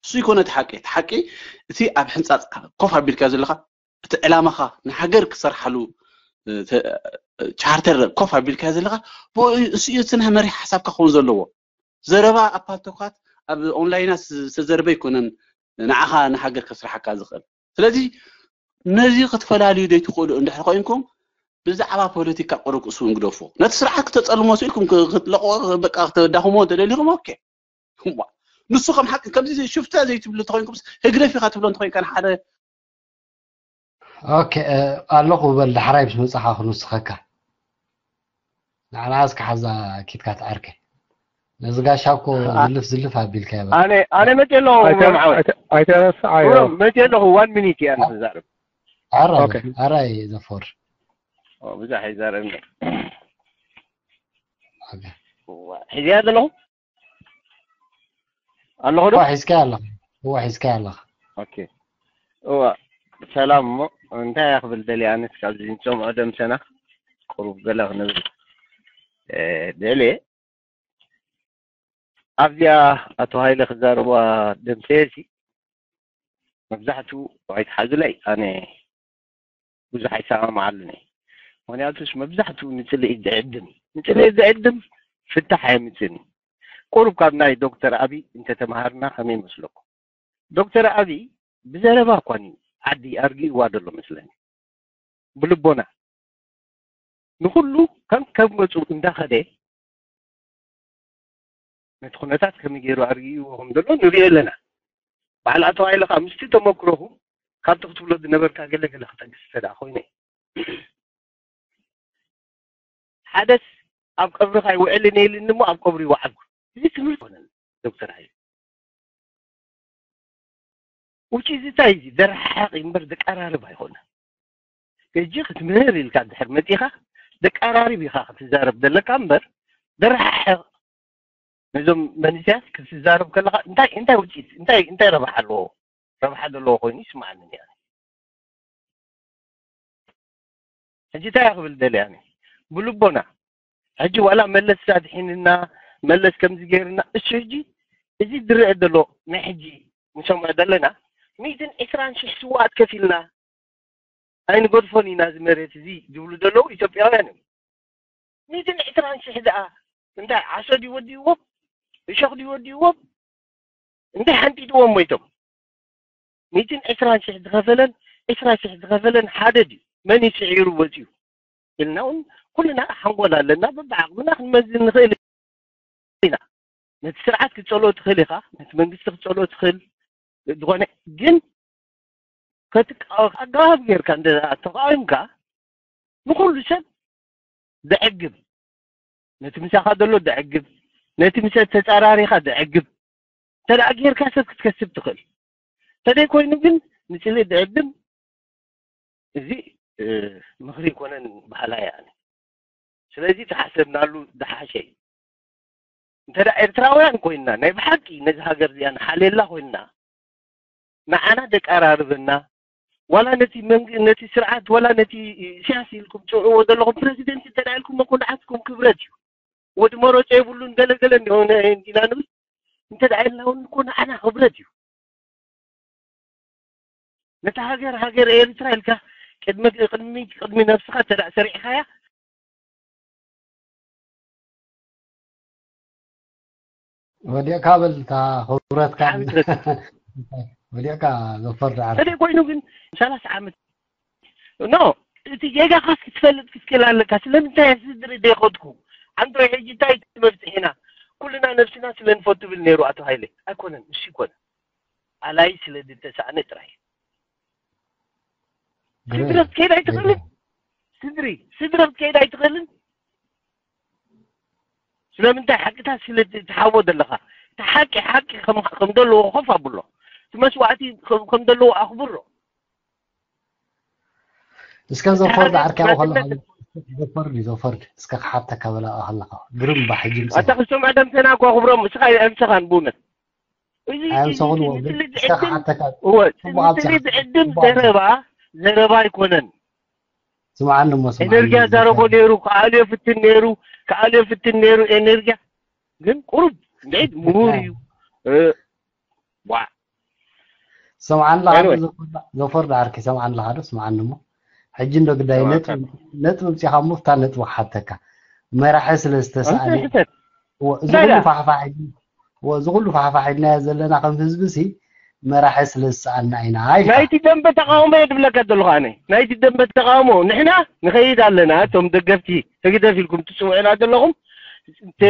እሱ ይኮነ እቲ ሓቂ እቲ ሓቂ እቲ ኣብ ሕንጻጽ ኮፍ ኣቢልካ ዘለኻ እቲ ዕላማኻ ንሃገር ክሰርሓሉ እ፣ ተ- ቻርተር ኮፍ ኣቢልካ ዘለኻ ብኡ እሱ እዩ እቲ ናይ መሪሕ ሓሳብካ ክኸውን ዘለዎ ዘረባ ኣብ ፓልቶካት ኣብ ኦንላይናት ዝተዘረበ ኣይኮነን ንዓኻ ንሃገር ከስርሓካ ዝኽእል ስለዚ ነዚ ክትፈላልዩ ዘይትኽእሉ እንድሕር ኮይንኩም ብዛዕባ ፖለቲካ ቁሩብ ክእስውን ግደፉ ነቲ ስርዓት ክተፀልሞ ስኢልኩም ክትለቆ በቃ ክተዳኽሞ እንተደሊኹም ኦኬ ንሱ ከም ሓቂ ከምዚ ሽፍታ ዘይትብሉ እንተኮይንኩም ህግደፍ ኢኻ ትብሎ እንተኮይንካ ንሓደ ኦኬ ኣለኹ በል ዳሕራይ ምስ መጻኻ ክንውስኸካ ንዓና እስከ ሓዛ ኪትካ ትዓርከ ነዚ ጋሻ እኮ ዝልፍ ዝልፍ ኣቢልካ ይበል ኣነ ኣነ መጤ ኣለኹ ኣይተረስዓዮ መጤ ኣለኹ ዋን ሚኒት እያ ንዛረብ ኣራ ኦኬ። ኣራ እዩ ዘፈር ብዙሕ ኣይዛረብን ሒዝያ ዘለኹ ኣለኹ ዶ ሒዝካ ኣለኻ እዋ ሒዝካ ኣለኻ ኦኬ እዋ ሰላም እሞ እንታይ እያ ክብል ደልየ ኣነስ ካብዚ ንሰምዖ ደምሰና ቁሩብ ገለ ክንብል እ፣ ደልየ ኣብዚኣ ኣቶ ሃይለ ክዛረብዋ ደምሰየሲ መብዛሕትኡ ኣይትሓዙለይ ኣነ ብዙሕ ኣይሰማማዓሉን እየ ምክንያቱስ መብዛሕትኡ ንፅልኢ ዝዕድም እዩ ንፅልኢ ዝዕድም ፍታሕ ኣየምፅእን እዩ ቁሩብ ካብ ናይ ዶክተር ኣብይ እንተተምሃርና ከመይ ይመስለኩም ዶክተር ኣብይ ብዘረባ እኳን እዩ ዓዲ ኣርጊእዋ ዘሎ መስለኒ ብልቦና ንኩሉ ከም ከም ገፁ እንዳኸደ ነቲ ኩነታት ከመይ ገይሩ ኣርጊእዎ ከም ዘሎ ንሪኦ ኣለና በዓል ኣቶ ሃይለ ከዓ ምስቲ ተመክሮኹ ካብቲ ክትብሎ ዝነበርካ ገለ ገለ ክጠቅስ እንተ ደኣ ኮይነ ሓደስ ኣብ ቀብርኻ ይውዕልን የልን እሞ ኣብ ቀብሪ ይወዓልኩ እዚ ትምህርቲ ይኮነን ዶክተር ሃይለ ውጪ እዚ እንታይ እዚ ደረሓቂ እምበር ደቀራርብ ኣይኮነ ሕጂ ክትምህር ኢልካ ድሕር መፂኻ ደቀራርብ ኢኻ ክትዛረብ ዘለካ እምበር ደረሓሕቕ ነዞም መንስያት ክትዛረብ ከለካ እንታይ እንታይ ውፅኢት እንታይ እንታይ ረብሓ ኣለዎ ረብሓ ዘለዎ ኮይኑ ይስማዓኒ ሕጂ እንታይ ክብል ደልያ ብልቦና ሕጂ ዋላ መለስ ኣድሒንና መለስ ከምዚ ገይርና እሱ ሕጂ እዚ ዝረአ ዘሎ ናይ ሕጂ ንሰምዖ ዘለና ሚእትን ዕስራን ሽሕ ስዋኣት ከፊልና ኣይንገድፎን ኢና እዚ መሬት እዚ ዝብሉ ዘለዉ ኢትዮጵያውያን እዮም ሚእትን ዕስራን ሽሕ ደኣ እንታይ ዓሶ ድዩ ወዲእዎም እሾኽ ድዩ ወዲእዎም እንታይ ሓንጢጥዎም ሞይቶም ሚእትን ዕስራን ሽሕ ዝኸፈለን ዕስራ ሽሕ ዝኸፈለን ሓደ ድዩ መን እዩ ስዒሩ ወፂኡ ኢልና እውን ኩልና ሓንጎል ኣለና በብዓቕምና ክንመዝን ንኽእል ኢና ነቲ ስርዓት ክትፀልኦ ትኽእል ኢኻ ነቲ መንግስቲ ክትፀልኦ ትኽእል ዝኾነ ግን ኣገባብ ጌርካ እንደ ተቃዊምካ ንኩሉ ሰብ ዘዕግብ ነቲ ምሳኻ ዘሎ ዘዕግብ ነቲ ምሰ ተፃራሪኻ ዘዕግብ እንተ ጌርካ ሰብ ክትከስብ ትኽእል ተደይ ኮይኑ ግን ንስለ ዝዕድም እዚ ምኽሪ ይኮነን በሃላይ ኣነ። ስለዚ ተሓሰብናሉ ዝሓሸ እዩ። እንተ ኤርትራውያን ኮይንና ናይ ብሓቂ ነዚ ሃገር እዚኣ ንሓልየላ ኮይንና ንዓና ደቃራርበና ዋላ ነቲ መንግ ነቲ ስርዓት ዋላ ነቲ ኢሳያስ ኢልኩም ጽውዕዎ ዘለኹም ፕረዚደንት እንተ ኢልኩም እኮ ንዓትኩም ክብረት እዩ። ወዲ መረጾ የብሉን ገለገለ እንዲሆነ እንዲና ንብል እንተ ኢልና እውን እኮ ንዓና ክብረት እዩ። ነታ ሃገር ሃገር ኤርትራ ኢልካ ቅድሚ ቅድሚ ቅድሚ ነብስኻ ተዳ ሰሪዕኻያ ወዲቕካ በል እታ ክብረትካ ወዲቕካ ዘፈር ዳዓር ተደ ኮይኑ ግን ሰላሳ ዓመት ኖ እቲ ጌጋኻስ ክትፈልጥ ክትክእል ኣለካ። ስለምንታይ ስድሪ ዘይኸድኩ ኣንቶ ሕጂ እንታይ መፍትሒና ኩልና ነብስና ስለ ንፈቱ ብል ነይሩ ኣቶ ሃይለ ኣይኮነን እሺ ይኮነ ኣላይ ስለ ዝተሳእነ ጥራይ ስድሪ ክትከይድ ኣይትኽእልን ስድሪ ስድሪ ክትከይድ ኣይትኽእልን ስለምንታይ ሓቅታት ስለ ትሓቦ ዘለኻ እቲ ሓቂ ሓቂ ከም ዘለዎ ኮፍ ኣብሎ እቲ መስዋእቲ ከም ዘለዎ ኣኽብሮ እስከ ዘፈርድ ዓርኪ ኣብኡ ከለኻ ዘፈርድ እዩ ዘፈርድ እስከ ክሓተካ በላ ከለኻ ግርም ባሕጂ ኣታ ክስቶም ኣደምተና እኮ ኣኽብሮም እስኻ የዕምሰኻን ብእውነት ኣምሰኽን ወግን እስከ ክሓተካ እወ ትምስሊ ዝዕድም ዘረባ ዘረባ ኣይኮነን ስምዓኒ እሞ ስምዓኒ ኤነርጊያ ዛረቦ ነይሩ ከኣልዮ ፍትን ነይሩ ከኣልዮ ፍትን ነይሩ ኤነርጊያ ግን ቁሩብ እንዴት ምሁር እዩ እ፣ ዋ ሰምዓኒ ኣለኻ ዶ Anyway. ዘፈር- ዘፈር ዳዓርኪ ሰምዓኒ ኣለኻ ዶ ስምዓኒ እሞ ሕጂ እንዶ ግዳይ ነጥቢ ነጥቢ ምፅኻ እሞ ፍታ ነጥቢ ክሓተካ መራሒ ስለ ዝተሰኣነ ሕተት እዎ፣ እዚ እንታይ ኩሉ ደኣ? ፋሕፋሕ ኢልና- እዎ፣ እዚ ኩሉ ፋሕፋሕ ኢልናዮ ዘለና ከም ህዝቢ ሲ መራሒ ስለ ዝሰኣና ኢና ኢልካ። ናይቲ ደንበ ተቃውሞ እየ ዝብለካ ዘለኹ ኣነ ናይቲ ደንበ ተቃውሞ ንሕና ንኸይድ ኣለና እቶም ደገፍቲ ህግደፍ ኢልኩም ትፅውዑና ዘለኹም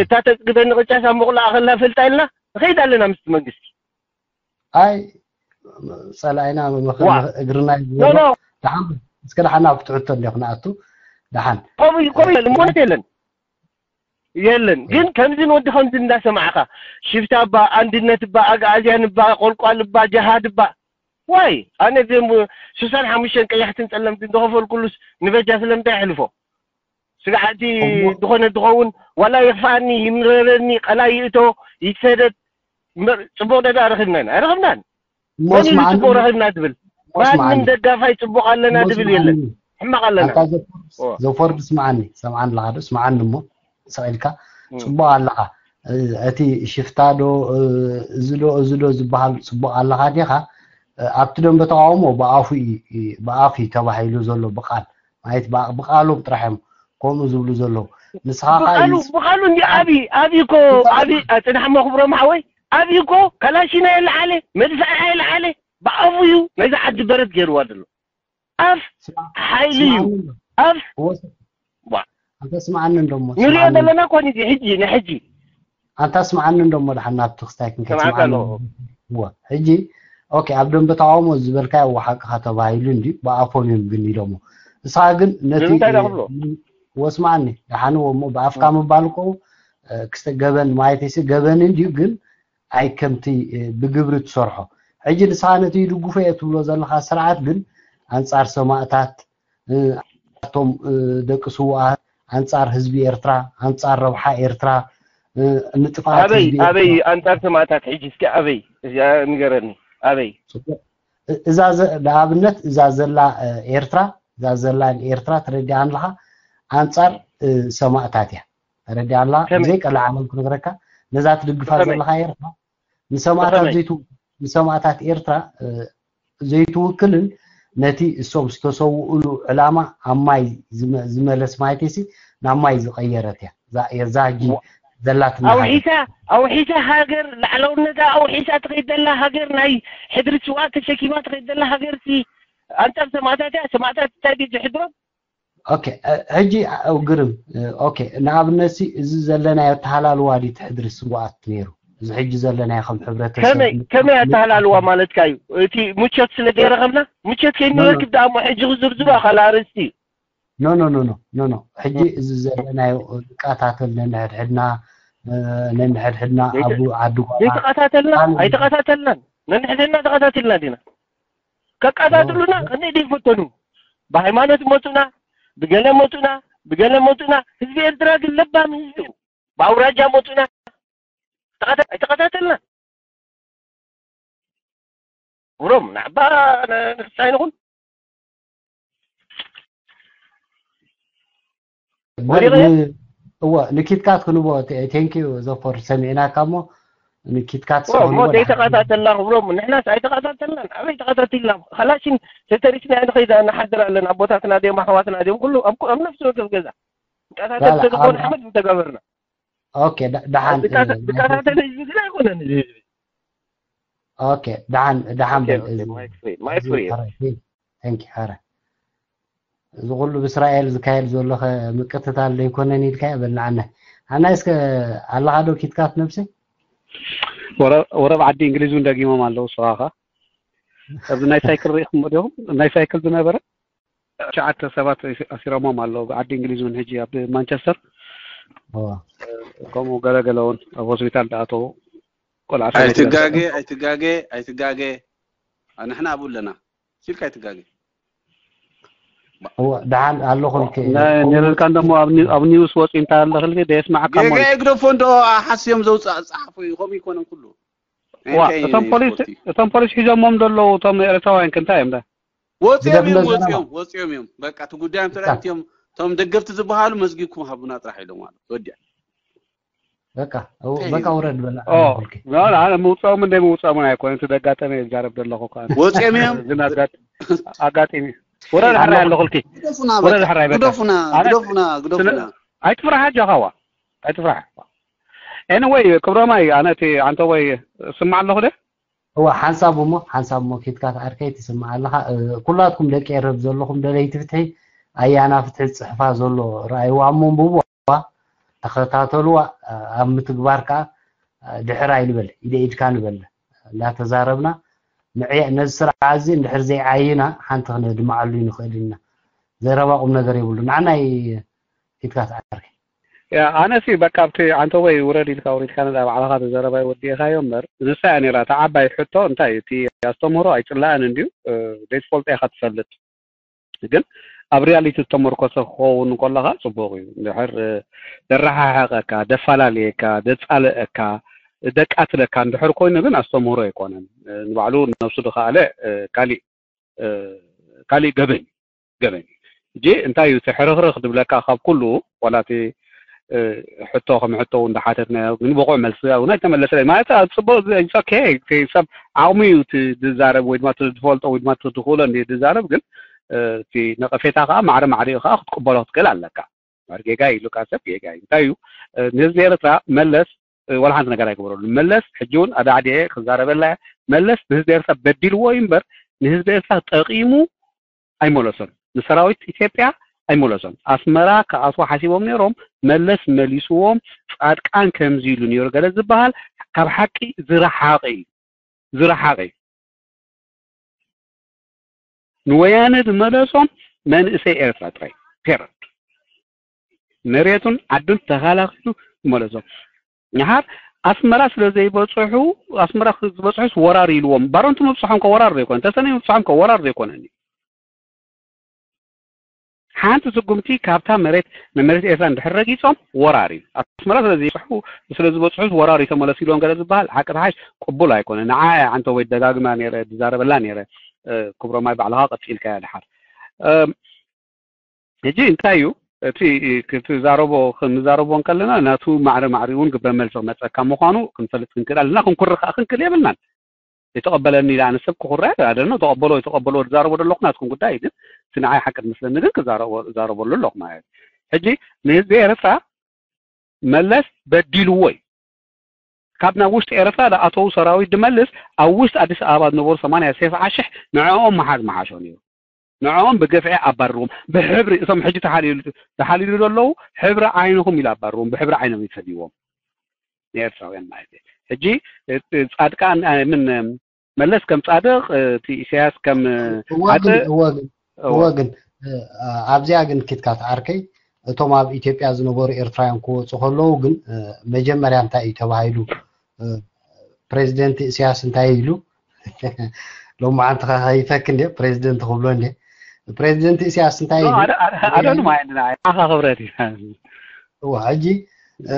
እታ ተፅግበኒ ቅጫ ሳብ መቑላኣ ከላ ፈልጣ ኢልና ንኸይድ ኣለና ምስቲ መንግስቲ ኣይ ፀላኢና መመኸ- ዋ። እግርና ኖ ኖ ደሓን እስከ ደሓን ኣብ ትሕቶ እንዲኹ ንኣቱ ደሓን ከምኡ እዩ ከምኡ የለን ሞት የለን የለን ግን ከምዝን ወዲ ከምዚ እንዳሰማዕኻ ሽፍታ እባ ኣንድነት እባ ኣግኣዝያን እባ ቆልቋል እባ ጀሃድ እባ ዋይ ኣነ እዚኦም ስሳን ሓሙሽተን ቀያሕትን ፀለምትን ዝኸፈልኩሉስ ንበጃ ስለምንታይ ኣሕልፎ ስጋዕቲ ዝኾነ ዝኸውን ዋላ ይኽፋኣኒ ይምረረኒ ቀላይ ይእቶ ይሰደድ እምበር ፅቡቕ ደዳ ረኺብናን ኣይረኸብናን መን እዩ ፅቡቕ ረኺብና ትብል ማንም ደጋፋይ ፅቡቕ ኣለና ትብል የለን ሕማቕ ኣለና ዘፈርድ ስምዓኒ ሰምዓኒ ኣለኻ ዶ ስምዓኒ እሞ ስቕ ኢልካ ፅቡቕ ኣለኻ እቲ ሽፍታ ዶ እዚ ዶ እዚ ዶ ዝበሃል ፅቡቕ ኣለኻ ዲኻ ኣብቲ ደንበ ተቃውሞ ብኣፉ እዩ ብኣፉ እዩ ተባሂሉ ዘሎ ብቃል ማለት ብቃሎም ጥራሕ እዮም ከምኡ ዝብሉ ዘለዉ ንስኻ ብቃሉ ብቃሉ እንዲ ኣብይ ኣብይ እኮ ኣብይ ኣፅናሕሞ ክብሮም ሓወይ ኣብይ እኮ ከላሽና የለዓለ መድፍዕ የለዓለ ብኣፉ እዩ ናይዛ ዓዲ በረት ገይርዋ ዘሎ ኣፍ ሓይሊ እዩ ኣፍ ኣንተ ስምዓኒ እንደሞ ንሪኦ ዘለና እኮ ንዚ ሕጂ ንሕጂ ኣንታ ስምዓኒ እንደሞ ድሓን ናብቲ ክስታይ ክንከይድ ስምዓኒ እወ ሕጂ ኦኬ ኣብ ደንበ ተቃውሞ ዝበልካዮ እወ ሓቅኻ ተባሂሉ እንድዩ ብኣፎም እዮም ግን ኢሎሞ ንስኻ ግን ነቲ ንምንታይ ዳ ክብሎ ወስማዓኒ ደሓን እወ እሞ ብኣፍካ ምባል እኮ ክስተ ገበን ማለት ሲ ገበን እንድዩ ግን ኣይ ከምቲ ብግብሪ ትሰርሖ ሕጂ ንስኻ ነቲ ይድግፎ እየ ትብሎ ዘለኻ ስርዓት ግን ኣንጻር ሰማእታት ኣቶም ደቂ ስውኣት ኣንጻር ህዝቢ ኤርትራ ኣንጻር ረብሓ ኤርትራ ንጥፍኣት ኣበይ ህዝቢ ኣበይ ኤርትራ ኣንጻር ሰማእታት ሕጂ እስኪ ኣበይ እዚኣ ንገረኒ ኣበይ ጽቡቅ። እዛ ዘ- ንኣብነት እዛ ዘላ ኤርትራ እዛ ዘላ ኤርትራ ተረዲኣን ኣለኻ ኣንጻር ሰማእታት እያ ተረዲኣ ኣላ ከመይ? ብዘይ ቀላዓለም ክነግረካ ነዛ ትድግፋ ከመይ? ዘለኻ ኤርትራ ንሰማእታት ብኸመይ? ዘይትው- ንሰማእታት ኤርትራ ዘይትውክልን ነቲ እሶም ዝተሰውእሉ ዕላማ ኣብ ማይ ዝመ- ዝመለስ ማለተይሲ ናብ ማይ ዝቐየረት እያ እዛ- እዛ ሕጂ ዘላትና ሃገር። ኣውሒሳ ኣውሒሳ ሃገር ላዕለውነታ ኣውሒሳ ትኸይድ ዘላ ሃገር ናይ ሕድሪ ስውኣት ተሸኪማ ትኸይድ ዘላ ሃገር ሲ ኣንጻር ሰማእታት እያ ሰማእታት እንታይ ድዩ ዝሕድሮም ኦኬ ሕጂ ግርም ኦኬ ንኣብነት እዚ ዘለናዮ ተሃላልዋ ድዩ ትሕድሪ ስዋኣት ነይሩ እዚ ሕጂ ዘለናዮ ከም ሕብረተሰብ ከመይ ከመይ ኣተሃላልዋ ማለትካ እዩ እቲ ምቾት ስለ ዘይረኸብና ምቾት ከይንረክብ ደኣ እሞ ሕጂ ክዝርዝሩ ኣኻል ኣርእስቲ እዩ ኖ ኖ ኖ ኖ ኖ ኖ ሕጂ እዚ ዘለናዮ ንቃታተል ነንሕድሕድና ነንሕድሕድና ኣብ ዓዲ ጓና ዘይተቃታተልና ኣይተቃታተልናን ነንሕድና ተኸታቲልና ዲና? ከቃታትሉና ከመይ ድዩ ይፈተኑ? ብሃይማኖት መፁና፣ ብገለ መፁና፣ ብገለ መፁና። ህዝቢ ኤርትራ ግን ለባም ህዝቢ እዩ። ብኣውራጃ መፁና። ተኸታ- ኣይተኸታተልና። ብሮም ናዕባ ንክሳይ ንኹን እወ ንኪትካት ክንቦ። ቴንኪዩ ዘፎር ሰሚዕናካ እሞ ንኪትካት እሞ ዘይተኸታተልና ክብሎም ንሕናስ ኣይተኸታተልናን ኣበይ ተኸታቲልና። ካላሽን ተተሪስና ንኸይዳ ንሓድር ኣለና ኣቦታትና ድዮም ኣሕዋትና ድዮም ኩሉ ኣብ ነፍሲ ወከፍ ገዛ ቀታተል ተዝኾን ሓመድ ምተገበርና። ኦኬ ደሓን ዝከታተል ህዝቢ ግን ኣይኮነን እዚ ህዝቢ። ኦኬ ደሓን ደሓን በል እዚ ማይክ ፍሪ ማይክ ፍሪ ቴንክ ዩ። ኧረ እዚ ኩሉ ብእስራኤል ዝካየድ ዘሎ ምቅትታል ዘይኮነን ኢልካ በልዓና። ኣና እስከ ኣለኻ ዶ ኪትካት ነብሲ ወረብ ዓዲ እንግሊዝ እውን ደጊሞም ኣለዉ። ስራኻ ኣብዚ ናይ ሳይክል ርኢኹም ዲኹም? ናይ ሳይክል ዝነበረ ትሽዓተ ሰባት ኣሲሮሞም ኣለዉ። ዓዲ እንግሊዝ እውን ሕጂ ኣብ ማንቸስተር ከምኡ ገለገለ እውን ኣብ ሆስፒታል ዝኣተዉ ቆልዓ ኣይትጋገ ኣይትጋገ ኣይትጋገ። ንሕና ኣብኡ ኣለና ሲልካ ኣይትጋገ። ደሓን ኣለኹም ነረልካ እንደሞ ኣብ ኒውስ ወፂ እንታይ ኣለኽልኪ ደየስማዓካ ጌጋ ግደፎ እንዶ ሓስዮም ዘውፅእ ፃሓፉ እዩ። ከምኡ ይኮነን ኩሉ እቶም ፖሊስ እቶም ፖሊስ ሒዞሞም ዘለዉ እቶም ኤርትራውያን ክንታይ እዮም ወፂኦም እዮም ወፂኦም ወፂኦም እዮም። በቃ እቲ ጉዳዮም ተረድትዮም እቶም ደገፍቲ ዝበሃሉ መዝጊብኩም ሃቡና ጥራሕ ኢሎም ኣሎ። ወዲያ በቃ በቃ ውረድ በላ። ኣነ ምውፅኦም እንደ ምውፅኦምን ኣይኮነ እቲ ደጋጠመ ይዛረብ ዘለኹ ወፂኦም እዮም ግን ኣጋጢሚ ውረድ ሕራይ ኣለኹልኪ ውረድ ሕራይ በቃ ግደፉና ግደፉና ግደፉና ኣይትፍራሓ ጃኻዋ ኣይትፍራሓ። ኤኒወይ ክብሮማይ ኣነ እቲ ኣንተ ወይ ስማዕ ኣለኹ ደ እዋ ሓንሳብ እሞ ሓንሳብ እሞ ኪትካ ዓርከይ ትስምዓ ኣለኻ። ኩላትኩም ደቂ ኤረብ ዘለኹም ደለይቲ ፍትሒ ኣያና ፍትሒ ዝፅሕፋ ዘሎ ረኣይዋ እሞ ኣንብብዋ፣ ተኸታተልዋ። ኣብ ምትግባር ከዓ ድሕር ኣይንበል፣ ኢደ ኢድካ ንበል። እንዳተዛረብና ምዕያይ ነዚ ስርዓት እዚ እንድሕር ዘይዓይና ሓንቲ ክነድምዓሉ ይንኽእል ኢና። ዘረባ ቁም ነገር የብሉ። ንዓናይ ኪትካ ዓርከይ ኣነሲ በቃ ኣብቲ ዓንተቦይ ውረድ ኢልካ ውሪድካ ነዛ ባዕልኻ ተዘረባይ ወዲእኻዮ እምበር ንሳ እያ ነይራ እታ ዓባይ ሕቶ እንታይ እቲ ኣስተምህሮ ኣይፅላእን እንድዩ ዘይትፈልጦ ኢኻ ትፈልጥ ግን ኣብ ሪያሊቲ ዝተመርኮሰ ክኸውን እንከለኻ ፅቡቕ እዩ እንድሕር ደረሓሕቐካ ደፈላለየካ ደፃልአካ ደቃትለካ እንድሕር ኮይኑ ግን ኣስተምህሮ ኣይኮነን ንባዕሉ ነብሱ ድኸኣለ ካሊእ ካሊእ ገበን ገበን ሕጂ እንታይ እዩ እቲ ሕርኽርኽ ድብለካ ካብ ኩሉ ዋላ እቲ ሕቶ ከም ሕቶ እውን ዳሓተትናዮ ግን ብቑዕ መልሲ እውን ኣይተመለሰለይ ማለት ኣብ ፅቡቅ ኦኬ ሰብ ዓቕሚ እዩ እቲ ዝዛረብ ወይ ድማ ዝፈልጦ ወይ ድማ ዝኽእሎ እንዲ ዝዛረብ ግን እቲ ነቐፌታ ከዓ ማዕረ ማዕሪኡ ከዓ ክትቅበሎ ክትክእል ኣለካ ጌጋ ኢሉካ ሰብ ጌጋ እዩ እንታይ እዩ ንህዝቢ ኤርትራ መለስ ወላ ሓንቲ ነገር ኣይግበረሉ መለስ ሕጂ እውን ኣዳዕዲዐ ክዛረበላ መለስ ንህዝቢ ኤርትራ በዲልዎ እዩ እምበር ንህዝቢ ኤርትራ ጠቂሙ ኣይመለሶን ንሰራዊት ኢትዮጵያ ኣይመለሶን ኣስመራ ክኣትዉ ሓሲቦም ነይሮም መለስ መሊስዎም ፃድቃን ከምዚ ኢሉ ነይሩ ገለ ዝበሃል ካብ ሓቂ ዝረሓቀ እዩ ዝረሓቀ እዩ ንወያነ ዝመለሶም መንእሰይ ኤርትራ ጥራይ ፔረድ መሬቱን ዓዱን ተኸላኺሉ ዝመለሶም ንሓር ኣስመራ ስለ ዘይበፅሑ ኣስመራ ዝበፅሑስ ወራር ኢልዎም ባረንቱ ምብፅሖም ከ ወራር ዘይኮነ ተሰነይ ምብፅሖም ከ ወራር ዘይኮነኒ ሓንቲ ስጉምቲ ካብታ መሬት ንመሬት ኤርትራ እንድሕር ረጊፆም ወራር እዩ ኣስመራ ስለ ዘይበፅሑ ስለ ዝበፅሑስ ወራር እዩ ተመለሱ ኢልዎም ገለ ዝበሃል ሓቂ ተሓሽ ቅቡል ኣይኮነ ንዓ ዓንተ ወይ ደጋግማ ነረ ዝዛረበላ ነረ ክብሮማይ ባዕልኻ ቀፂልካ ድሓር ሕጂ እንታይ እዩ እቲ ክትዛረቦ ክንዛረቦ እንከለና ናቱ ማዕረ ማዕሪኡ እውን ግብረ መልሲ ክመፀካ ምኳኑ ክንፈልጥ ክንክእል ኣለና ክንኩሪ ከዓ ክንክእል የብልናን የተቀበለኒ ኢለ ኣነ ሰብ ክኩረ ኣደነ ተቀበሎ የተቀበሎ ዝዛረቦ ዘለኩ ናትኩም ጉዳይ ግን እቲ ንዓይ ሓቂ ዝመስለኒ ግን ክዛረበሉ ኣለኩ ማለት ሕጂ ንህዝቢ ኤርትራ መለስ በዲልዎ እዩ ካብ ናብ ውሽጢ ኤርትራ ዝኣተዉ ሰራዊት ድመልስ ኣብ ውሽጢ ኣዲስ ኣበባ ዝነበሩ ሰማንያ ሴፍ ዓሽሕ ንዕኦም መሓዝ መሓሾ ነይሩ ንዕኦም ብግፍዒ ኣባርርዎም ብሕብሪ እቶም ሕጂ ተሓልይሉ ዘለዉ ሕብሪ ዓይንኹም ኢሉ ኣባርርዎም ብሕብሪ ዓይኖም ይፈድይዎም ንኤርትራውያን ማለት እዩ ሕጂ ፃድቃን ምን መለስ ከም ፃድቕ እቲ ኢሳያስ ከም እወ ግን እወ ግን እወ ግን ኣብዚኣ ግን ኪትካ ተዓርከይ እቶም ኣብ ኢትዮጵያ ዝነበሩ ኤርትራውያን ክወፁ ከለዉ ግን መጀመርያ እንታይ እዩ ተባሂሉ ፕሬዚደንት ኢሳያስ እንታይ ኢሉ ሎማዓንቲ ከይፈክ እንደ ፕሬዚደንት ክብሎ እንደ ፕሬዚደንት ኢሳያስ እንታይ No, ኢሉ? I don't, I don't, I don't mind. ንዓኻ ክብረት እዩ። እዋ ሕጂ እ፣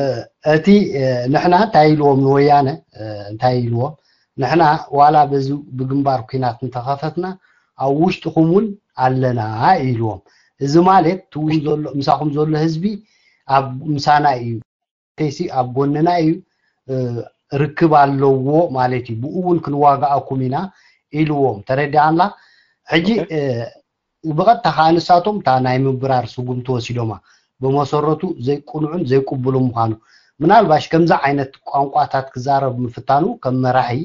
እቲ እ፣ ንሕና እንታይ ኢልዎም ንወያነ እ፣ እንታይ ኢልዎም ንሕና ዋላ በዚ ብግንባር ኩናት እንተኸፈትና ኣብ ውሽጥኹም እውን ኣለና ኢልዎም። እዚ ማለት እቲ ውሽጢ ዘሎ ምሳኹም ዘሎ ህዝቢ ኣብ ምሳና እዩ፣ ቴሲ ኣብ ጎንና እዩ እ፣ ርክብ ኣለዎ ማለት እዩ። ብኡ እውን ክንዋጋኣኩም ኢና ኢልዎም። ተረዲኣና። ሕጂ ኦኬ። እ፣ ብቐጥታ ከዓ ንሳቶም እታ ናይ ምብራር ስጉምቲ ወሲዶማ። ብመሰረቱ ዘይቅኑዕን ዘይቅቡልን ምዃኑ ምናልባሽ ከምዚ ዓይነት ቋንቋታት ክዛረብ ምፍታኑ ከም መራሒ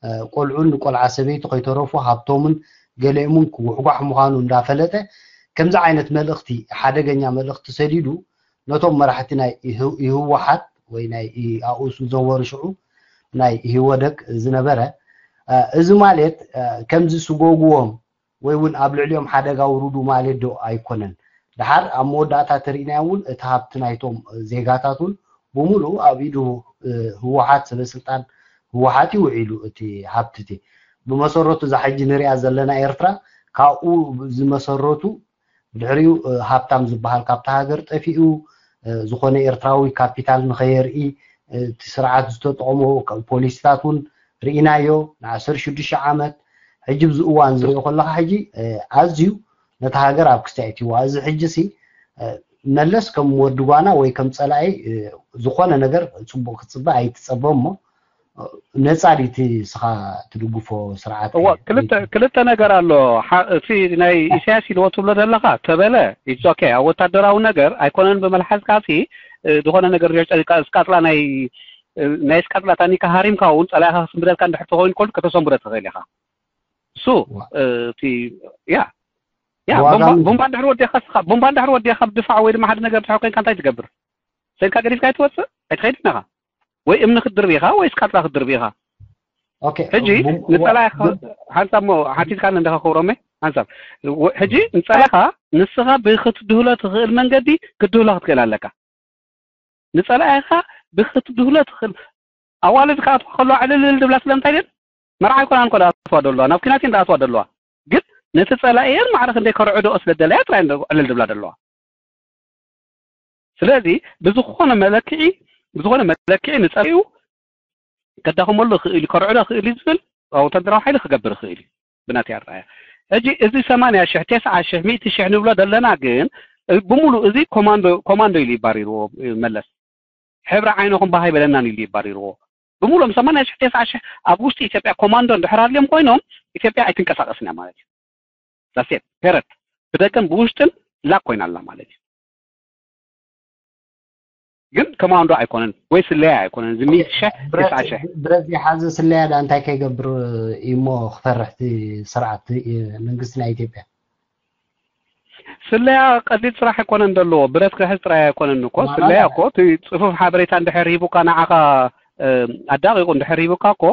እ፣ ቆልዑን ንቆልዓ ሰበይቲ ከይተረፉ ሃብቶምን ገሊኦምን ክጉሕጓሕ ምዃኑ እንዳፈለጠ ከምዚ ዓይነት መልእኽቲ ሓደገኛ መልእኽቲ ሰዲዱ ነቶም መራሕቲ ናይ ኢህ- ኢህወሓት ወይ ናይ ኢ- ኣብኡ ዝነበሩ ሽዑ ናይ ኢህወደግ ዝነበረ እ፣ እዚ ማለት እ፣ ከምዚ ስጎግዎም ወይ እውን ኣብ ልዕሊኦም ሓደጋ ውርዱ ማለት ዶ ኣይኮነን? ደሓር ኣብ መወዳእታ ተርእናዮ እውን እቲ ሃብቲ ናይቶም ዜጋታት እውን ብምሉኡ ኣብ ኢዱ እ፣ ህወሓት ሰበስልጣን ህወሓት እዩ ውዒሉ እቲ ሃብቲ እቲ። ብመሰረቱ እዛ ሕጂ ንሪኣ ዘለና ኤርትራ ካብኡ ዝመሰረቱ ብድሕሪኡ እ፣ ሃብታም ዝበሃል ካብቲ ሃገር ጠፊኡ እ፣ ዝኾነ ኤርትራዊ ካፒታል ንኸየርኢ እ፣ እቲ ስርዓት ዝተጠቐሞ ፖሊሲታት እውን ርኢናዮ። ንዓሰርተ ሽዱሽተ ዓመት ሕጂ ብዚ እዋን ዝሪኦ ከለካ ሕጂ እ፣ ኣዝዩ ነቲ ሃገር ኣብ ክስታይ እትዋ። እዚ ሕጂ ሲ እ፣ መለስ ከም ወዲ ጓና ወይ ከም ጸላኢ እ፣ ዝኾነ ነገር ጽቡቕ ክጽበ ኣይትጸበ እሞ እ፣ ነጻ ድዩ እቲ ስኻ ትድግፎ ስርዓት እዋ ክልተ ክልተ ነገር ኣሎ። ሓ- እቲ ናይ ኢሳያስ ኢልዎ ትብሎ ዘለኻ ተበለ it's okay። ኣብ ወታደራዊ ነገር ኣይኮነን ብመልሓስካ ሲ እ፣ ዝኾነ ነገር ሪኦ ጨሊካ ስቃጥላ ናይ እ፣ ናይ ስቃጥላ ታኒካ ሃሪምካ እውን ጸላኢኻ ክስንብደልካ እንድሕር ተኾይኑ ከሉ ከተሰንብዶ ትኽእል ኢኻ። እሱ ዋ። እ፣ እቲ ያ ያ ዋጋ ቦምባ ምንድን? ቦምባ እንድሕር ወዲኻ ስኻ ቦምባ እንድሕር ወዲኻ ብድፋዕ ወይ ድማ ሓደ ነገር እንድሕር ኮይንካ እንታይ ትገብር? ሰንካ ገዲፍካ ኣይትወፅእ ኣይትኸይድን ኢኻ። ወይ እምኒ ክትድርብ ኢኻ ወይ ስቃጥላ ክትድርብ ኢኻ። ኦኬ ሕጂ ቡም- ንፀላኢኻ ቡም- ሓንሳብ ሞ ሓቲትካኒ እንዲኻ ክብሮመይ ሓንሳብ ወ- ሕጂ ንፀላኢኻ ንስኻ ብክትድህሎ ትኽእል መንገዲ ክትድህሎ ክትክእል ኣለካ። ንፀላኢኻ ብክትድህሎ ትኽእል ኣዋልድ ክኣትዋ ከለዋ ዕልልል ድብላ ስለምንታይ ደን መርዓ ኣይኮናን ኮ ኣትዋ ደለዋ ናብ ኩናት እንዳ ኣትዋ ደለዋ ግን ነቲ ፀላኢየን ማዕረ ክንደይ ከርዕድኦ ስለ ደለያ ጥራይ እንደ ዕልል ድብላ ደለዋ። ስለዚ ብዝኾነ መለክዒ ብዝኾነ መለክዒ ንፀላኢኡ ከዳኽመሉ ይኽእል እዩ፣ ከርዕዶ ይኽእል እዩ ዝብል ወታደራዊ ሓይሊ ክገብር ይኽእል እዩ ብናተይ ኣረኣእያ። ሕጂ እዚ ሰማንያ ሽሕ፣ ተስዓ ሽሕ፣ ሚእቲ ሽሕ ንብሎ ዘለና ግን እ፣ ብምሉእ እዚ ኮማንዶ ኮማንዶ ኢሉ ይባሪርዎ እ፣ መለስ ሕብሪ ዓይንኹም ባህ ኣይበለናን ኢሉ ይባሪርዎ። ብምሉኦም ሰማንያ ሽሕ፣ ተስዓ ሽሕ ኣብ ውሽጢ ኢትዮጵያ ኮማንዶ እንድሕር ኣልዮም ኮይኖም ኢትዮጵያ ኣይትንቀሳቀስን እያ ማለት እዩ። ዳሴት ፔረት ብደገን ብውሽጥን ላክ ኮይና ኣላ ማለት እዩ። ግን ኮማንዶ ኣይኮነን ወይ ስለያ ኣይኮነን። እዚ ሚእቲ ሽሕ፣ ተስዓ ሽሕ ብረት ዝሓዘ ስለያ ዳ እንታይ ከይገብር እሞ ክፈርሕ እቲ ስርዓት እ፣ መንግስቲ ናይ ኢትዮጵያ? ስለያ ቀሊል ስራሕ ኣይኮነን ዘለዎ ብረት ክሕዝ ጥራይ ኣይኮነን እኮ። ማማ ስለያ ዳ- እኮ እቲ ፅፉፍ ሓበሬታ እንድሕር ሂቡካ ንዓኻ እ፣ ኣዳቂቁ እንድሕር ሂቡካ እኮ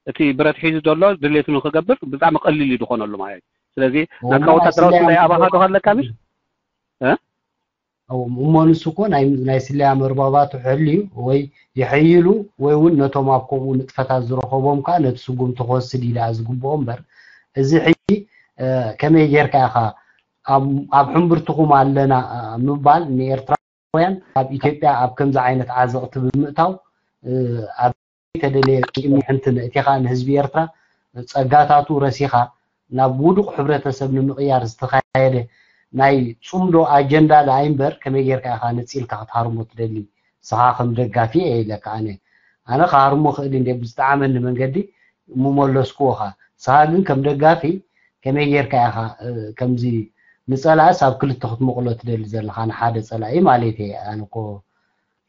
እቲ ብረት ሒዙ ዘሎ ድሌቱ ንክገብር ብጣዕሚ ቀሊል እዩ ዝኾነሉ ማለት እዩ። ስለዚ ናትካ ወላ ወታደራዊ ስለያ ስለያ ኣባኻ መርባባት ዶ ኣለካ? ምሽ እ? እሞ ንሱ እኮ ናይ ናይ ስለያ መርባባቱ ሕልዩ ወይ ይሕይሉ ወይ እውን ነቶም ኣብ ከምኡ ንጥፈታት ዝረኸቦም ከዓ ነቲ ስጉምቲ ክወስድ ኢላ ዝግብኦ እምበር እዚ ሕጂ እ፣ ከመይ ጌርካ ኢኻ ኣብ ኣብ ሕንብርትኹም ኣለና እ፣ ምባል ንኤርትራውያን ኣብ ኢትዮጵያ ኣብ ከምዚ ዓይነት ዓዘቕቲ ብምእታው እ፣ ኣብ ተደለየ ቂሚ ሕንቲ ምእቲኻ ንህዝቢ ኤርትራ ጸጋታቱ ረሲኻ ናብ ውዱቕ ሕብረተሰብ ንምቕያር ዝተኻየደ ናይ ጽምዶ ኣጀንዳ ደኣ እምበር ከመይ ጌርካ ኢኻ ነጺልካ ክትሃርሞ ትደሊ? ንስኻ ከም ደጋፊ እየ ኢለካ ኣነ። ኣነ ክሃርሞ ክእል እንደ ብዝጠዓመኒ መንገዲ ምመለስክዎ ኻ። ንስኻ ግን ከም ደጋፊ ከመይ ጌርካ ኢኻ እ፣ ከምዚ ንጸላእስ ኣብ ክልተ ክትመቕሎ ትደሊ ዘለኻ ንሓደ ጸላኢ ማለት እየ። ኣነ እኮ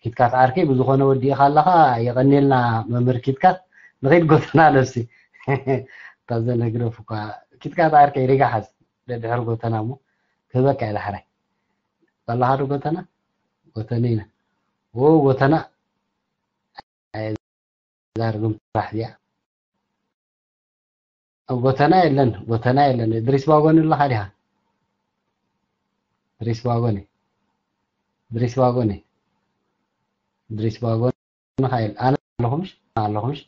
ኪትካት ዓርከይ ብዝኾነ ወዲእኻ ኣለኻ የቐኔልና መምህር ኪትካት ንኸይድ ጎተና ነብሲ እታ ዘነግረፍ እኳ ኪትካት ዓርከይ ሪጋ ሓዝ ደድሕር ጎተና እሞ ክህበካ እየ ዳሕራይ በላኻ ዶ ጎተና ጎተኒ ኢና ዎ ጎተና ዛርግም ስራሕ እዚኣ ኣብ ጎተና የለን ጎተና የለን እድሪስ ባጎኒ ኣለኻ ዲኻ እድሪስ ባጎኒ እድሪስ ባጎኒ እድሪስ ባጎኒ ኻይል ኣነ ኣለኹምሽ ኣለኹምሽ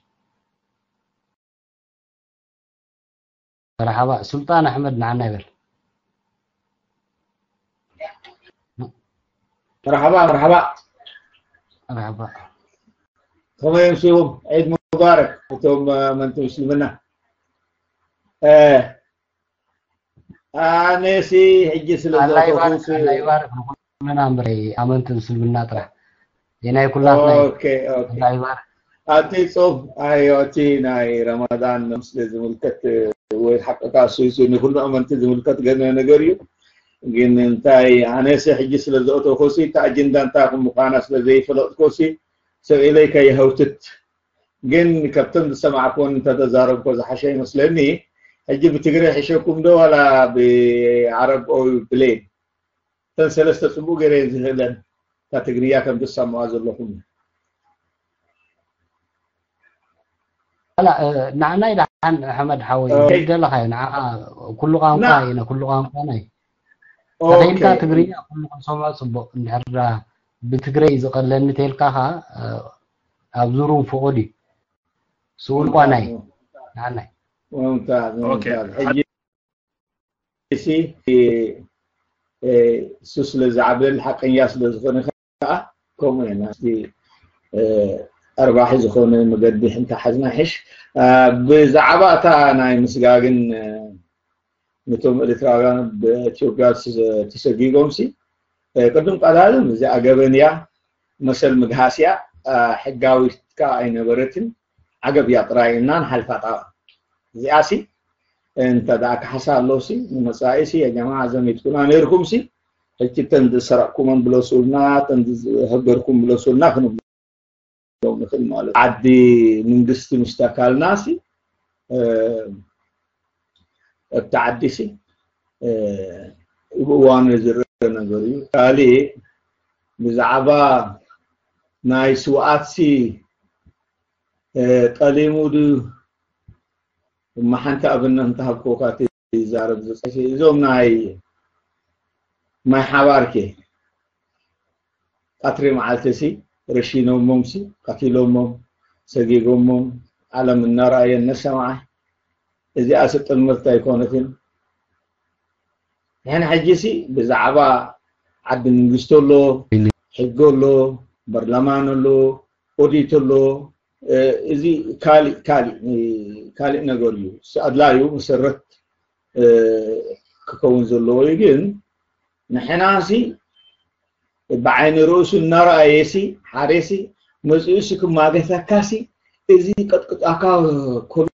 መርሓባ። ሱልጣን ኣሕመድ ንዓና ይበል። መርሓባ መርሓባ። መርሓባ። ከመይ ኣምሲኹም? ዒድ ሙባረክ እቶም ኣመንቲ ምስልምና። ኣነሲ ሕጂ ስለ ኣላ ይባርክ፣ ዘተኹስ ኣላ ይባርክ ንኩልና እምበረይ ኣመንቲ ምስልምና ጥራሕ የናይ ኩላትና እዩ። ኦኬ ኦኬ። ኣላ ይባርክ። ኣብቲ ጾም ኣዮ እቲ ናይ ረመዳን ስለ ዝምልከት ወይ ሓቅካ እሱ እዩ ንኩሉ ኣመንቲ ዝምልከት ገለ ነገር እዩ። ግን እንታይ ኣነሲ ሕጂ ስለ ዘእተኹሲ እቲ ኣጀንዳ እንታይ ከም ምዃና ስለ ዘይፈለጥኩሲ ሰብ ኢለይ ከይሀውትት። ግን ካብቶም ዝሰማዕኩን እንተተዛረብኮ ዝሓሸ ይመስለኒ። ሕጂ ብትግረ ሒሸኩም ዶ ዋላ ብዓረብ ኦ ብሌን? እተን ሰለስተ ጽቡቅ ገይረ እየን ዝኽእለን። እታ ትግርኛ ከም ትሰምዖ ዘለኹም። ኣላ ንዓናይ ደሓን ኣሕመድ ሓወይ ኦኬ። ደለኻ እዩ ንዓኻ ኩሉ ቋንቋ ና- እዩ ኩሉ ቋንቋ ናይ ኦኬ። ተኸይልካ ትግርኛ ኩሉ ክንሰምዖ ጽቡቅ እንድሕር ዳ ብትግረይ ዝቐለኒ ተልካ ኸዓ ኣብ ዙሩም ፍቑድ እዩ። ስኡል ቋናይ ንዓናይ ሙምታዝ ኦኬ። ሙምታዝ። ሕጂ ሲ እሱ ስለ ዝዓብለል ሓቀኛ ስለ ዝኾነ ከዓ ከምኡ ኢና እስቲ ኣርባሒ ዝኾነ መገዲ እንተሓዝና ይሕሽ። ብዛዕባ እታ ናይ ምስጋግን ነቶም ኤርትራውያን ብኢትዮጵያ ተሰጊጎም ሲ ቅድም ቀዳድም እዚኣ ገበን እያ፣ መሰል ምግሃስ እያ፣ ሕጋዊት ከኣ ኣይነበረትን፣ ዓገብ እያ ጥራይ ኢልና ንሓልፋ። እዚኣ ሲ እንተ ደኣ ካሕሳ ኣሎ ሲ ንመጻኢ ሲ የጀማዓ ዘሚትኩና ነይርኩም ሲ ሕጂ እተን ዝሰረቕኩመን ብለሱልና፣ እተን ዝሀገርኩም ብለሱልና ክንብሎም ንኽእል ማለት እዩ። ዓዲ መንግስቲ ምስ ተካልና ሲ ኣብቲ ዓዲ ሲ ብእዋኑ ዝረአ ነገር እዩ። ካሊእ ብዛዕባ ናይ ስውኣት ሲ ጠሊሙ ድዩ? እማ ሓንቲ ኣብነት እንተሃብኩካ እቲ ይዛረብ ዝጸ-፣ እዞም ናይ ማይ ሓባር ከ ቀትሪ መዓልቲ ሲ ረሺኖሞም ሲ ቀቲሎሞም ሰጊጎሞም ዓለም እናረኣየ እናሰምዐ እዚኣ ሲ ጥልምርቲ ኣይኮነትን። ንሕና ሕጂ ሲ ብዛዕባ ዓዲ መንግስቲ ኣሎ፣ ሕጊ ኣሎ፣ በርላማን ኣሎ፣ ኦዲት ኣሎ፣ እዚ ካሊእ ካሊእ ካሊእ ነገር እዩ። ኣድላዩ መሰረት ክኸውን ዘለዎ እዩ። ግን ንሕናሲ ብዓይኒ ርእሱ እናረኣየሲ ሓደሲ መፂኡሲ ክማገተካሲ እዚ ቀጥቅጣካ ከሎ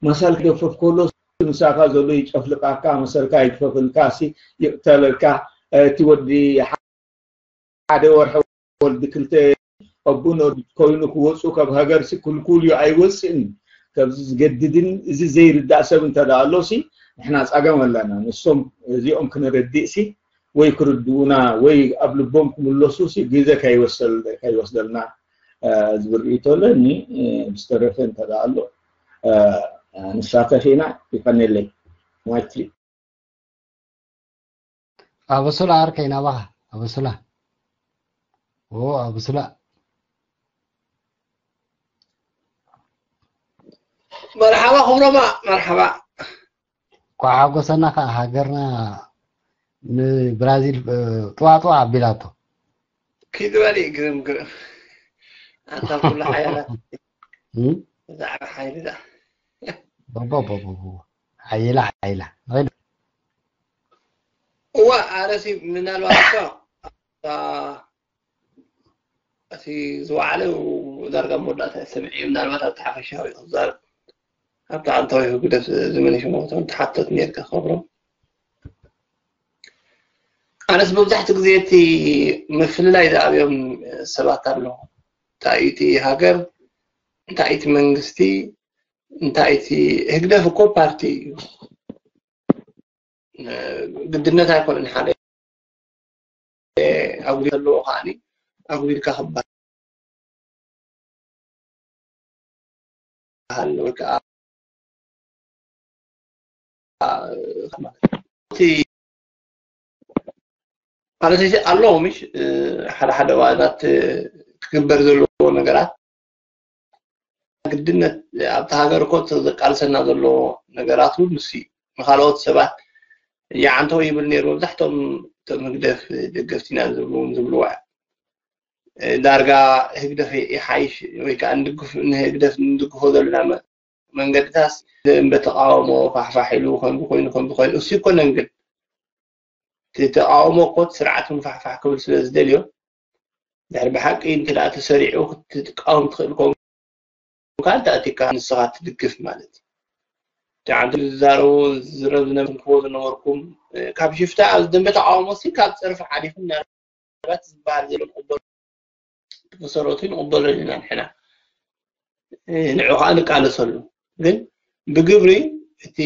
መሰል ክገፈፍ ከሎ ምሳኻ ዘሎ ይጨፍልቃካ፣ መሰልካ ይግፈፍልካሲ ይቅተለልካ። እቲ ወዲ ሓደ ወርሒ ወልዲ ክልተ ኣቡን ወዲ ኮይኑ ክወፁ ካብ ሃገር ሲ ክልኩል እዩ ኣይወፅእን። ከብዚ ዝገድድን እዚ ዘይርዳእ ሰብ እንተ ደኣ ኣሎ ሲ ንሕና ጸገም ኣለና። ንሶም እዚኦም ክንረድእ ሲ ወይ ክርድኡና ወይ ኣብ ልቦም ክምለሱ ሲ ግዜ ከይወሰል-፣ ከይወስደልና ዝብል ርእይቶ ኣለኒ። ብዝተረፈ እንተ ደኣ ኣሎ ንሳተፍ ኢና። ይቀነለይ። ማይክ ፍሪ። ኣበሱላ ዓርከይ ናባኻ ኣበሱላ። ኦ ኣበሱላ። መርሓባ ክብሮማ መርሓባ። ኳ ሓጎሰና ከኣ ሃገርና ንብራዚል ጥዋጥዋ ኣቢላቶ። ኪድ በል ግርም ግርም። ኣንታ ኩሉ ሓያላት እም? ብዛዕባ ሓይሊ ዳ ቦቦቦቦቦ። ሓይላ ሓይላ። ንኸይድ። እዋ ኣነሲ ምናልባት እኮ ኣታ እቲ ዝወዓለ ዳርጋ መወዳእታ ሰሚዐ ምናልባት ኣብቲ ሓፈሻዊ ክዛረብ ኣብቲ ኣንታዊ ህግደፍ ዝመለሽ ሞቶም ተሓተት ነርካ ክብሮም። ኣነስ መብዛሕትኡ ግዜ እቲ ምፍልላይ ዝኣብዮም ሰባት ኣለዉ። እንታይ እቲ ሃገር እንታይ እቲ መንግስቲ እንታይ እቲ ህግደፍ እኮ ፓርቲ እዩ። ግድነት ኣይኮነን ሓደ ኣጉዲል ዘለዎ ከዓኒ ኣጉዲልካ ክበሃል ወይ ከዓ እቲ ማለት እዚ ኣለዎ ምሽ ሓደ ሓደ እዋናት ክግበር ዘለዎ ነገራት ግድነት ኣብቲ ሃገር እኮ ዘቃልሰና ዘሎ ነገራት እውን ንሱ እዩ። ንካልኦት ሰባት ይዓንተው ይብል ነይሩ። መብዛሕቶም እቶም ህግደፍ ደገፍቲና ዝብሉ ዝብልዋ ዳርጋ ህግደፍ ይሓይሽ ወይ ከዓ ንድግፍ ንህግደፍ ንድግፎ ዘለና መንገድታስ እምበ ተቃውሞ ፋሕፋሕ ኢሉ ከምዚ ኮይኑ ከምዚ ኮይኑ እሱ ይኮነን ግን እቲ ተቃውሞ እኮ እቲ ስርዓት ምንፋሕፋሕ ክብል ስለ ዝደልዮ ድሕሪ ብሓቂ እንተ ደኣ ተሰሪዑ ክትቃወም ትኽእል ኮንካ እንተ ኣቲካ ንስኻ ትድግፍ ማለት እዩ። ደዓንቱ ዝዛረቡ ዝረብ ዝነብንክዎ ዝነበርኩም ካብ ሽፍታ ኣብ ደንበ ተቃውሞ ሲ ካብ ፀርፊ ሓሊፉ ምናልባት ዝበሃል ዘሎ ንቕበሎ ብመሰረቱ ንቕበሎ ኢና ንሕና ንዑ ከዓ ንቃለሰሉ ግን ብግብሪ እቲ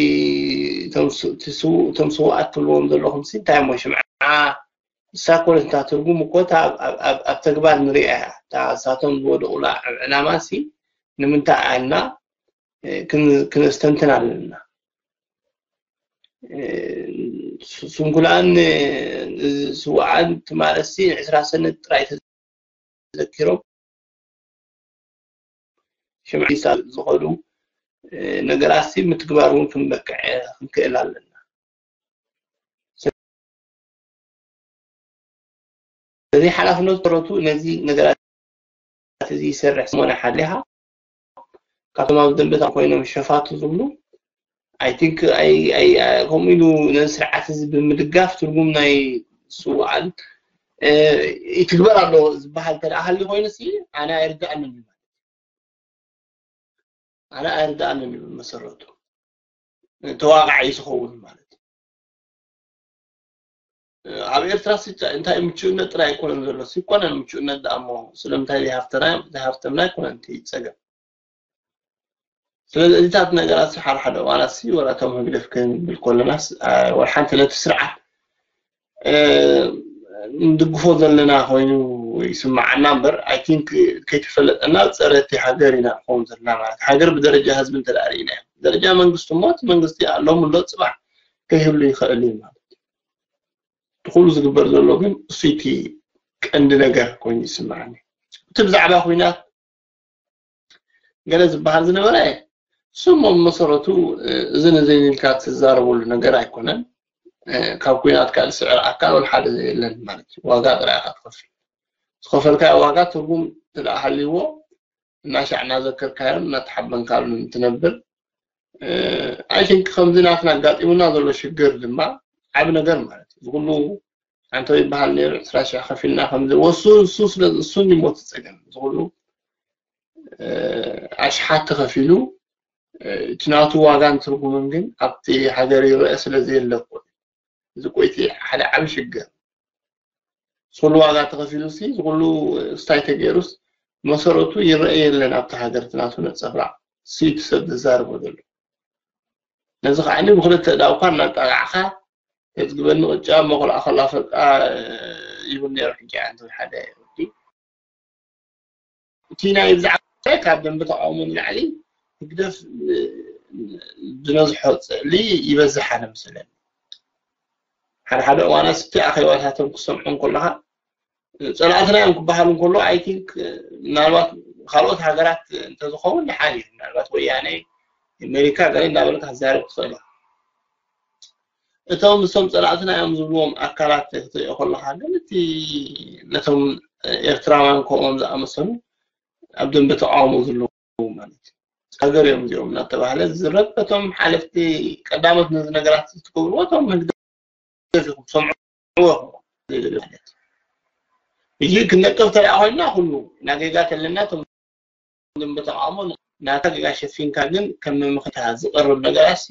እቶም ስውኣት ትብልዎም ዘለኹም ሲ እንታይ እሞ ሽምዓ እሳ ኮነት እታ ትርጉም እኮ እታ ኣብ ተግባር ንሪኣ እያ እታ እሳቶም ዝወደቑላ ዕላማ ሲ ንምንታይ ኣልና ክነስተንትን ኣለና ስንኩላን ስውኣን ትማለሲ ንዕስራ ሰነት ጥራይ ተዘኪሮም ሽምዓ ዝኸዱ ነገራት ሲ ምትግባር እውን ክንበቅዕ ክንክእል ኣለና እዚ ሓላፍነት ተረቱ ነዚ ነገራት እዚ ይሰርሕ ስሞና ሓሊኻ ካብቶም ኣብ ደንበታ ኮይኖም ሸፋቱ ዝብሉ I think ከምኡ ኢሉ ነዚ ስርዓት እዚ ብምድጋፍ ትርጉም ናይ ስውኣን ይትግበር ኣሎ ዝበሃል ተደኣ ሃልዩ ኮይኑ ሲ ኣነ ኣይርዳእንን እዩ ኣነ ኣይርዳእንን እዩ ብመሰረቱ ተዋቃዒ ዝኸውን ማለት እዩ ኣብ ኤርትራ እንታይ ምቹእነት ጥራይ ኣይኮነን ዘሎ ይኮነን ምቹእነት ደኣ እሞ ስለምንታይ ዘይሃፍተና ዘይሃፍተምና ኣይኮነን እቲ ፀገም ስለዚ እዚታት ነገራት ሓደ ሓደ እዋናት ወላ እቶም ህግደፍ ክንብል ከለናስ ወላ ሓንቲ ነቲ ስርዓት ንድግፎ ዘለና ኮይኑ ይስምዓና እምበር I think ከይተፈለጠና ፀረ እቲ ሃገር ኢና ንኸውን ዘለና ማለት ሃገር ብደረጃ ህዝቢ እንተ ርኢና ደረጃ መንግስቲ እሞ እቲ መንግስቲ ኣለዎም ኣሎ ፅባሕ ከይህሉ ይኽእል እዩ ማለት እቲ ኩሉ ዝግበር ዘሎ ግን እሱ እቲ ቀንዲ ነገር ኮይኑ ይስምዓኒ እቲ ብዛዕባ ኩናት ገለ ዝበሃል ዝነበረ ስሞ ብመሰረቱ እዚ ነዘይ ኢልካ ትዛረበሉ ነገር ኣይኮነን ካብ ኩናት ካልእ ስዕር ኣካል ወላ ሓደ የለን ማለት እዩ ዋጋ ጥራይ ኢኻ ትኸፍል ዝኸፈልካዮ ዋጋ ትርጉም እንተ ሃልይዎ እናሻዕ እናዘከርካዮን እናተሓበንካሉን እንትነብር I think ከምዚ ናትና ኣጋጢሙና ዘሎ ሽግር ድማ ዓቢ ነገር ማለት እዩ ዝኩሉ ሓንቲ ይበሃል ነይሩ ዕስራ ሽሕ ከፊልና ከምዚ ወሱ እሱ ስለ እሱን ይሞት ፀገም ዝኩሉ ኣሽሓት ተኸፊሉ እቲ ናቱ ዋጋን ትርጉምን ግን ኣብቲ ሃገር ይረአ ስለ ዘየለ እኮ እዩ። እዚ እኮ እቲ ሓደ ዓቢ ሽግር። ኩሉ ዋጋ ተኸፊሉሲ እዚ ኩሉ ስታይ ተገይሩስ መሰረቱ ይረአ የለን ኣብቲ ሃገር እቲ ናቱ ነፀብራቕ ሲ እቲ ሰብ ዝዛረቦ ዘሎ። ነዚ ከዓኒ ብክልተ እዳ እኳ እናጣቃዕካ የፅግበኒ ቅጫ እሞ ክልኣ ከላ ፈልጣ ይብል ነይሩ ሕጂ ኣንተ ሓደ ወዲ እቲ ናይ ብዛዕባ ካብ ደንበ ተቃውሞ ንላዕሊ ህግደፍ ዝነዝሖ ፅዕሊ ይበዝሕ ኣነ መስለኒ ሓደ ሓደ እዋናት ስቲ ኣኼባታቶም ክሰምዖም ከለካ ፀላእትና እዮም ክበሃሉ እንከሎ I think ምናልባት ካልኦት ሃገራት እንተዝኸውን ደሓን እዩ ምናልባት ወያነ ኣሜሪካ ገለ እንዳበልካ ክትዛረብ ትኽእል እቶም እሶም ፀላእትና እዮም ዝብልዎም ኣካላት ክትሪኦ ከለካ ግን እቲ ነቶም ኤርትራውያን ከምኦም ዝኣመሰሉ ኣብ ደንበ ተቃውሞ ዘለዉ ማለት እዩ ሃገር እዮም እዚኦም እናተባህለ ዝዝረብ በቶም ሓለፍቲ ቀዳሞት ነዚ ነገራት ዝትገብርዎ እቶም ህግደፍ ኢኹም ሰምዕዎ ማለት እዩ ክንነቅፍ ተደኣ ኮይንና ኩሉ ናጌጋ ተለና እቶም ደንበ ተቃውሞ ናታ ጌጋ ሸፊንካ ግን ከም መመኸታ ዝቀርብ ነገራት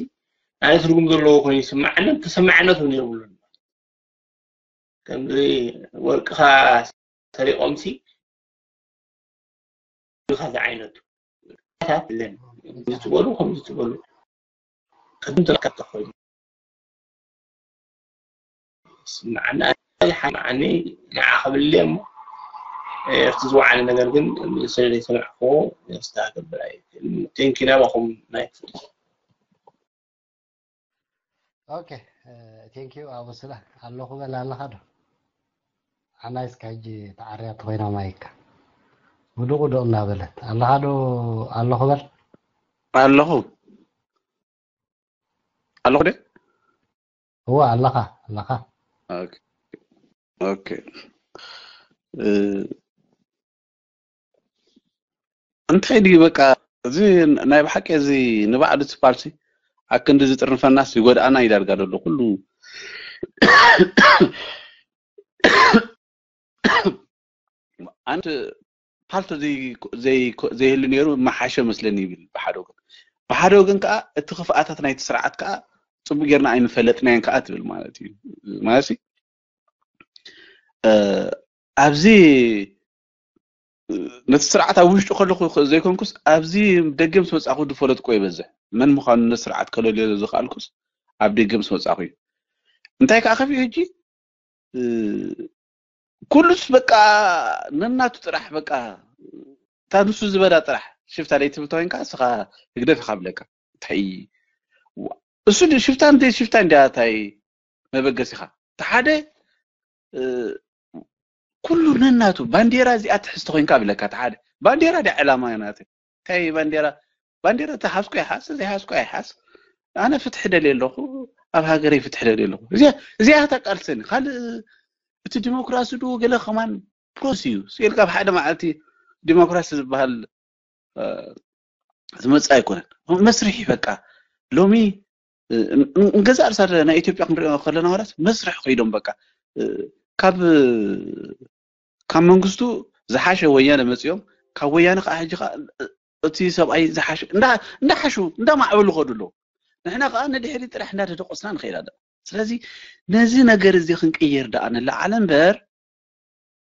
ናይ ትርጉም ዘለዎ ኮይኑ ይስምዓንን ተሰማዕነት እውን የብሉን ከምዚ ወርቅኻ ሰሪቆምሲ ዝዓይነቱ ለን ትበሉ ከም ትበሉ ቅድም ተካተ ኮይኑ ስምዓኒ ንዓ ክብልለ እሞ እቲ ዝወዓለ ነገር ግን ስለ ዘይሰማዕክዎ ስታ ክገብር ኣይክእልን ቴንኪ ናባኹም ናይ ክፍል ኦኬ ቴንኪዩ ኣቡ ስለ ኣለኹ በል ኣለኻ ዶ ዓናይ እስካ ሕጂ ተዓርያ ተኮይና ማይካ ውዱቕ ውዱቕ እናበለት ኣለኻ ዶ? ኣለኹ በል። ኣለኹ ኣለኹ ደ እወ ኣለኻ ኣለኻ። ኦኬ ኦኬ። እ፣ እንታይ ድዩ በቃ፣ እዚ ናይ ብሓቂ እዚ ንባዕሉ እቲ ፓርቲ ኣክንዲ ዝጥርንፈናስ ይጎድኣና እዩ ዳርጋ ዘሎ ኩሉ። ኣንድ ፓርቲ ዘይ- ዘይ- ዘይህሉ ነይሩ መሓሸ መስለኒ ይብል ብሓደ ወገን። ብሓደ ወገን ከዓ እቲ ክፍኣታት ናይቲ ስርዓት ከዓ ፅቡቅ ጌርና ኣይምፈለጥናዮን ከዓ ትብል ማለት እዩ። ማለት ኣብዚ ነቲ ስርዓት ኣብ ውሽጡ ከለኹ ዘይኮንኩስ ኣብዚ ደገ ምስ መፃኹ ዝፈለጥኩ ይበዝሕ። መን ምዃኑ ነቲ ስርዓት ከለልዮ ዝኽኣልኩስ ኣብ ደገ ምስ መፃኹ እዩ። እንታይ ከዓ ከፊኡ ሕጂ ኩሉስ በቃ ነናቱ ጥራሕ በቃ እታ ንሱ ዝበላ ጥራሕ ሽፍታ ለይትብል ተኮይንካ እስኻ ህግደፍ ኢኻ ብለካ እንታይ እሱ ሽፍታ እንደ ሽፍታ እንዲያ እንታይ መበገሲኻ ተሓደ ኩሉ ነናቱ ባንዴራ እዚኣ ትሕዝ ተኮይንካ ብለካ ተሓደ ባንዴራ ዲ ዕላማ ናተ እንታይ ባንዴራ ባንዴራ ተሓዝኩ ይሓስ ዘይሓዝኩ ይሓስ ኣነ ፍትሒ ደልየ ኣለኹ ኣብ ሃገረይ ፍትሒ ደልየ ኣለኹ እዚኣ እታ ቃልሰኒ ካልእ እቲ ዲሞክራሲ ዶ ገለ ከማን ፕሮስ እዩ ስኢልካ ኣብ ሓደ መዓልቲ ዲሞክራሲ ዝበሃል ዝመፅእ ኣይኮነን መስርሒ በቃ ሎሚ ንገዛ ርሳ ናይ ኢትዮጵያ ክንሪኦ ከለና ዋላስ መስርሒ ኮይዶም በቃ ካብ ካብ መንግስቱ ዝሓሸ ወያነ መፅኦም ካብ ወያነ ከዓ ሕጂ እቲ ሰብኣይ ዝሓሸ እንዳሓሹ እንዳማዕበሉ ከዱ ኣለዉ ንሕና ከዓ ንድሕሪ ጥራሕ እንዳተደቆስና ንኸይድ ኣለ ስለዚ ነዚ ነገር እዚ ክንቅየር ደኣ ንለዓለ እምበር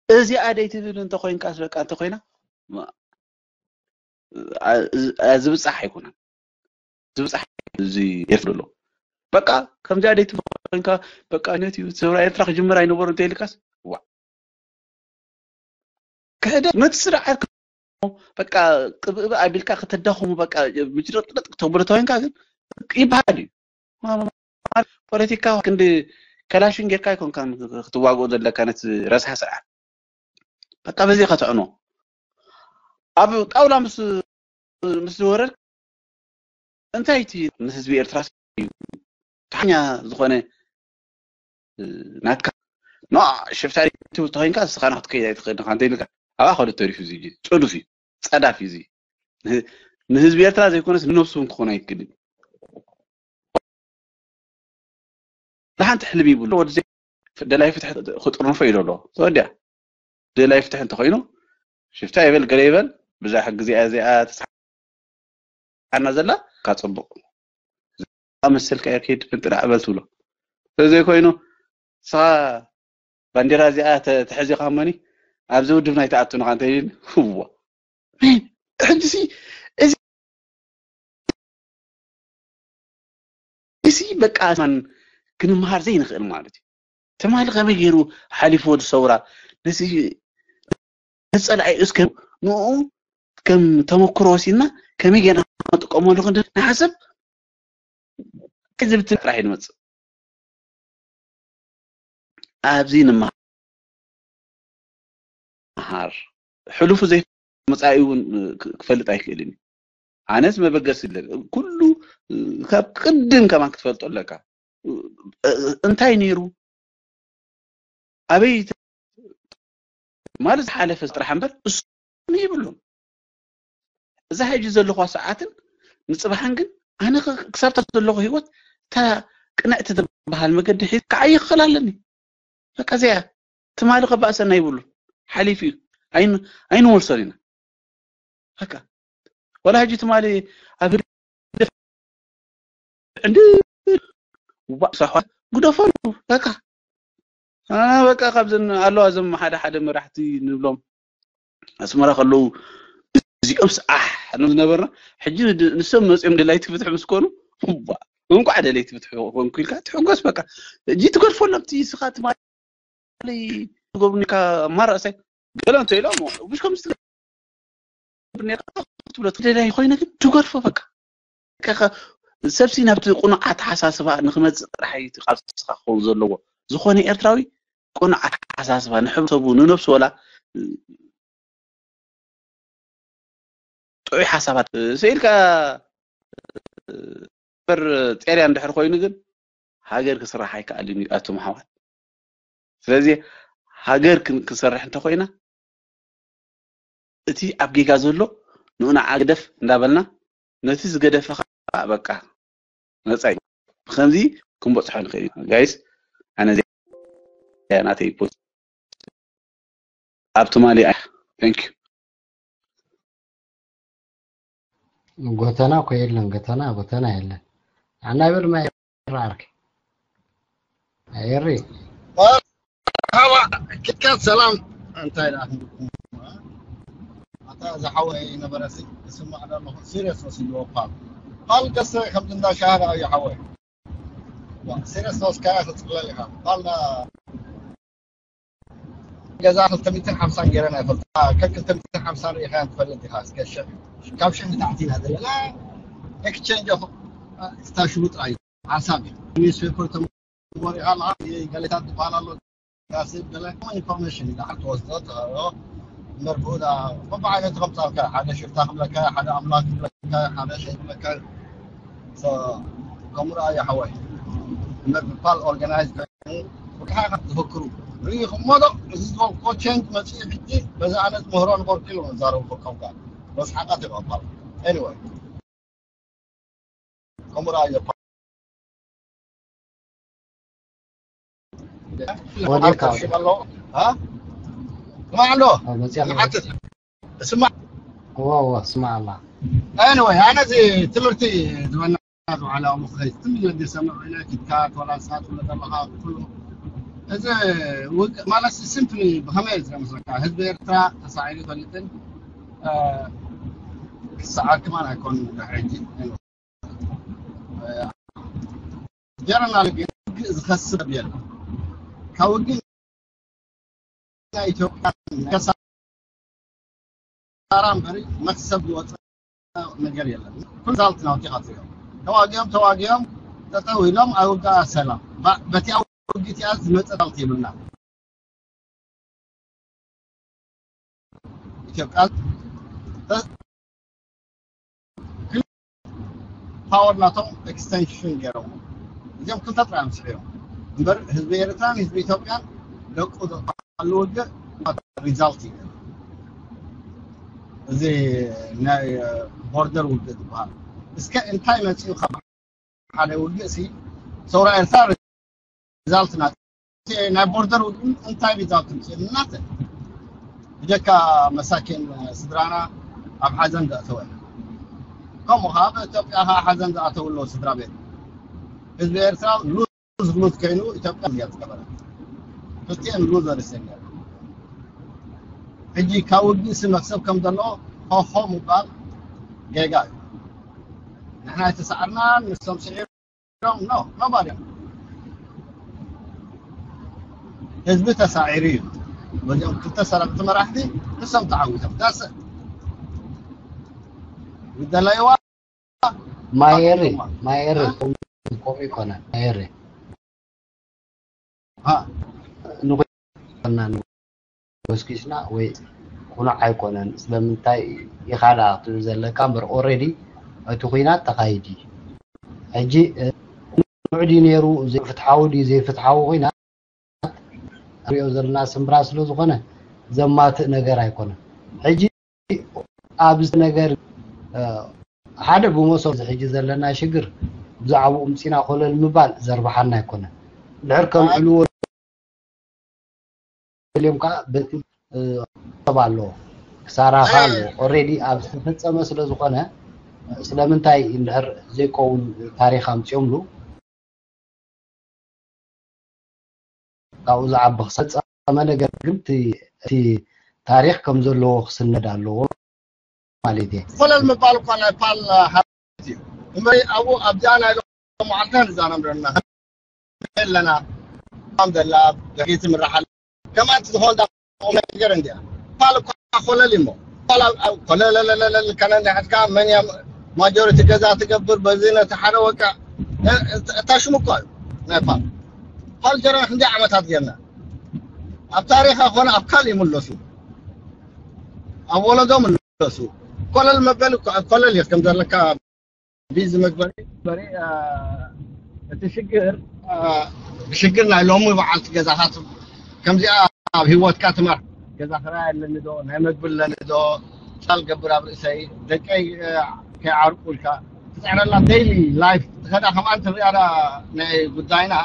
እዚኣ ደይ ትብል እንተኮይንካስ በቃ እንተኮይና ዝብፃሕ ኣይኮነን ዝብፃሕ እዚ ኤርትራ ኣሎ በቃ ከምዚኣ ደይ ትብል ኮይንካ በቃ ነት እዩ ሰብራ ኤርትራ ክጅምር ኣይነበሩ እንተ ኢልካስ ዋ ክሕደ ነቲ ስርዓት በቃ ቅብእብ ኣቢልካ ከተዳኹሙ በቃ ምጅረጥረጥ ክተብሎ ተኮይንካ ግን ይበሃል እዩ ፖለቲካ ክንዲ ከላሽን ጌርካ ኣይኮንካ ክትዋግኦ ዘለካ ነቲ ረስሓ ስርዓት በቃ በዚ ከተዕኖ ኣብ ጣውላ ምስ ምስ ዝወረድ እንታይ እቲ ንህዝቢ ኤርትራ እዩ ታኛ ዝኾነ ናትካ ኖ ሽፍታ ትብል ተኮይንካ ንስኻ ንክትከይድ ኣይትኽእል ንካ እንተ ኢልካ ኣብኣ ከዱ ተሪፉ እዚ ጽዱፍ እዩ ጸዳፍ እዩ እዚ ንህዝቢ ኤርትራ ዘይኮነስ ንነብሱ እውን ክኾን ኣይክእልን ንሓንቲ ሕልሚ ይብሉ ወዲ ደላይ ፍትሒ ክጥርንፎ እዩ ዘሎ ተወዲያ ደላይ ፍትሒ እንተኮይኑ ሽፍታ ይበል ገለ ይበል ብዛ ሕጊ እዚኣ እዚኣ ተስሓና ዘላ ካብ ፅቡቅ መሰልካ የርኪድ ፍንጥራ ዕበል ትብሎ ስለዘይኮይኑ ስኻ ባንዴራ እዚኣ ተሕዚ ካመኒ ኣብዚ ውድብ ናይ ተኣቱ ንኻ እንተ ህዋ ሕጂ እዚ እዚ በቃ ማን ክንምሃር ዘይንኽእል ማለት እዩ ትማሊ ከመይ ገይሩ ሓሊፍዎ ዝሰውራ ነዚ ንፀላኢ እስከ ንኡ ከም ተመክሮ ወሲድና ከመይ ገይርና ንጥቀመሉ ክንዲ ንሓስብ ዝብትን ጥራሕ እዩ ዝመፅእ ኣብዚ ንምሃር ሕሉፉ ዘይ መፃኢ እውን ክፈልጥ ኣይክእልን እዩ ኣነስ መበገሲ ኩሉ ካብ ቅድም ከማን ክትፈልጦ ኣለካ እንታይ ነይሩ ኣበይ ማለት ዝሓለፈ ጥራሕ እምበር እሱ ይብሉን እዛ ሕጂ ዘለኹዋ ሰዓትን ንፅባሕን ግን ኣነ ክሳብታ ዘለኹ ህይወት እታ ቅንዕቲ ዝበሃል መገዲ ሒዝ ክዓይ ይኽእል ኣለኒ በቃ እዚኣ ትማሊ ከባእሰና ይብሉ ሓሊፉ እዩ ኣይንወልሶን ኢና በቃ ወላ ሕጂ ትማሊ ኣብ እንዲ ሳሕዋ ግደፈሉ በቃ በቃ ካብዘን ኣለዋ እዞም ሓደ ሓደ መራሕቲ ንብሎም ኣስመራ ከለዉ እዚኦም ስዓሕ ዝነበርና ሕጂ ንሶም መፅኦም ደላይቲ ፍትሒ ምስ ኮኑ እንቋዕ ደለይቲ ፍትሒ ኮንኩ ኢልካ ትሕጎስ በቃ እጂ ትገድፈሎም እቲ ስኻ ትማ ትገብሩኒ ካብ ማራእሳይ ገለ እንተ ኢሎም ብሽከም ትብሎ ትደላይ ኮይነ ግን ትገድፎ በቃ ሰብሲ ናብቲ ቁኑዕ ኣተሓሳስባ ንክመፅእ ጥራሕ እዩ ቃልስኻ ክኸውን ዘለዎ ዝኾነ ኤርትራዊ ቁኑዕ ኣተሓሳስባ ንሕብረተሰቡ ንነብሱ ወላ ጥዑይ ሓሳባት ስኢልካ በር ጤርያ እንድሕር ኮይኑ ግን ሃገር ክስራሕ ኣይከኣልን እዩ ኣቱም ኣሕዋት። ስለዚ ሃገር ክን- ክንሰርሕ እንተኮይና እቲ ኣብ ጌጋ ዘሎ ንኡ ንዓ ግደፍ እንዳበልና ነቲ ዝገደፈ ከዓ በቃ ነፃ እዩ። ብከምዚ ክንበፅሖ ንኽእል ኢና ጋይስ። ኣነ እዚኣ ናተይ ፖስት ኣብ ትማሊ ኣይ thank you ጎተና እኮ የለን። ጎተና ጎተና የለን። ኣናብል ማይ ዓርኪ ኣየሪ መርሓባ ኪትካት ሰላም እንታይ ደኣ ክንብልኩም ኣታ ዝሓወይ ነበረ ስማዕ ኣለኹ ሲሪየስ ወሲድዎ ፓል ፓል ገሰ ከምዚ እንዳሻሃዳ እዩ ሓወይ ሲሪየስ ወስካያ ክትፅለል ኢኻ ፓል ገዛ ክልተ ሚእትን ሓምሳን ገይረን ኣይፈልጥ ከ ክልተ ሚእትን ሓምሳን ርኢኻ ትፈልጥ ኢኻ እስከ ካብ ሽሕ ንታሕቲ ኢና ዘለና ኤክስቸንጅ እታ ሽሙ ጥራይ ሓሳብ እዩ ኒውስፔፐር ተንቦር ኢኻ ኣለኻ ገሌታት ዝበሃል ኣሎ ካስብ ገለ ኢንፎርሜሽን ኢኻ ትወስዶ ተኸሮ እምበር ብኡዳ በብዓይነቱ ከምፃልካ ሓደ ሽፍታ ክብለካ ሓደ ኣምላክ ክብለካ ሓደ ሸይ ክብለካ ከምኡ ደኣ ይሓወይ እምበር ብፓል ኦርጋናይዝ ኮይኑ ብቃሓ ዝፈክሩ ርኢኹሞ ዶ እዚ ዝበልኮ ቸንጅ መፅኡ ሕጂ በዚ ኣነት ምህሮ ንበርኩ ኢሉ ዘረቡ ፈከምካ መስሓቃት ይቐባል ኤኒወይ ከምኡ ደኣ ይዘፋ ወዲካ ስማዕ ኣሎ መፅያ ንሓትት ስማዕ እዋ እዋ ስማዕ ኣላ ኤኒወይ ኣነ እዚ ትምህርቲ ዝበና ዝባዕላ ምኽሪ ትም ኢለ ሰምዕ ኢለ ኪትካ ተወላስካ ትብሎ ዘለኻ ኩሉ እዚ ውግ- ማለት ሲምፕሊ ብኸመይ ዝመስለካ ህዝቢ ኤርትራ ተሳዒሩ ይፈልጥን እ፣ ክሰዓር ክማን ኣይኮን ድሕሪ ሕጂ ጀነራል ግን ውግእ ዝኸስብ የለን ካብ ውግእ ናይ ኢትዮጵያ ከሳራ እምበሪ መክሰብ ዝወፀ ነገር የለን ኩሉ ዛልት ናውቲ ኻትሪኦም ተዋጊኦም ተዋጊኦም ጠጠው ኢሎም ኣይውጋ ሰላም ባ- በቲያ ውግእ እቲኣ ዝመፀ ዛልት የብልና ኢትዮጵያ ፓወር ናቶም ኤክስቴንሽን ገይሮም እዚኦም ክልተ ጥራይ ኣምፅኦም እምበር ህዝቢ ኤርትራን ህዝቢ ኢትዮጵያን ደቁ ዘሉ ውግእ ሪዛልት እዩ እዚ ናይ ቦርደር ውግእ ዝበሃል እስከ እንታይ መፅኡ ካብ ሓደ ውግእ ሲ ሰውራ ኤርትራ ሪዛልት ናት ናይ ቦርደር ውግእ እንታይ ሪዛልት ምፅኡ ናተ ብጀካ መሳኪን ስድራና ኣብ ሓዘን ዘእተወ ከምኡ ከዓ ኣብ ኢትዮጵያ ከዓ ሓዘን ዝኣተውሎ ስድራ ቤት ህዝቢ ኤርትራ ሉዝ ሉዝ ኮይኑ ኢትዮጵያ እያ ዝገበረ ክልቲኤን ሉዘርስ እዮም ሕጂ ካብ ውግእሲ መክሰብ ከም ዘለዎ ሆሆ ምባል ጌጋ እዩ ንሕና ኣይተሰዓርናን ንሶም ስዒሮም ኖ ኖባዲ ህዝቢ ተሳዒሩ እዩ በዚኦም ክልተ ሰረቅቲ መራሕቲ ንሶም ተዓዊቶም ዳሰ ዝደለይዋ ማየሪ ማየሪ ከምኡ ይኮነ ማየሪ ንኮና ጎስኪስና ወይ ቁኑዕ ኣይኮነን ስለምንታይ ኢኻ ደኣ ክትብል ዘለካ እምበር ኦረዲ እቲ ኩናት ተኻይዲ ሕጂ ቁኑዕ ድዩ ነይሩ ፍትሓዊ ድዩ ዘይፍትሓዊ ኩናት ንሪኦ ዘለና ስምብራ ስለ ዝኾነ ዘማትእ ነገር ኣይኮነን ሕጂ ኣብዚ ነገር ሓደ ብመሰሉ እዚ ሕጂ ዘለና ሽግር ብዛዕባኡ ምፂና ኮለል ምባል ዘርብሓና ኣይኮነን ድሕር ከልዕልዎ እዮም ከዓ በቲ ሰብ ኣለዎ ክሳራኻ ኣለዎ ኦሬዲ ኣብ ዝተፈፀመ ስለ ዝኾነ ስለምንታይ እንድሕር ዘይከውን ታሪክ ኣምፅኦምሉ ካብኡ ዝዓቢ ክሰፀመ ነገር ግን እቲ ታሪክ ከም ዘለዎ ክስነድ ኣለዎ ማለት እየ። ኮለል ምባል እኳ ናይ ፓል ሓ እዩ እምበይ ኣብኡ ኣብዚኣ ናይ ሎም መዓልትና ንዛረብ ዘለና ኣለና ም ዘላ ድሕሪት ምራሓል ከማን ዝኾን ነገር እንዲያ ፓል እኳ ኮለል እሞ ኮለለለለለል ከነ ንሕድካ መን እያ ማጆሪቲ ገዛ ትገብር በዚ ነቲ ሓደ ወቃ እታ ሽሙ እኳ እዩ ናይ ፓል ፓል ጀራ ክንደይ ዓመታት ጌርና ኣብ ታሪኻ ኮነ ኣብ ካልእ ይምለሱ ኣብ ወለዶ ምለሱ ኮለል መበሊ ኮ- ኮለል እዩ ከም ዘለካ ቢዚ መግበሪ በሪ እቲ ሽግር ሽግር ናይ ሎሚ በዓልቲ ገዛታት ከምዚኣ ኣብ ህይወትካ ትመር ገዛ ክራይ ኣለኒ ዶ ናይ መግቢ ኣለኒ ዶ ፃል ገብር ኣብ ርእሰይ ደቀይ ከይዓርቁልካ ትፅዕረላ ዴይሊ ላይፍ ትኸዳ ከምኣን ትሪኣላ ናይ ጉዳይና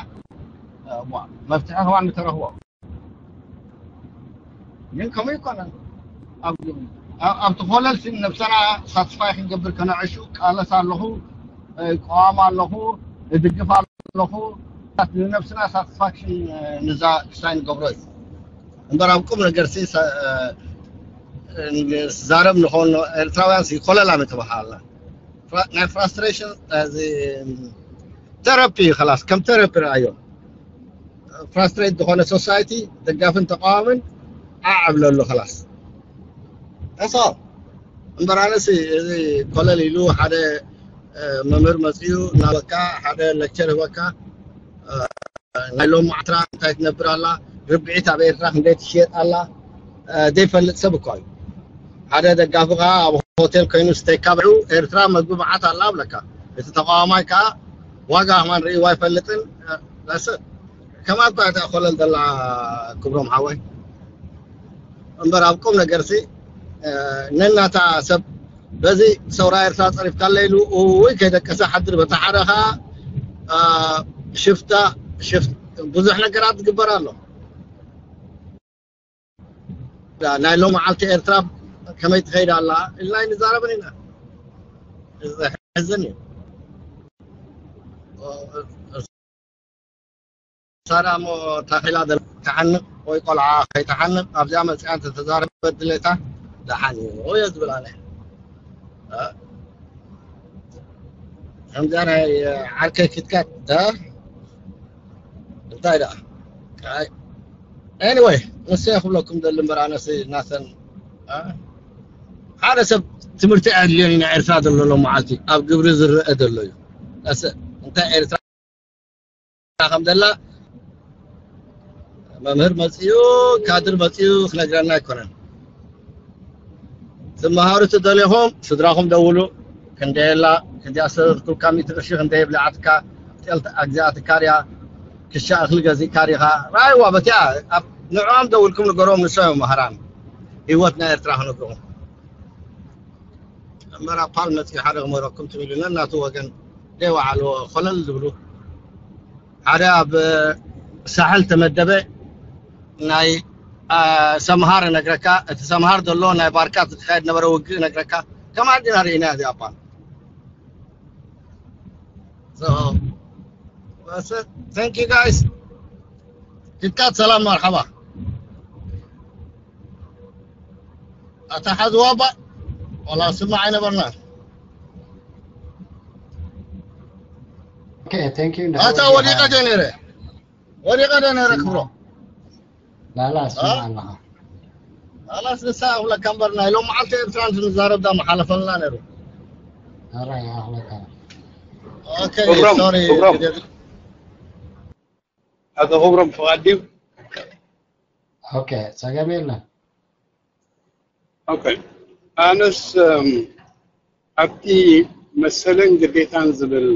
መፍትሒ ከማን ንተረኽቦ ግን ከምኡ ይኮነን ኣብቲ ኮለል ነብሰና ሳትስፋይ ክንገብር ከነዕሹ ቃለስ ኣለኹ ቀዋም ኣለኹ እድግፍ ኣለኹ ንነብስና ሳትስፋክሽን ንዛ ክስታይ ንገብሮ እዩ እምበር ኣብ ቁም ነገር ዛረብ ንኾን ኤርትራውያን ኮለላ ምትበሃልና ናይ ፍራስትሬሽን ተረፒ እዩ ላስ ከም ተረፒ ረኣዮ ፍራስትሬት ዝኾነ ሶሳይቲ ደጋፍን ተቃዋምን ዓዕብለሉ ላስ ሶ እምበራነሲ እዚ ኮለል ኢሉ ሓደ መምህር መፅኡ እናበካ ሓደ ሌክቸር ህበካ ናይ ሎም ዓትራ እንታይ ትነብር ኣላ ርብዒት ኣብ ኤርትራ ክንደይ ትሽየጥ ኣላ ዘይፈልጥ ሰብ እኳ እዩ ሓደ ደጋፊ ከዓ ኣብ ሆቴል ኮይኑ ስተካ ብዑ ኤርትራ መግቢ መዓት ኣላ ኣብለካ እቲ ተቃዋማይ ከዓ ዋጋ ማን ርእይዋ ኣይፈልጥን ላሰ ከማን እኳ እታ ኮለል ዘላ ክብሮም ሓወይ እምበር ኣብ ቁም ነገርሲ ነናታ ሰብ በዚ ሰውራ ኤርትራ ፀሪፍካለ ኢሉ ወይ ከይደቀሰ ሓድር በታ ሓደ ከዓ ሽፍታ ሽፍ ብዙሕ ነገራት ዝግበር ኣሎ ናይ ሎም መዓልቲ ኤርትራ ከመይ ትኸይድ ኣላ ኢልና ንዛረብን ኢና ሕዝን እዩ ሳራ እሞ ታኺላ ትሓንቕ ወይ ቆልዓ ከይትሓንቕ ኣብዚኣ መፅኣ እንተተዛረበት ድሌታ ደሓን እዩ እየ ዝብል ኣነ ከምዚኣ ናይ ዓርከይ ኪትካት እንታይ ደኣ anyway ንሰ ክብለኩም ደሊ እምበር ኣነስ ናሰን ሓደ ሰብ ትምህርቲ ኣድልዮን ኢና ኤርትራ ዘሎ ሎም መዓልቲ ኣብ ግብሪ ዝረአ ዘሎ እዩ እንታይ ኤርትራ ከም ዘላ መምህር መፅኡ ካድር መፅኡ ክነግረና ኣይኮነን ትመሃሩ ትደልኹም ስድራኹም ደውሉ ክንደየላ ክንዲያ ሰበብኩልካ ሚእቲ ቅርሺ ክንደይ ብልዓትካ ጤልቲ ኣግዚኣትካ ድያ ክሻ እኽሊ ገዚእካ ዲኻ ራይዋ በቲያ ንዕኦም ደውልኩም ንገሮም ንሶም መሃራን ህይወት ናይ ኤርትራ ክነግርኹም መራፓል መፅኡ ሓደ ክመረኩም ትብሉ ነናቱ ወገን ደይ ወዓልዎ ኮለል ዝብሉ ሓደ ኣብ ሳሕል ተመደበ ናይ ሰምሃር ነግረካ እቲ ሰምሃር ዘሎ ናይ ባርካ ዝካየድ ነበረ ውግእ ነግረካ ከማን ዲና ርኢና እዚ ኣባል thank you guys ክትካት ሰላም መርሓባ ኣታ ሓዝዋ ባ ዋላ ስማዕ ኣይነበርና ኣታ ወዲቀ ደ ነረ ወዲቀ ደ ነረ ክብሮ ላላ ስማዕ ኣለኻ ላላስ ንሳ እብለካ እምበር ናይ ሎም መዓልቲ ኤርትራ ንዛረብ ዳ መሓለፈልና ነሩ ኣራይ ኣኽለካ ኦኬ ሶሪ ኣቶ ክብሮም ፍቓድ ድዩ ኦኬ ጸገም የለን ኦኬ ኣነስ ኣብቲ መሰልን ግዴታን ዝብል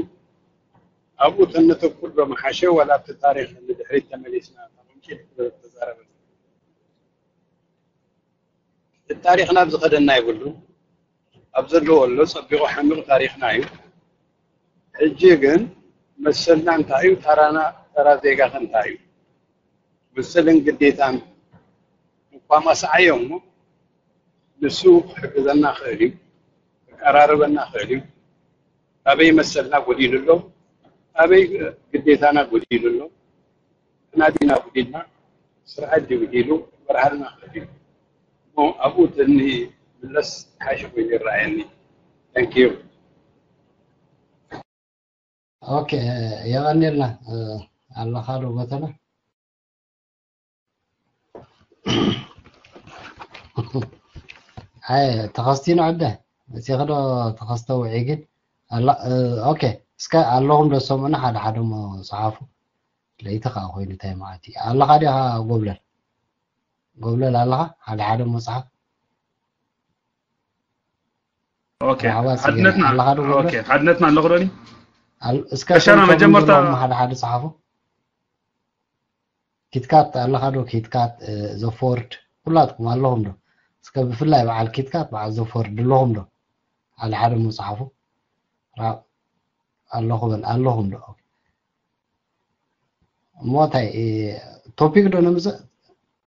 ኣብኡ ተነተኩር ዶ መሓሸ ዋላ ኣብቲ ታሪክ ንድሕሪት ተመሊስና ተቐምጪ ተዛረበ እቲ ታሪክና ኣብ ዝኸደና ይብሉ ኣብ ዘለዎ ኣሎ ጸቢቑ ሓሚቑ ታሪክና እዩ ሕጂ ግን መሰልና እንታይ እዩ ተራና ተራ ዜጋ ከ እንታይ እዩ መሰልን ግዴታን እኳ ማስዓዮ እሞ ንሱ ክሕግዘና ክእል እዩ ክቀራርበና ክእል እዩ ኣበይ መሰልና ጎዲሉ ኣሎ ኣበይ ግዴታና ጎዲሉ ኣሎ ንሕና ዲና ጉዲልና ስርዓት ድዩ ኢሉ ክበርሃልና ክእል እዩ እሞ ኣብኡ ትኒ ምለስ ሓይሽ ኮይኑ ይረኣየኒ thank you ኦኬ የቐንየልና ኣለኻ ዶ ጎተና ኣይ ተኸስቲ ንዕደ መፂኺ ዶ ተኸስተ ውዒ ግን ኣላ ኦኬ እስከ ኣለኹም ዶ ሰሙዑና ሓደ ሓደ ሞ ፀሓፉ ለይቲ ከዓ ኮይኑ እንታይ ማለት እዩ ኣለኻ ዲኻ ጎብለል ጎብለል ኣለኻ ሓደ ሓደ ሞ ፀሓፍ ኦኬ መርሓባ፣ ስየ ሓድነትና ኣለኻ ዶ? ኦኬ ሓድነትና ኣለኹ ዶኒ ኣል- እስከ ከሻና ቶም መጀመርታ ዘለዎም ሓደ ሓደ ጸሓፉ። ኪትካት ኣለኻ ዶ? ኪትካት ዘፎርድ ኩላትኩም ኣለኹም ዶ? እስከ ብፍላይ በዓል ኪትካት በዓል ዘፎርድ ኣለኹም ዶ? ሓደ ሓደ መጽሓፉ ራ- ኣለኹ በል ኣለኹም ዶ? ኦኬ። እሞ እንታይ እ፣ ቶፒክ ዶ ነምጽእ?